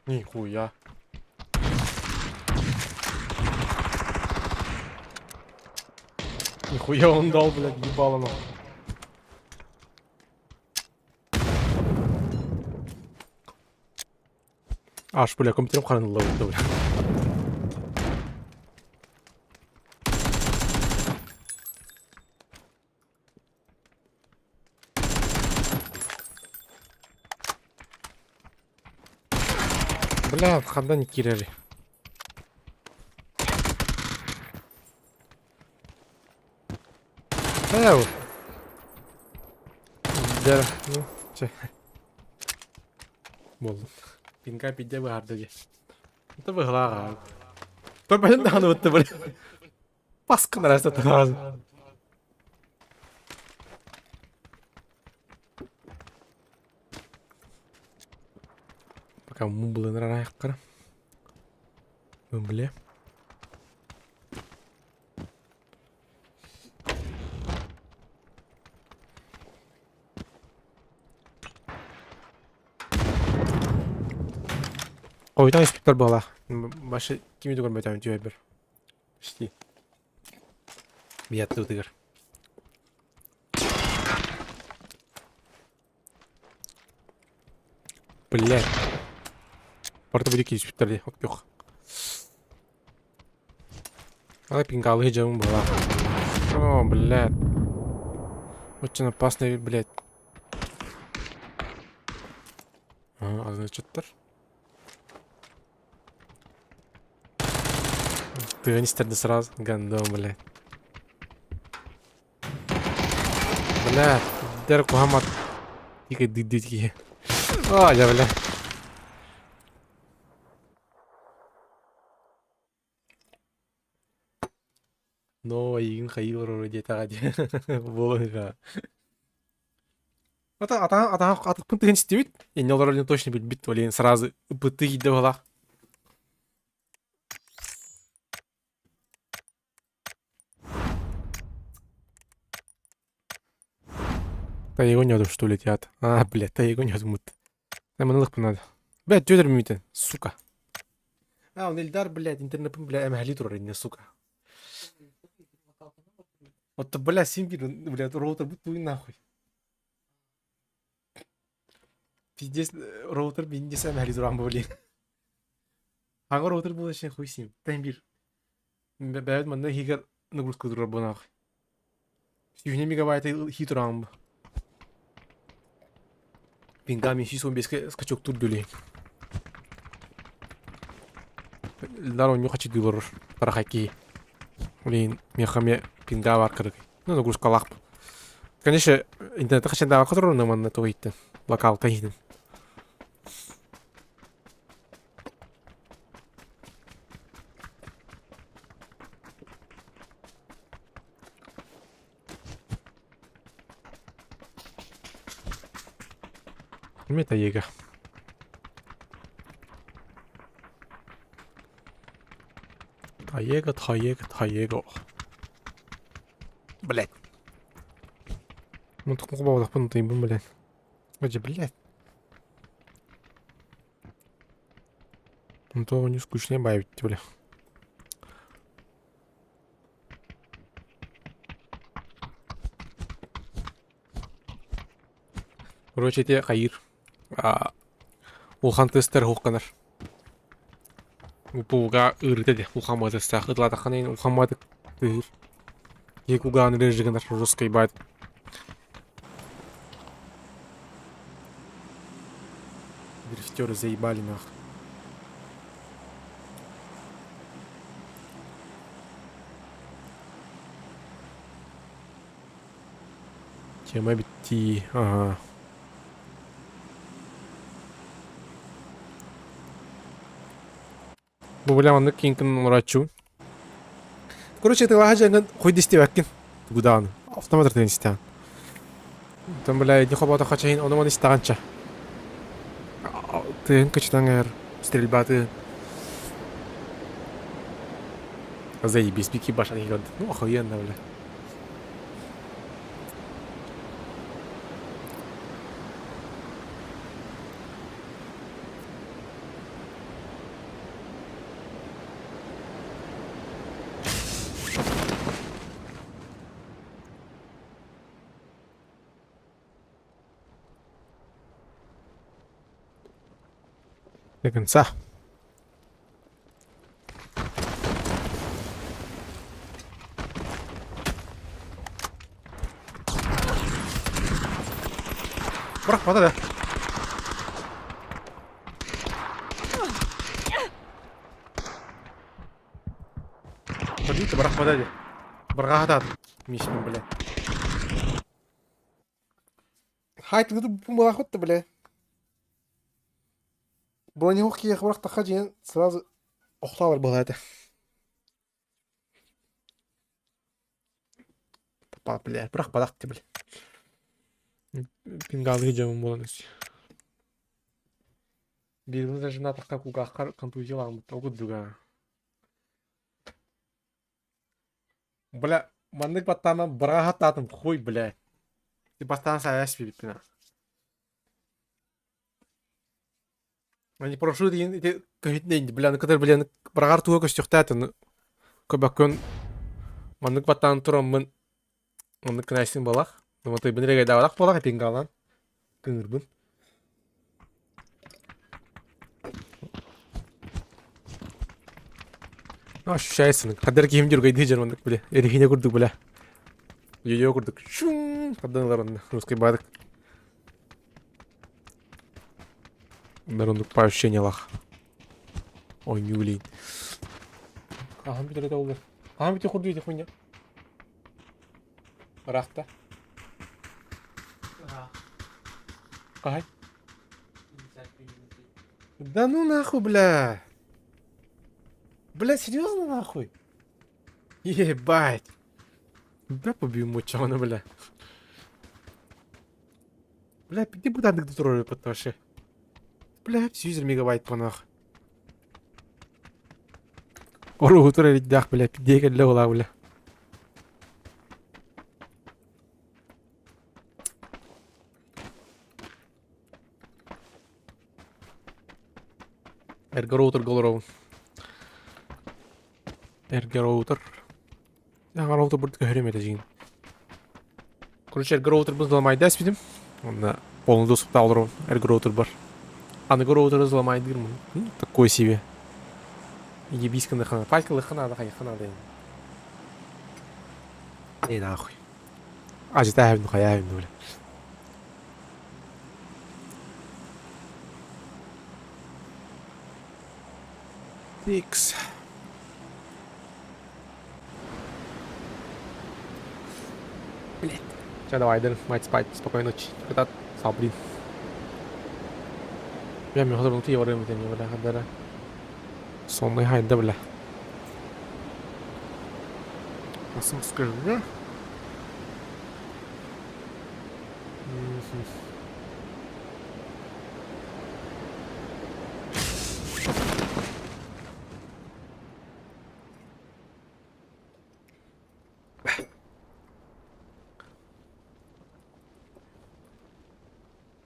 Нихуя. Нихуя он дал, блядь, ебало нахуй. Аж, бля, компьютером харанылла бля. Бля, хандан киирэр. Эу. Дэр, ну. Чэ. Буоллун. Пинка пидде быһаарда дии. Это быһылаах аа. Тобен даҕаны бытты били. Паскын араса тахаас. Пока мумблын арайыққара. Мумбле. Ойдан испиттэр буолаах. Башы кими да көрбөтөм түһэрбэр. Почти. Биаттыбытыгар. Блядь. Порта будет киспиттэр дии. От Ай пингалы дьон была. О, блядь. Очень опасный, блядь. А, значит, Ты не сразу, гандон, блядь. Бля, дэр куһамат. Тихо, дыдыки. А, я, бля. Но эйигин хайыы олорор диэтэҕэ дии. Буолан Ата ата ата атыкпын тыгын истибит. Инне олорор диэн точно билбит. Олен сразу ыппыттыы киирдэ быһалаах. Таегу не что летят. А, блядь, таегу не думают. Нам ылыхпын надо. Блядь, тетер мимитен, сука. А, он Эльдар, блядь, интернетпын, блядь, эмэһэлии турар инне, сука. Вот, бля, симпир, блядь, роутер будь нахуй. Пиздец, роутер биндес эмэһэлии туран бу, блин. Ага роутер була шин хуй сим. Тэн бир. Бэбэт манна иһигэр нагрузка турар бу нахуй. Сүүһүнэ мегабайты хи туран бу. Пингами 115 скачок тур дүлей. Эльдар онньу хачыдыы олорор тарахай киһи. Блин, миэхэ эмиэ пинга бар кырыгый. Ну, нагрузкалаах. Конечно, интернетте хачандааҕа которор манна тугу иһиттэн. Локалка иһинэн. Метаега. Таега, таега, таега. Блять. Мунтукмук бабадахпын тыйбын, блядь. Оже, блядь. Ну то не скучнее бавить, бля. Короче, ити хайыр. Улахан тыастар уһукканар. Пууга ыырыта де улахан тыастаах ытылаатаххына иһин улахан баатык тыаһыыр. Киһи кулгааҕын ырыа гынар жесткай баат. Дрифтеры заебали нахуй. Тема битти. Ага. Бу бля маннык киинкин оҥорооччубун. Короче, тылаһа дьаҥын хуй истибэккин. Тугу даҕаны. Автомат тыгын истэҕин. Оттон бля ити хоботоххо чэйин ону маны истэҕинчэ. Тыын кычытан эр стрельба тыын. Заебись, бики башан играет. Ну, охуенно, бля. До конца. Бырахпата да. Подите, бырахпатади. Бырҕаһатаат. Мишмин, бля. Хайтыгы бумалаах да бля. Броневых киһиэхэ бырахтахха дьиэн сразу охтоолор буолаа этэ. Папа, бля, бырахпатах ти бля. Пингалыы дьомун буолан өссө. Биирбин зажинатахха кулгааххар контузиялааммыт ол курдуга. Бля, маннык баттааман быраҕа хуй, бля. Ти бастаан сайа испибиппин. Они прошу диэн ити көһүтүнэ бля, аны кытары бля, быраҕар туга көстүөхтээтин көбөккүн маннык баттаан тураммын оннук кынайсың балах. Тыйбын эрэгэйдаабатах буолах пингалан кыҥырбын. Ну, ощущается. Хаддар киһим дьургайдыы дьэр маннык бля. Эрихине курдук бля. Йо-йо курдук. Шум! Хаддан ылар онно. Русский бадык. Оннук по ощущениялах. Ойнуу Аһам бүтэр этэ олар. Аһам бүтэ курдук ити хуйня. Ыраахта. Хаһай? Да ну нахуй, бля! Бля, серьезно нахуй? Ебать! Да побью мочону, бля. Бля, где бутандык турар вообще? Бля, 100 мегабайт понах. Оруутур эриддэх, бля, пиддиэ кэллэ буолаа, бля. Эргэ роутерга олоробун. Эргэ роутер. Аҥа роутер бурдук көһөрүм этэ дьиҥин. Короче, эргэ роутербын взломайда эспитим. Онно полный доступта олоробун эргэ роутер бар. Аныгы роутеры взломайдыырмын. Такой себе. Ебись хана. Палькалыхха наада, хайыхха наада. Не нахуй. Ажитаһабын хайаһабын бля. Икс. Блять. Все, давай, Дэн, мать спать. Спокойной ночи. Кытат, сал, блин. Бля, мен хозер внутри барыам этим, бля, хадара. Сонный хайда, бля. Басым скажу, да?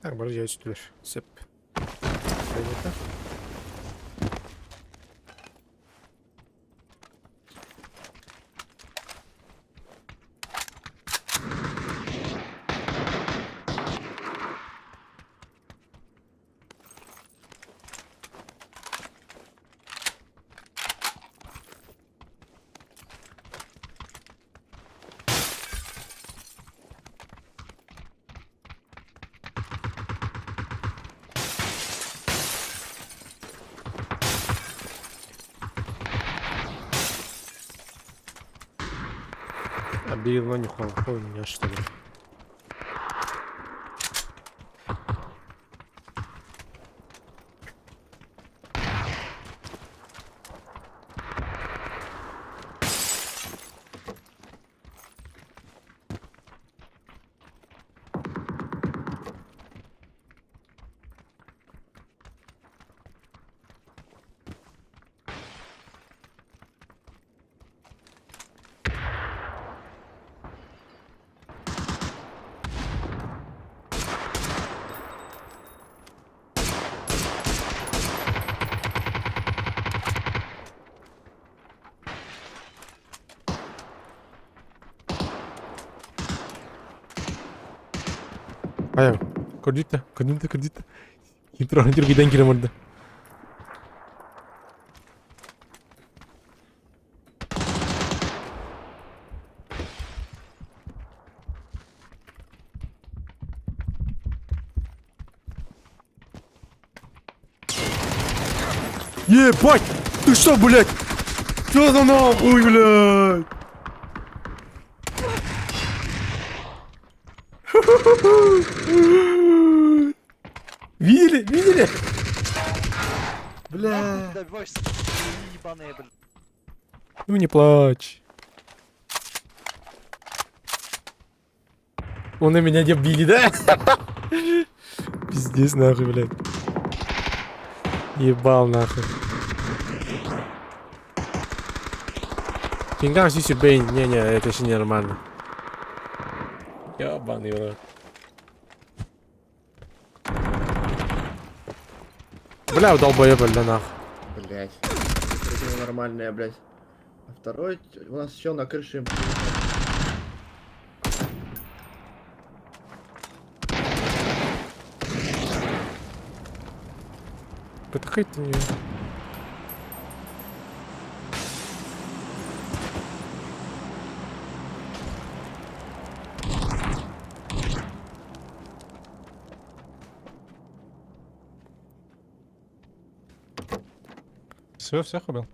Так, бары дьэ түстүлэр. Сөп. Принято. Биир нюхал, хуйня что ли. Хайа, көрдүт да, көрдүм да, көрдүт да. Интро түргүдэн киирэн барда. Ебать! Ты что, блядь? Что за нахуй, блядь? Видели? Видели? Бля. Добиваешься, ебаные, блядь. Ну не плачь. Он и меня не били, да? Пиздец нахуй, блядь. Ебал нахуй. Пингам сюсю бейн. Не-не, это еще нормально. Ебаный в рот. Бля, долбоеба, бля, нахуй. Блять. Нормальная, блять. А второй у нас еще на крыше. Подходит на нее. Все, всех убил?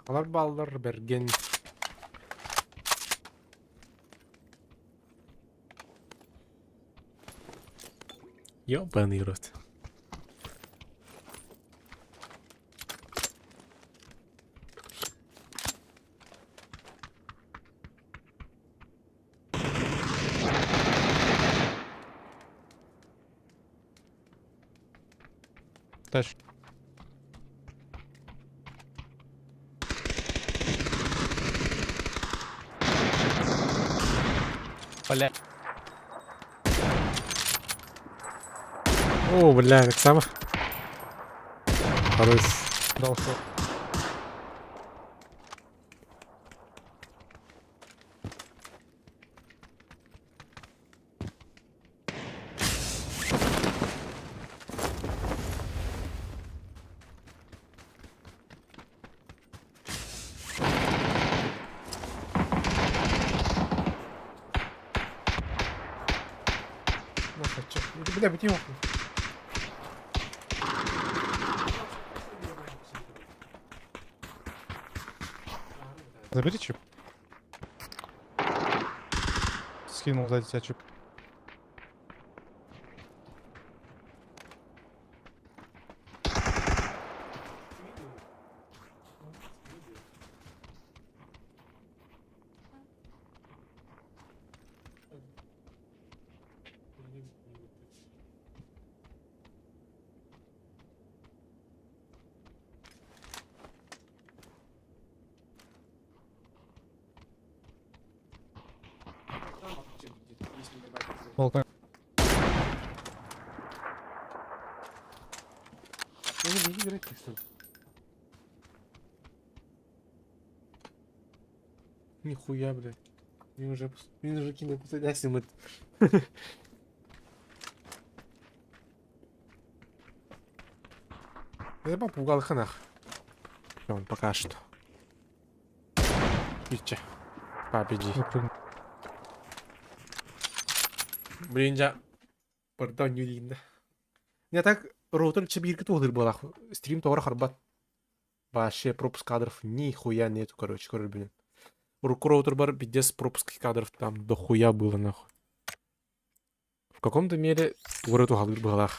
Алар баллар берген. Ёбаный рот. Дальше. Бля. О, бля, так само. Хорош. Дал шот. Нахуй, чё? Бля, бути нахуй. Забери чип. Скинул сзади тебя чип. Балкон. Нихуя, блядь. Мин уже кинул посадясим это. Я попугал ханах. Он пока что. Иче. Победи. Блин, я... Пардон, не Я так роутер чебирки туғдыр была. Стрим тоғра харбат. Вообще пропуск кадров нихуя нету, короче, короче, блин. Руку роутер бар, пиздец, пропуск кадров там дохуя было, нахуй. В каком-то мере город угалыр было.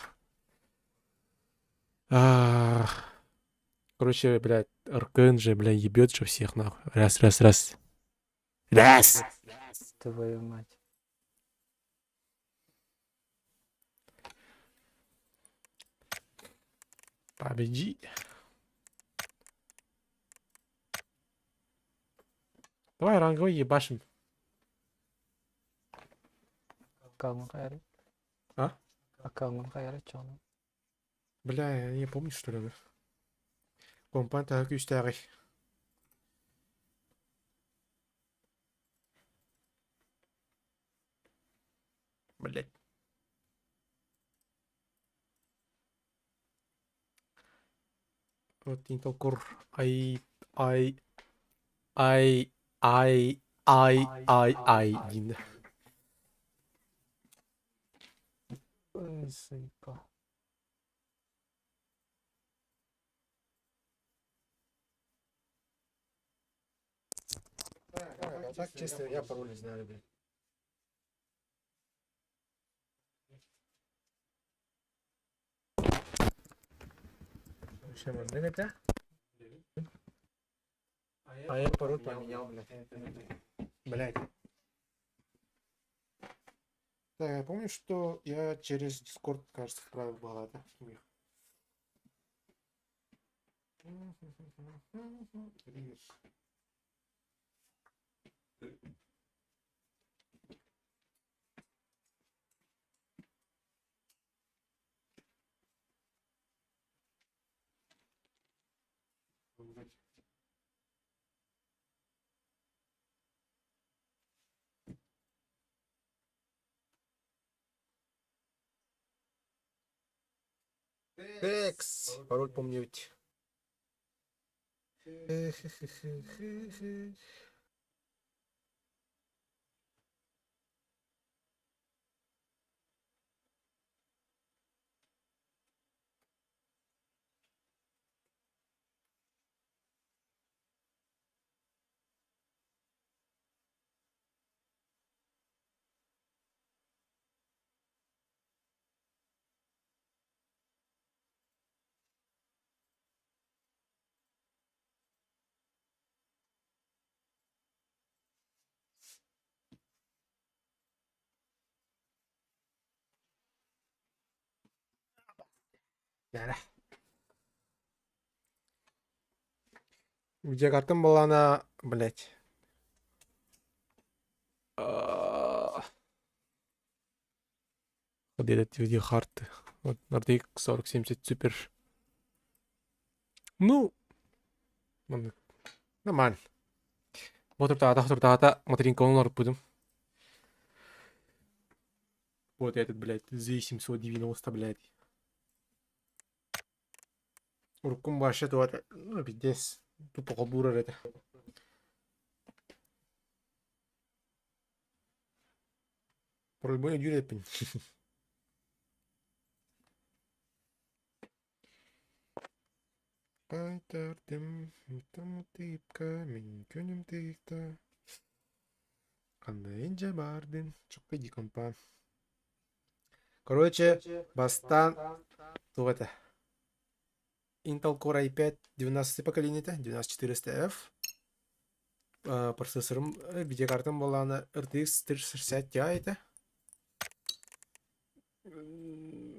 Короче, блядь, РКН же, блядь, ебет же всех, нахуй. Раз, раз, раз. Раз! Твою мать. Победи. Давай ранговый ебашим. Аккаунт хайры. А? Аккаунт хайры чону. Бля, я не помню, что ли. Компан так старый. Блять. Вот Intel Core i i i i i i i диэн. Ой, сука. Так, честно, я пароль не знаю, блин. Вообще, можно это? А я пароль поменял, блядь. Блядь. Так, я помню, что я через Discord, кажется, отправил было, да? У них. Привет. Текс. Пароль помню ведь. Видеокартам была она, блять. Вот этот видеокарты. Вот RTX 4070 Super. Ну, маннык. Нормально. Мотор таата, материнка олорбутум. Вот этот, блядь, Z790, блядь. Уруккум вообще то это, ну, пиздец. Тупо холбуур это. Пароль дюрепин. Байтардым, там тыпка, мен күнүм тыыкта. Кандай инже бардын, чокко иди компа. Короче, бастан, туох это? Intel Core i5 12 поколение 12400F. Процессорым, видеокартам была на RTX 3060 Ti это.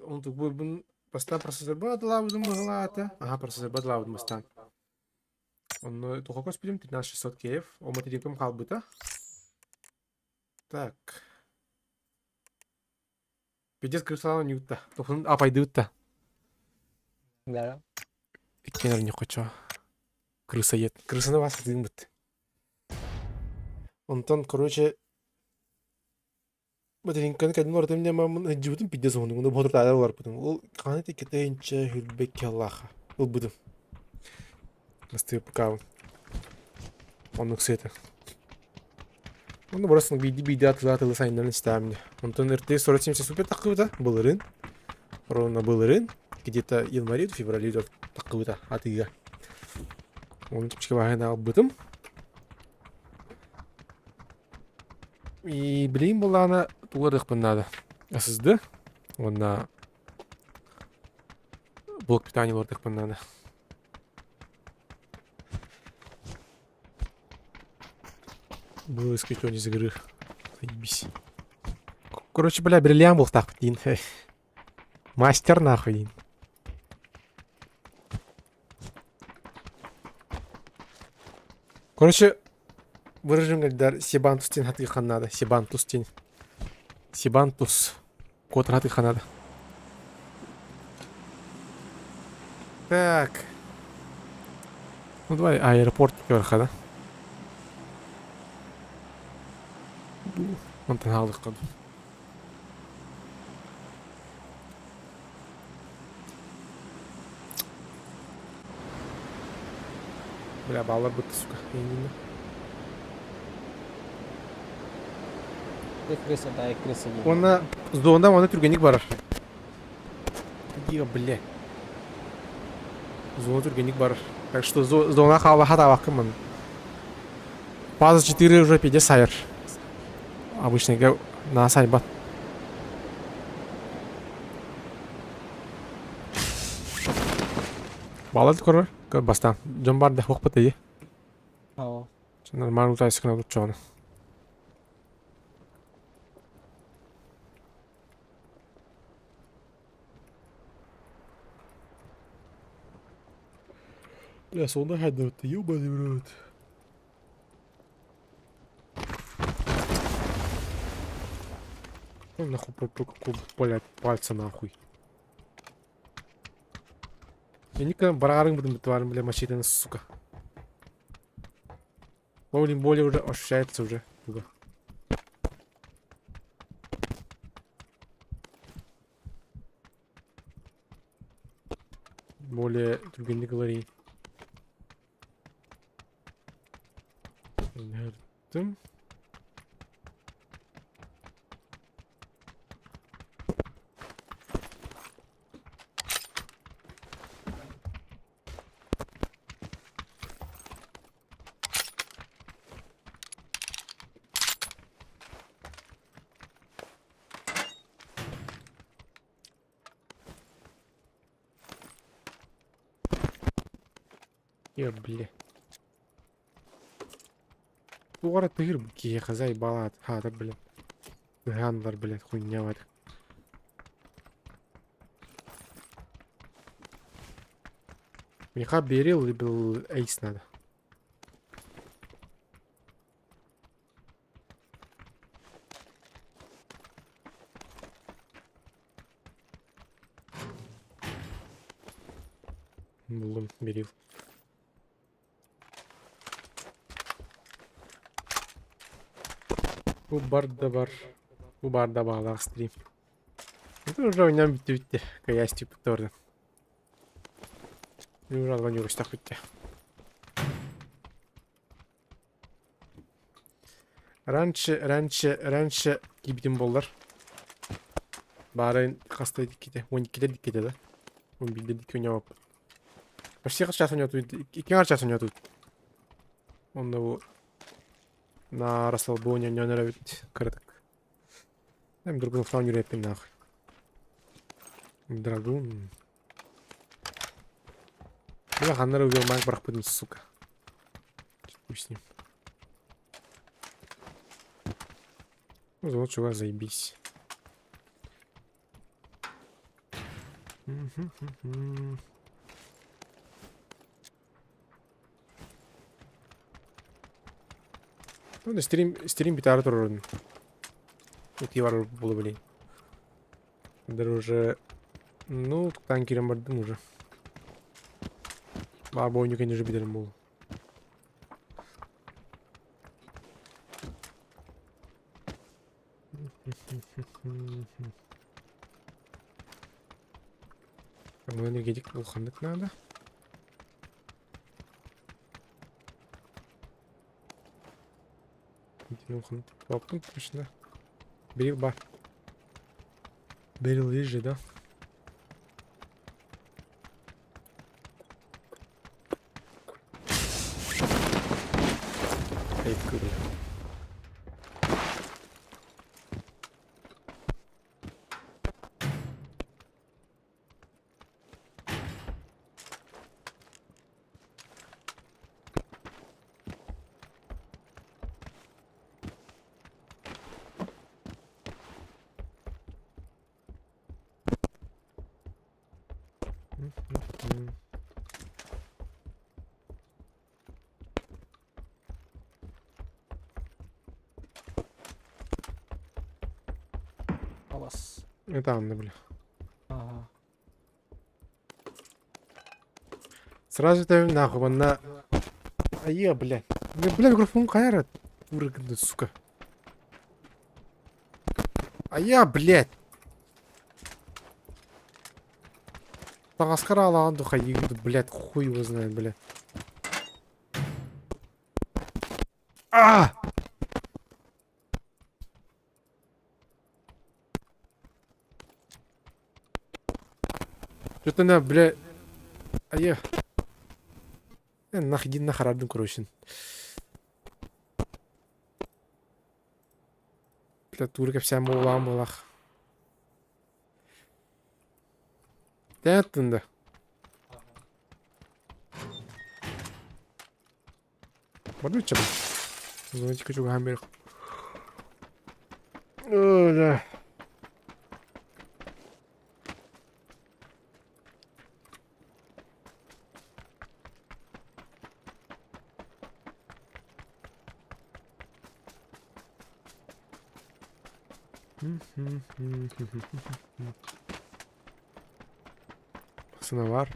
Он тут был бастан процессор бадлабыдым быһылаата. Ага, процессор бадлабыдым бастан. Онно туха көспүтүм 13600 KF. Ол материнкам хаалбыта. Так. Пиздец крысалан ньютта. Тохун апайдыбытта. Да. Иккиэн не хочу. Крысоед. Крысаны бас быт. Онтон, короче, материнканы кәдімгі ортам не мамын жібітім пиздец оны. Оны ботыр тада олар бұдым. Ол қаны текетейінче хүрбек Аллаха. Ол бұдым. Насты пока. Оннук света. Оны просто биди биди атылы атылы сайыннан истәмне. Онтон RTX 4070 супер тақыбыта. Былырын. Ровно былырын. Где-то январе, феврале тақыбыта атыга. Оны чипчики бағына алып И билин буллаана тугар надо. SSD. Онна блок питания лордыхпын надо. Был исключен из игры. Заебись. Короче, бля, бриллиант был так, дин. Мастер нахуй, дин. Короче, выражен дар Себантус тин хаты надо. Себантус тин. Себантус. Кот хаты надо. Так. Ну давай аэропорт көрха, да? Онтон хаалык Бля, баалар бытты, сука. Иннинэ. Ты крыса, да, и крыса. Уонна зона оны түргэнник барар. Иа, бля. Зона түргэнник барар. Так что зона хаалаха таабаккын мын. Фаза 4 уже пиде сайыр. Обычныйга на сайбат. Балат көрөр. Көр бастаан. Дьон бар да хуохпут дии. Оо. Нормально утайсыкына тутчоҕуна. Бля, сонда хайдабыт, ебаный в рот. Ну нахуй, блядь, пальцы нахуй. Мен бараарың будем тварым, бля, мочить, сука. Более более уже ощущается уже. Туга. Более түргенник ыларый. Нэрдим. Е, бля. Тугара тыгыр киһиэхэ заебала хаатар, блин. Ыһааннар, блядь, хуйня бар. Миха берил либо эйс надо. Буллум, берил. Бу бар да бар. Бу бар да баҕалаах стрим. Это уже ойнаан бүттэ бүттэ. Каясь типа тордан. Уже алган юрустах бүттэ. Раньше, раньше, раньше киибитим буоллар. Баарын хаста иккитэ, уон иккитэ иккитэ да. Уон биирдэ икки ойнообоппут. Почти хас чаас ойноотубут, икки аҥар чаас ойноотубут. Онно бу на расслабоне ойноон эрэбит кыратык. Эм Драгуновтаан үрэппин нахуй. Драгун. Бля, ханнары убил маг бырахпытын, сука. Хуй с ним. Ну, вот чувак, заебись. Ну, стрим, стрим битары турурун. Ути бар булу блин. Дыр уже... Ну, туктан кирен бардым уже. Бар бойню кенде уже битерим болу. Ну, энергетик улаханнык надо. Улаханнык точно. Берил бар. Берил есть же, да? Эй, бля. Алас. Это Анна, бля. Ага. Сразу это нахуй, манна. А я, бля. Бля, бля, микрофон кайра. Урыгынды, сука. А я, блядь. Тагаскара алаған духа, блядь, хуй его знает, блядь. А! Что-то на, бля... Ае. Нах, иди нахер, ардым, короче. Бля, тура кэпсээн буолаҕым буолах. Тэттин да. Барбычча бу. Зонтика чугаһаан биэрэх. О, да. Сыновар.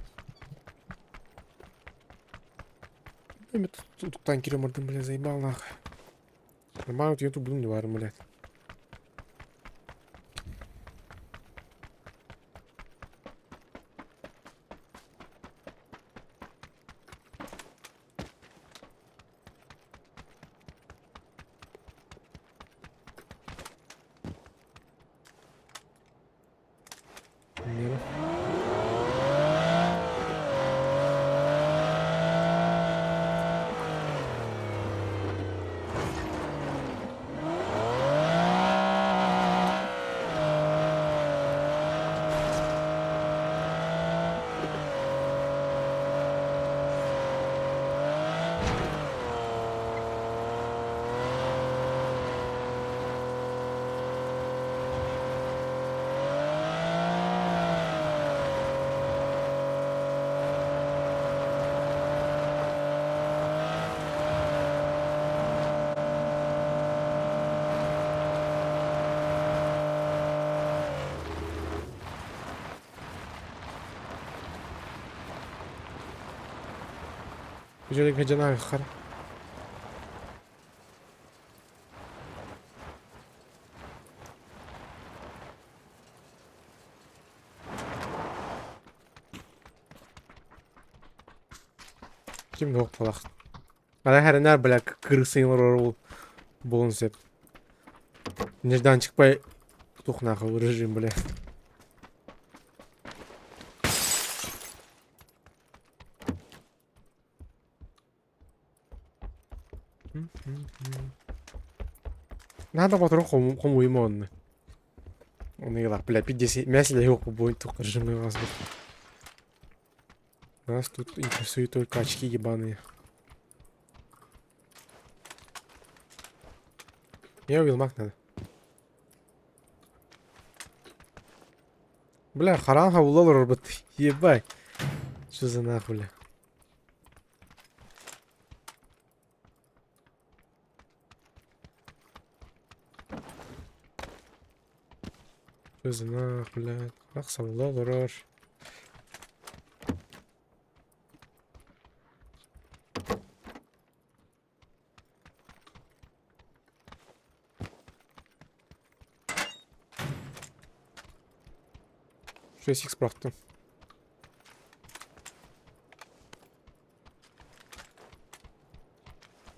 Эми тутуктан киирэн бардым, бля, заебал нахуй. Нормально, вот ютуб не барым, блядь. Мира. Күдьэлэгэ дьанааххар Ким да буолах. Ана хэрэнээр бля кырысыйын олорор буолуон сөп. Нежданчик тух нахуй режим, бля. Надо патрон хомуйма онно. Оныгылар, бля, 50 мясо его будет только режимный вас. Нас тут интересуют только очки ебаные. Я увидел маг надо. Бля, харанха улалар робот. Ебать. Что за нахуй, бля? Что за нахуй, бля? Ахса улалар. 6х бырахтым.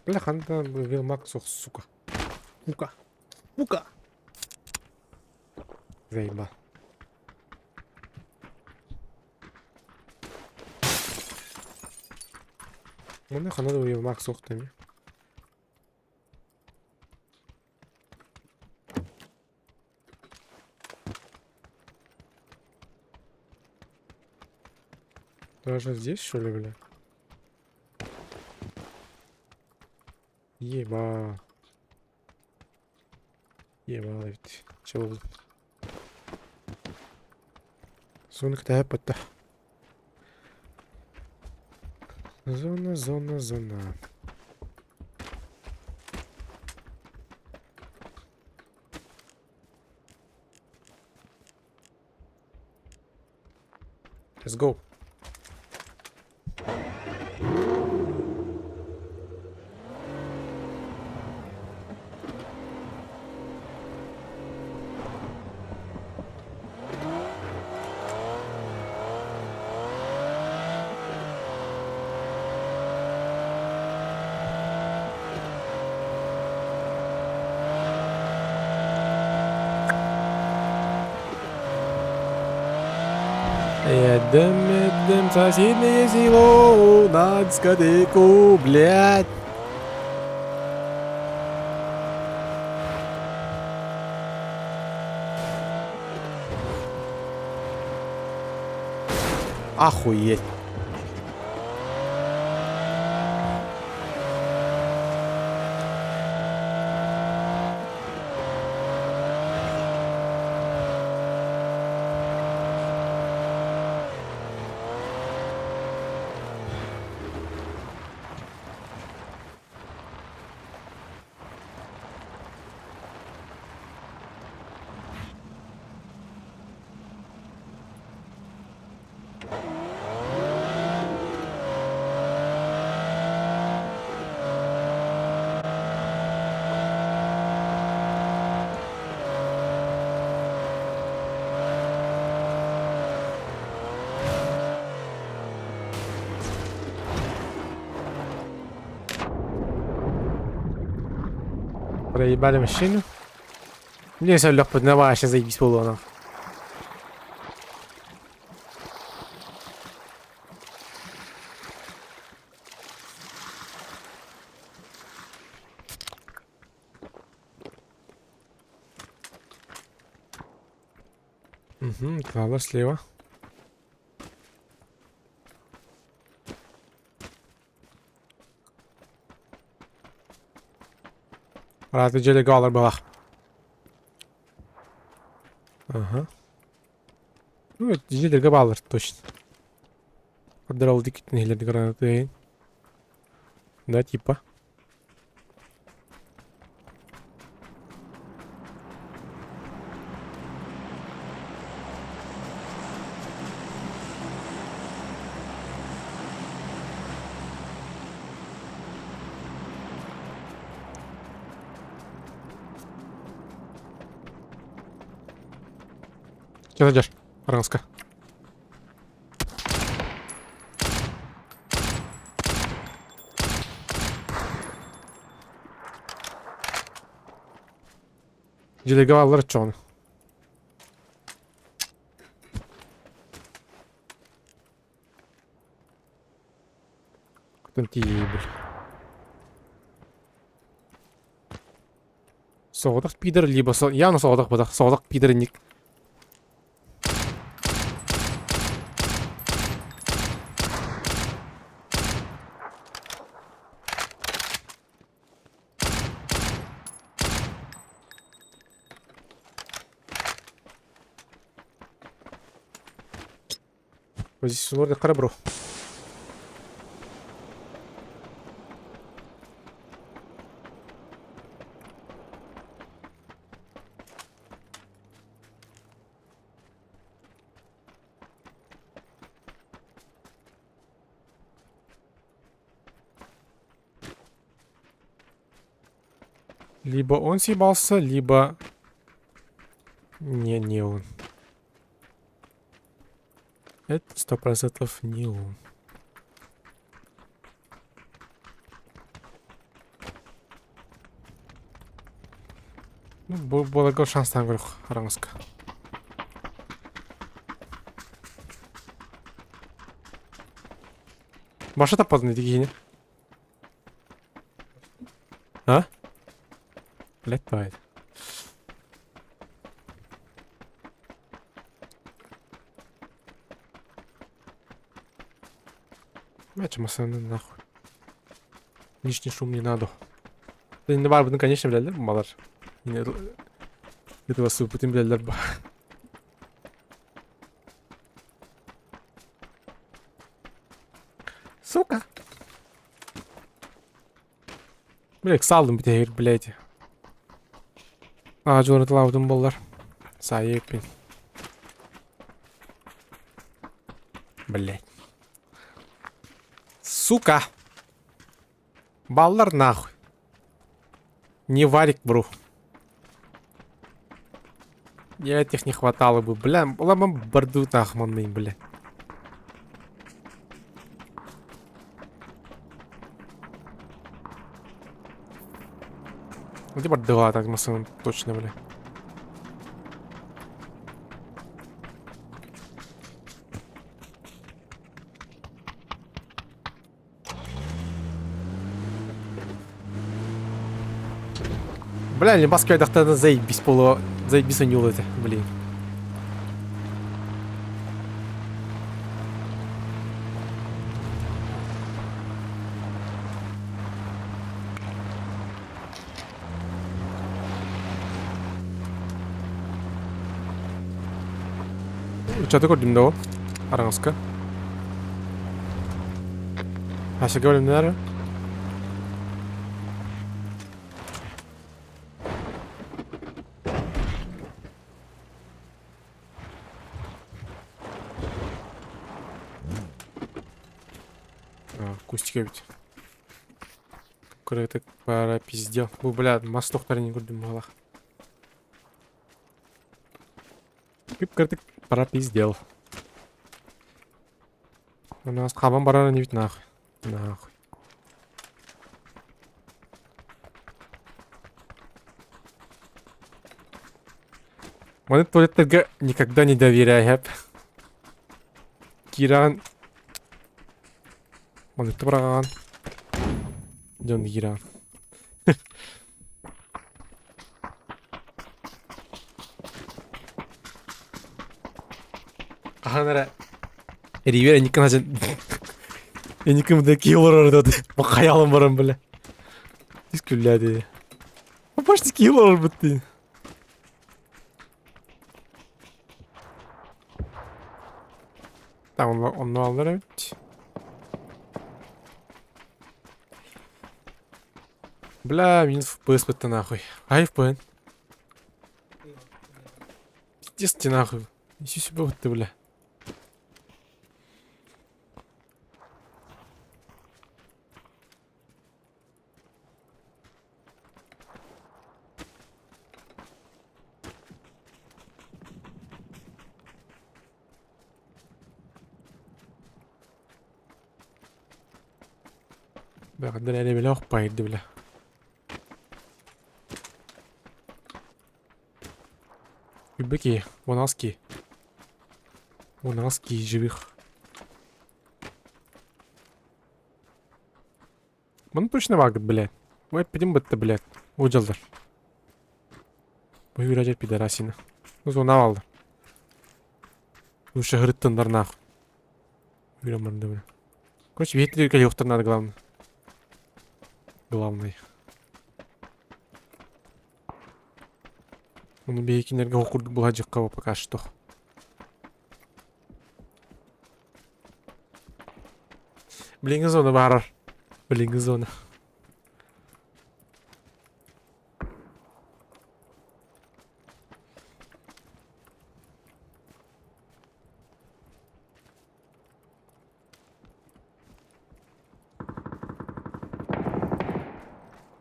Бля, ханна Вилмак суох, сука. Сука. Сука. Заебал. Манна ханна да Вилмак суох дemi. Даже здесь, что ли, бля? Еба. Еба, ведь. Чего? Зона кта Зона, зона, зона. Let's go. Едем, едем в соседнее село на дискотеку, блядь. Охуеть. Проебали машину. Мне все легко на сейчас заебись полона. Угу, клава слева. Рад видели галлар была. Ага. Ну, дьиэлэргэ бааллар точно. Поддрал дикитин гранаты. Да, типа. Че зайдешь? Аранска. Делеговалар чон. Кутун тиийбил. Соҕотох пидор либо со явно соҕотох бадах соҕотох пидор ник. Позициялар кара бро. Либо он съебался, либо... Не, не он. Это 100% не он. Ну, буоларга шанстаан көрөх араҥаска. Баша таппатын ити киһини. А? Блять, давай. Блять, масаны нахуй. Лишний шум не надо. Да не бар, конечно, блядь, малар. Этого супутин, блядь, Сука. Блядь, салдым бүтэһигэр, блядь. Аа, дьуоратылаабытым буоллар. Саайыппин. Блядь. Сука! Баллар нахуй. Не варик, бро. Я этих не хватало бы, бля. Ламам борду нахманный, бля. Где бордыла так массовым точно, бля. Бля, не баска дахтана заебись поло, заебись у это, блин. Чаты көрдүм да ол. Араҥаска. Асыга өлүмнэр. Кустик эбит. Кырытык пара пиздел. Бу, бля, мас тохтарын көрдүм буолах. Кып-кыртык пора пиздел. У нас хабан барара не ведь нахуй. Нахуй. Маны туалеттерге никогда не доверяй, хэп. Киран. Маныкты бараган. Дьон киран. Хаһан эрэ Ривер эникин хажан эникин мында кии олорор деді. Хайалым баран бля. Тис күлләде. Почти кии олорор бітті. Так, онно аллар эбит. Бля, минус FPS бітті нахуй. Ай FPS. Пиздец ты нахуй. Неси себе вот ты, бля. Бля, бля, охпайды, бля. Быки, вон аски. Вон аски живых. Маны точно вагыт, блядь. Ой, пидим бытты, блядь. Удьалдар. Бу юрәҗәр пидорасина. Ну, зона алды. Лучше гырыттындар нахуй. Юрәмәрдә, бля. Короче, ветер юктыр надо, главное. Главный. Оны бейкинерге окурдук була пока что. Блин, зона барар. Блин, зона.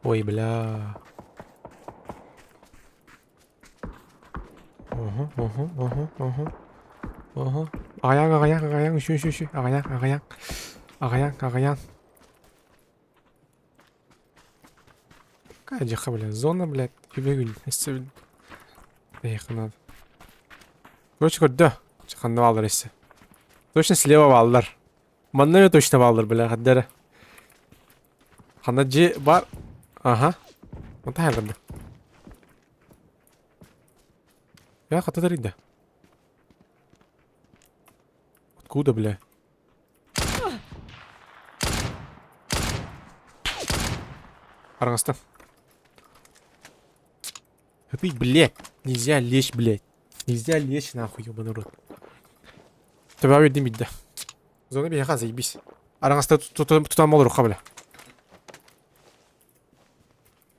Ой, бля. Ага, ага, ага, ага. Ага. Аҕыйах, аҕыйах, аҕыйах, үчү, үчү, үчү. Аҕыйах, аҕыйах. Аҕыйах, аҕыйах. Какая дьаха, бля, зона, блядь, күбэгүн. Өссө Эх, надо. Короче, көрдө. Ханна бааллар өссө. Точно слева бааллар. Манна эмэ точно бааллар, бля, хаддара. Ханна дьиэ бар. Ага. Онта хайаллар Я хата тарыйда. Откуда, бля? Араҥастан. Ты, блядь, нельзя лечь, блядь. Нельзя лечь, нахуй, ебаный рот. Төбөҕө биэрдим биирдэ. Зона биһиэхэ заебись. Араҥаста тутан болоруохха, бля.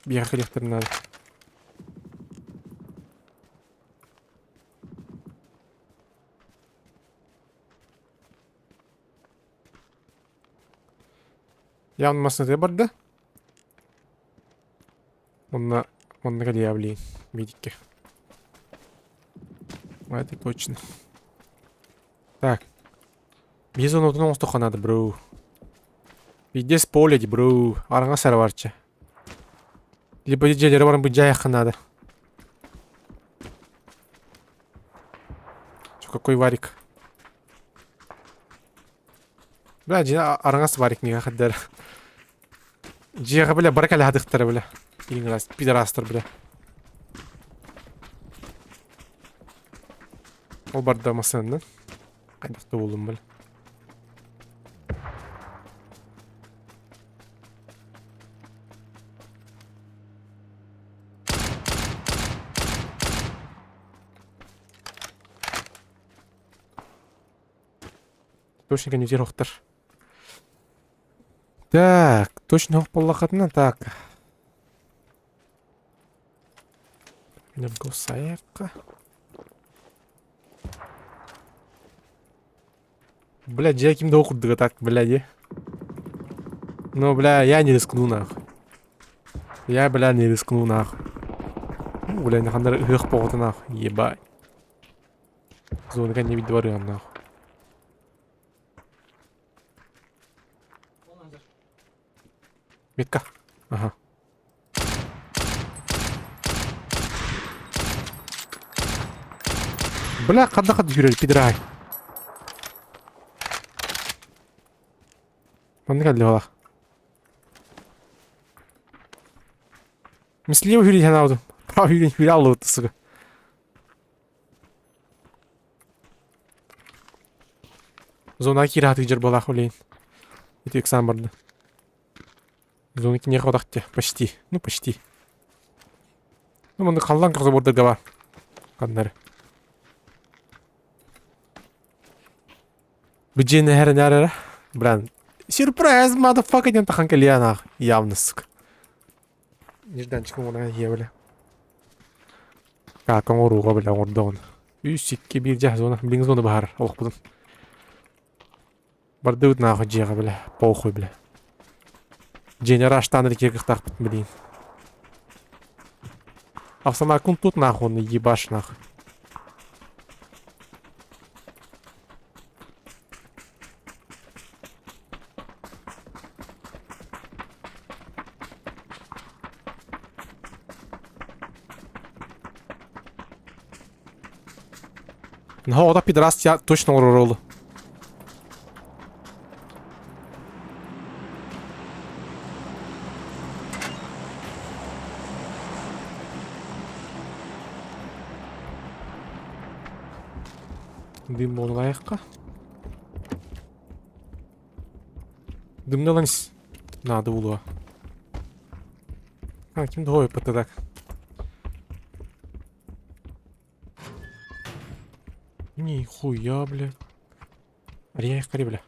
Биһиэхэ кэлиэхтэрин наада. Явно массыната барда. Онно онно кэлиэ блин медикке. Это точно. Так. Биир зонотун оҥостуохха наада, бро. Пиздец поле, бро. Араҥас эрэ барча. Либо дьиэлэри баран быдьаайахха наада. Чё, какой варик? Бля, дьиэ араҥас варик миэхэ хаддар. Дьиэҕэ, бля, бары кэлэ хатыхтара, бля. Иҥрас, пидорастар, бля. Ол барда массыынанан. Хайдах да буоллум били. Точно не охтар. Так, точно ох буоллаххытына так. Сайакка. Бля, дьэ ким да курдуга так, бля, не. Ну, бля, я не рискну нахуй. Я, бля, не рискну нахуй. Ну, бля, нахандар ыһыах боҕото нахуй, ебать. Зонага не видит барыам нахуй. Метка. Ага. Бля, хадда хадда жүрөр, пидорай. Маннык әлле бала. Мислево хүрий ханауды. Прав хүрий хүрий аллы сука. Зона киирэ жер балах олейн. Ити ыксаан барда. Зона киниэхэ одахте. Почти. Ну, почти. Ну, маннык халлаан көхсө бордарга бар. Ханнары. Бу дьиэни эһэринээр эрэ. Бран. Сюрприз, motherfucker диэн тахан кэлиэн аах. Явно, сука. Нежданчик оҥорон иһиэ бile. Как оҥорууга бile оҥордоҕун. Үс икки биир дьэ зона. Билиҥ зона баһаар олохпутун. Бардыбыт нахуй дьиэҕэ бile. Похуй бile. Дьиэни араштаан эрэ кииргихтаахпыт билигин. Автомакун тут нахуй он ебаш нахуй. Наһаа оҕото пидорас я точно оҥорор уолу. Дым буоллайахха. Дымны ылан ис. Наада буолуо. А, ким да так. Нихуя, блядь. Ария бля.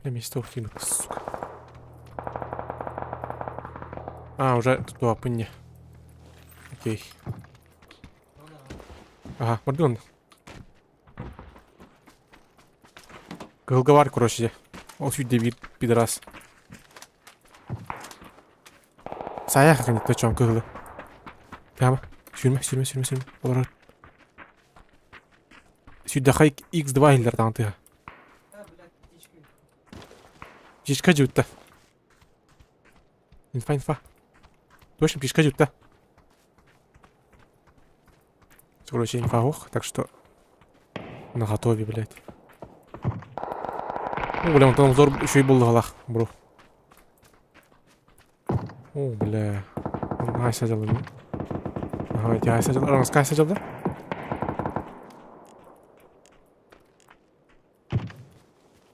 Бля, место ухтинок, сука. А, уже тут лапы Окей. Ага, пардон. Кыһылга короче, дьэ. Ол сүүрдэ биир пидорас. Саайах ханныкта чоҥ кыһылы. Прямо. Сүүрмэ, сүүрмэ, сүүрмэ, сүүрмэ. Олорор. Сүүрдэхэй X2 иһиллэр даҕаны тыаһа. Птичка дьиутта. Инфа, инфа. Точно, птичка дьиутта. Короче, инфа ох, так что на готове, блядь. Ну, бля, он там обзор еще и был галах, бро. О, бля. Он садил, Ага, я садил. Раска садил, да?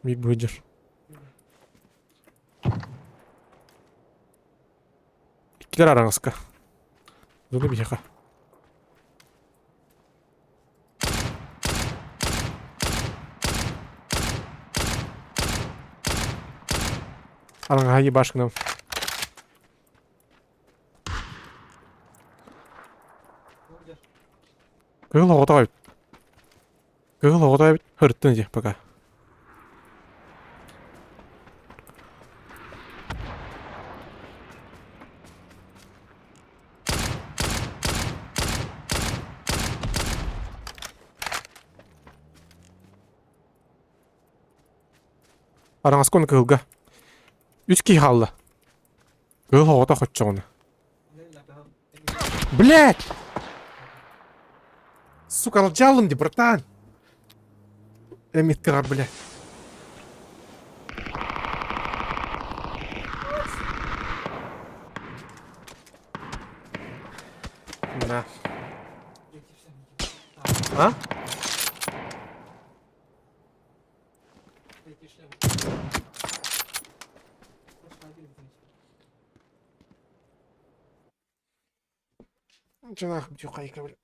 Биг будешь. Иккилэр араҥаска. Дылы биһиэхэ. Араҥаһа ебашкынан. Кыһыл оҕото эбит. Кыһыл оҕото эбит. Һырыттын дии пока. Араҥаска уонна кыһылга. Үс киһи хаалла. Кыһыл оҕото хоччоҕуна. Блять! Сука, алжалым ди, братан! Эмиткар, бля. Да. А? Чынах бдюхайка, бля.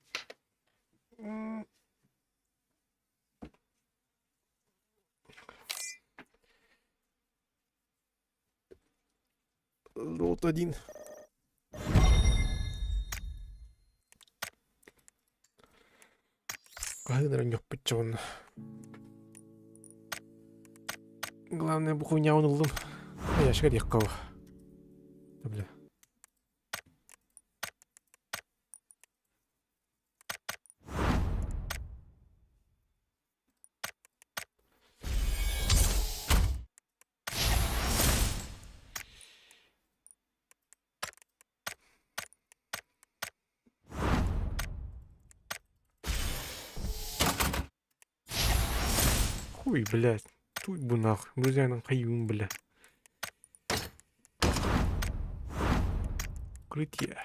Лот один. Хаһыын эрэ онно. Главное, бу хуйняун ыллым. Яшка диэххэ Бля. Хуй, блядь. Туй бу нахуй. Друзья, хайюн, бля. Укрытие.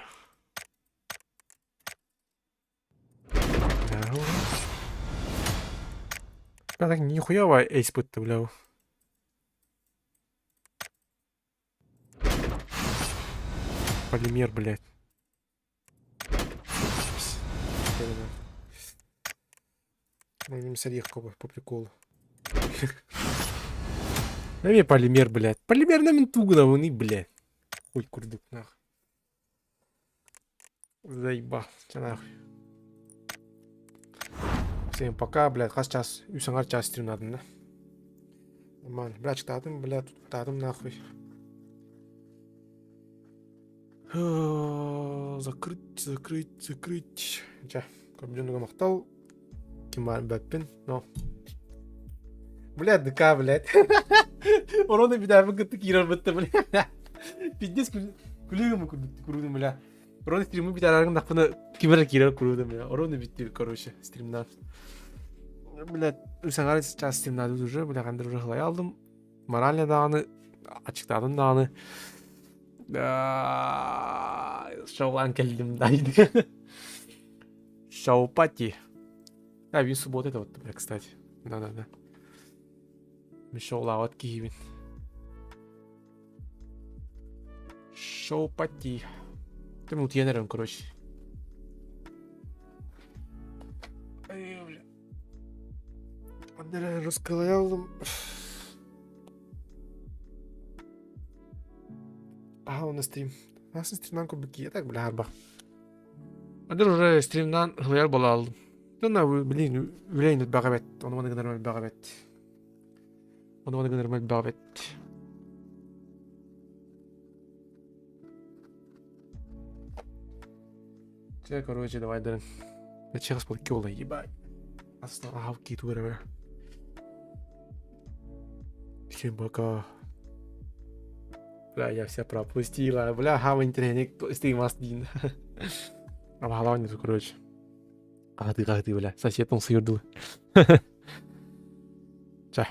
Бля, так нихуя эйс бытты, бля. Полимер, блядь. Будем по приколу. Дай полимер, блядь. Полимер на ментугу на блядь. Хуй курдук, нахуй. Заебал, нахуй. Всем пока, блядь. Хас час, үс аҥар час стримнадым, да? Нормально. Бля, чытаатым, бля, туттаатым нахуй. Закрыть, закрыть, закрыть. Чэ, көрбүтүн махтал. Ким баар бэппин, но. Бля, ДК, блядь. Ороны битээбин кытта киирэр бытта, бля. Пиздец күлүгүм курудум, бля. Ороны стримы битаараргын дахпына кимер киирэр курудум, бля. Ороны бүттү, короче, стримнар. Бля, үс аҥаар час стримнады уже, бля, хандар уже хылай алдым. Морально даҕаны, ачыктаатым даҕаны. Шоулаан кэллим да. Шоу-пати. А, вин суббота это вот, бля, кстати. Да-да-да. Мин шоулаабат киһибин. Шоу-пати. Ты утуйан эрэн, короче. Ай, бля. Андера раскололым. Аха, уонна стрим. Аас стримнан курдук киһи так, бля, арбах. Адыр уже стримнан хылыйар буола алдым. Тонна, блин, үлэйин элбэх эбит. Ону маны гынарым элбэх эбит. Ону маны гынарым элбэх эбит. Чэ, короче, давай дырын. Час полкило, ебать. Аһав кииту Всем пока. Бля, я все пропустила. Бля, хава интернет стрим ас дин. Абалаан короче. Аты, аты, бля. Сосед он сыйырдылы. Чэ.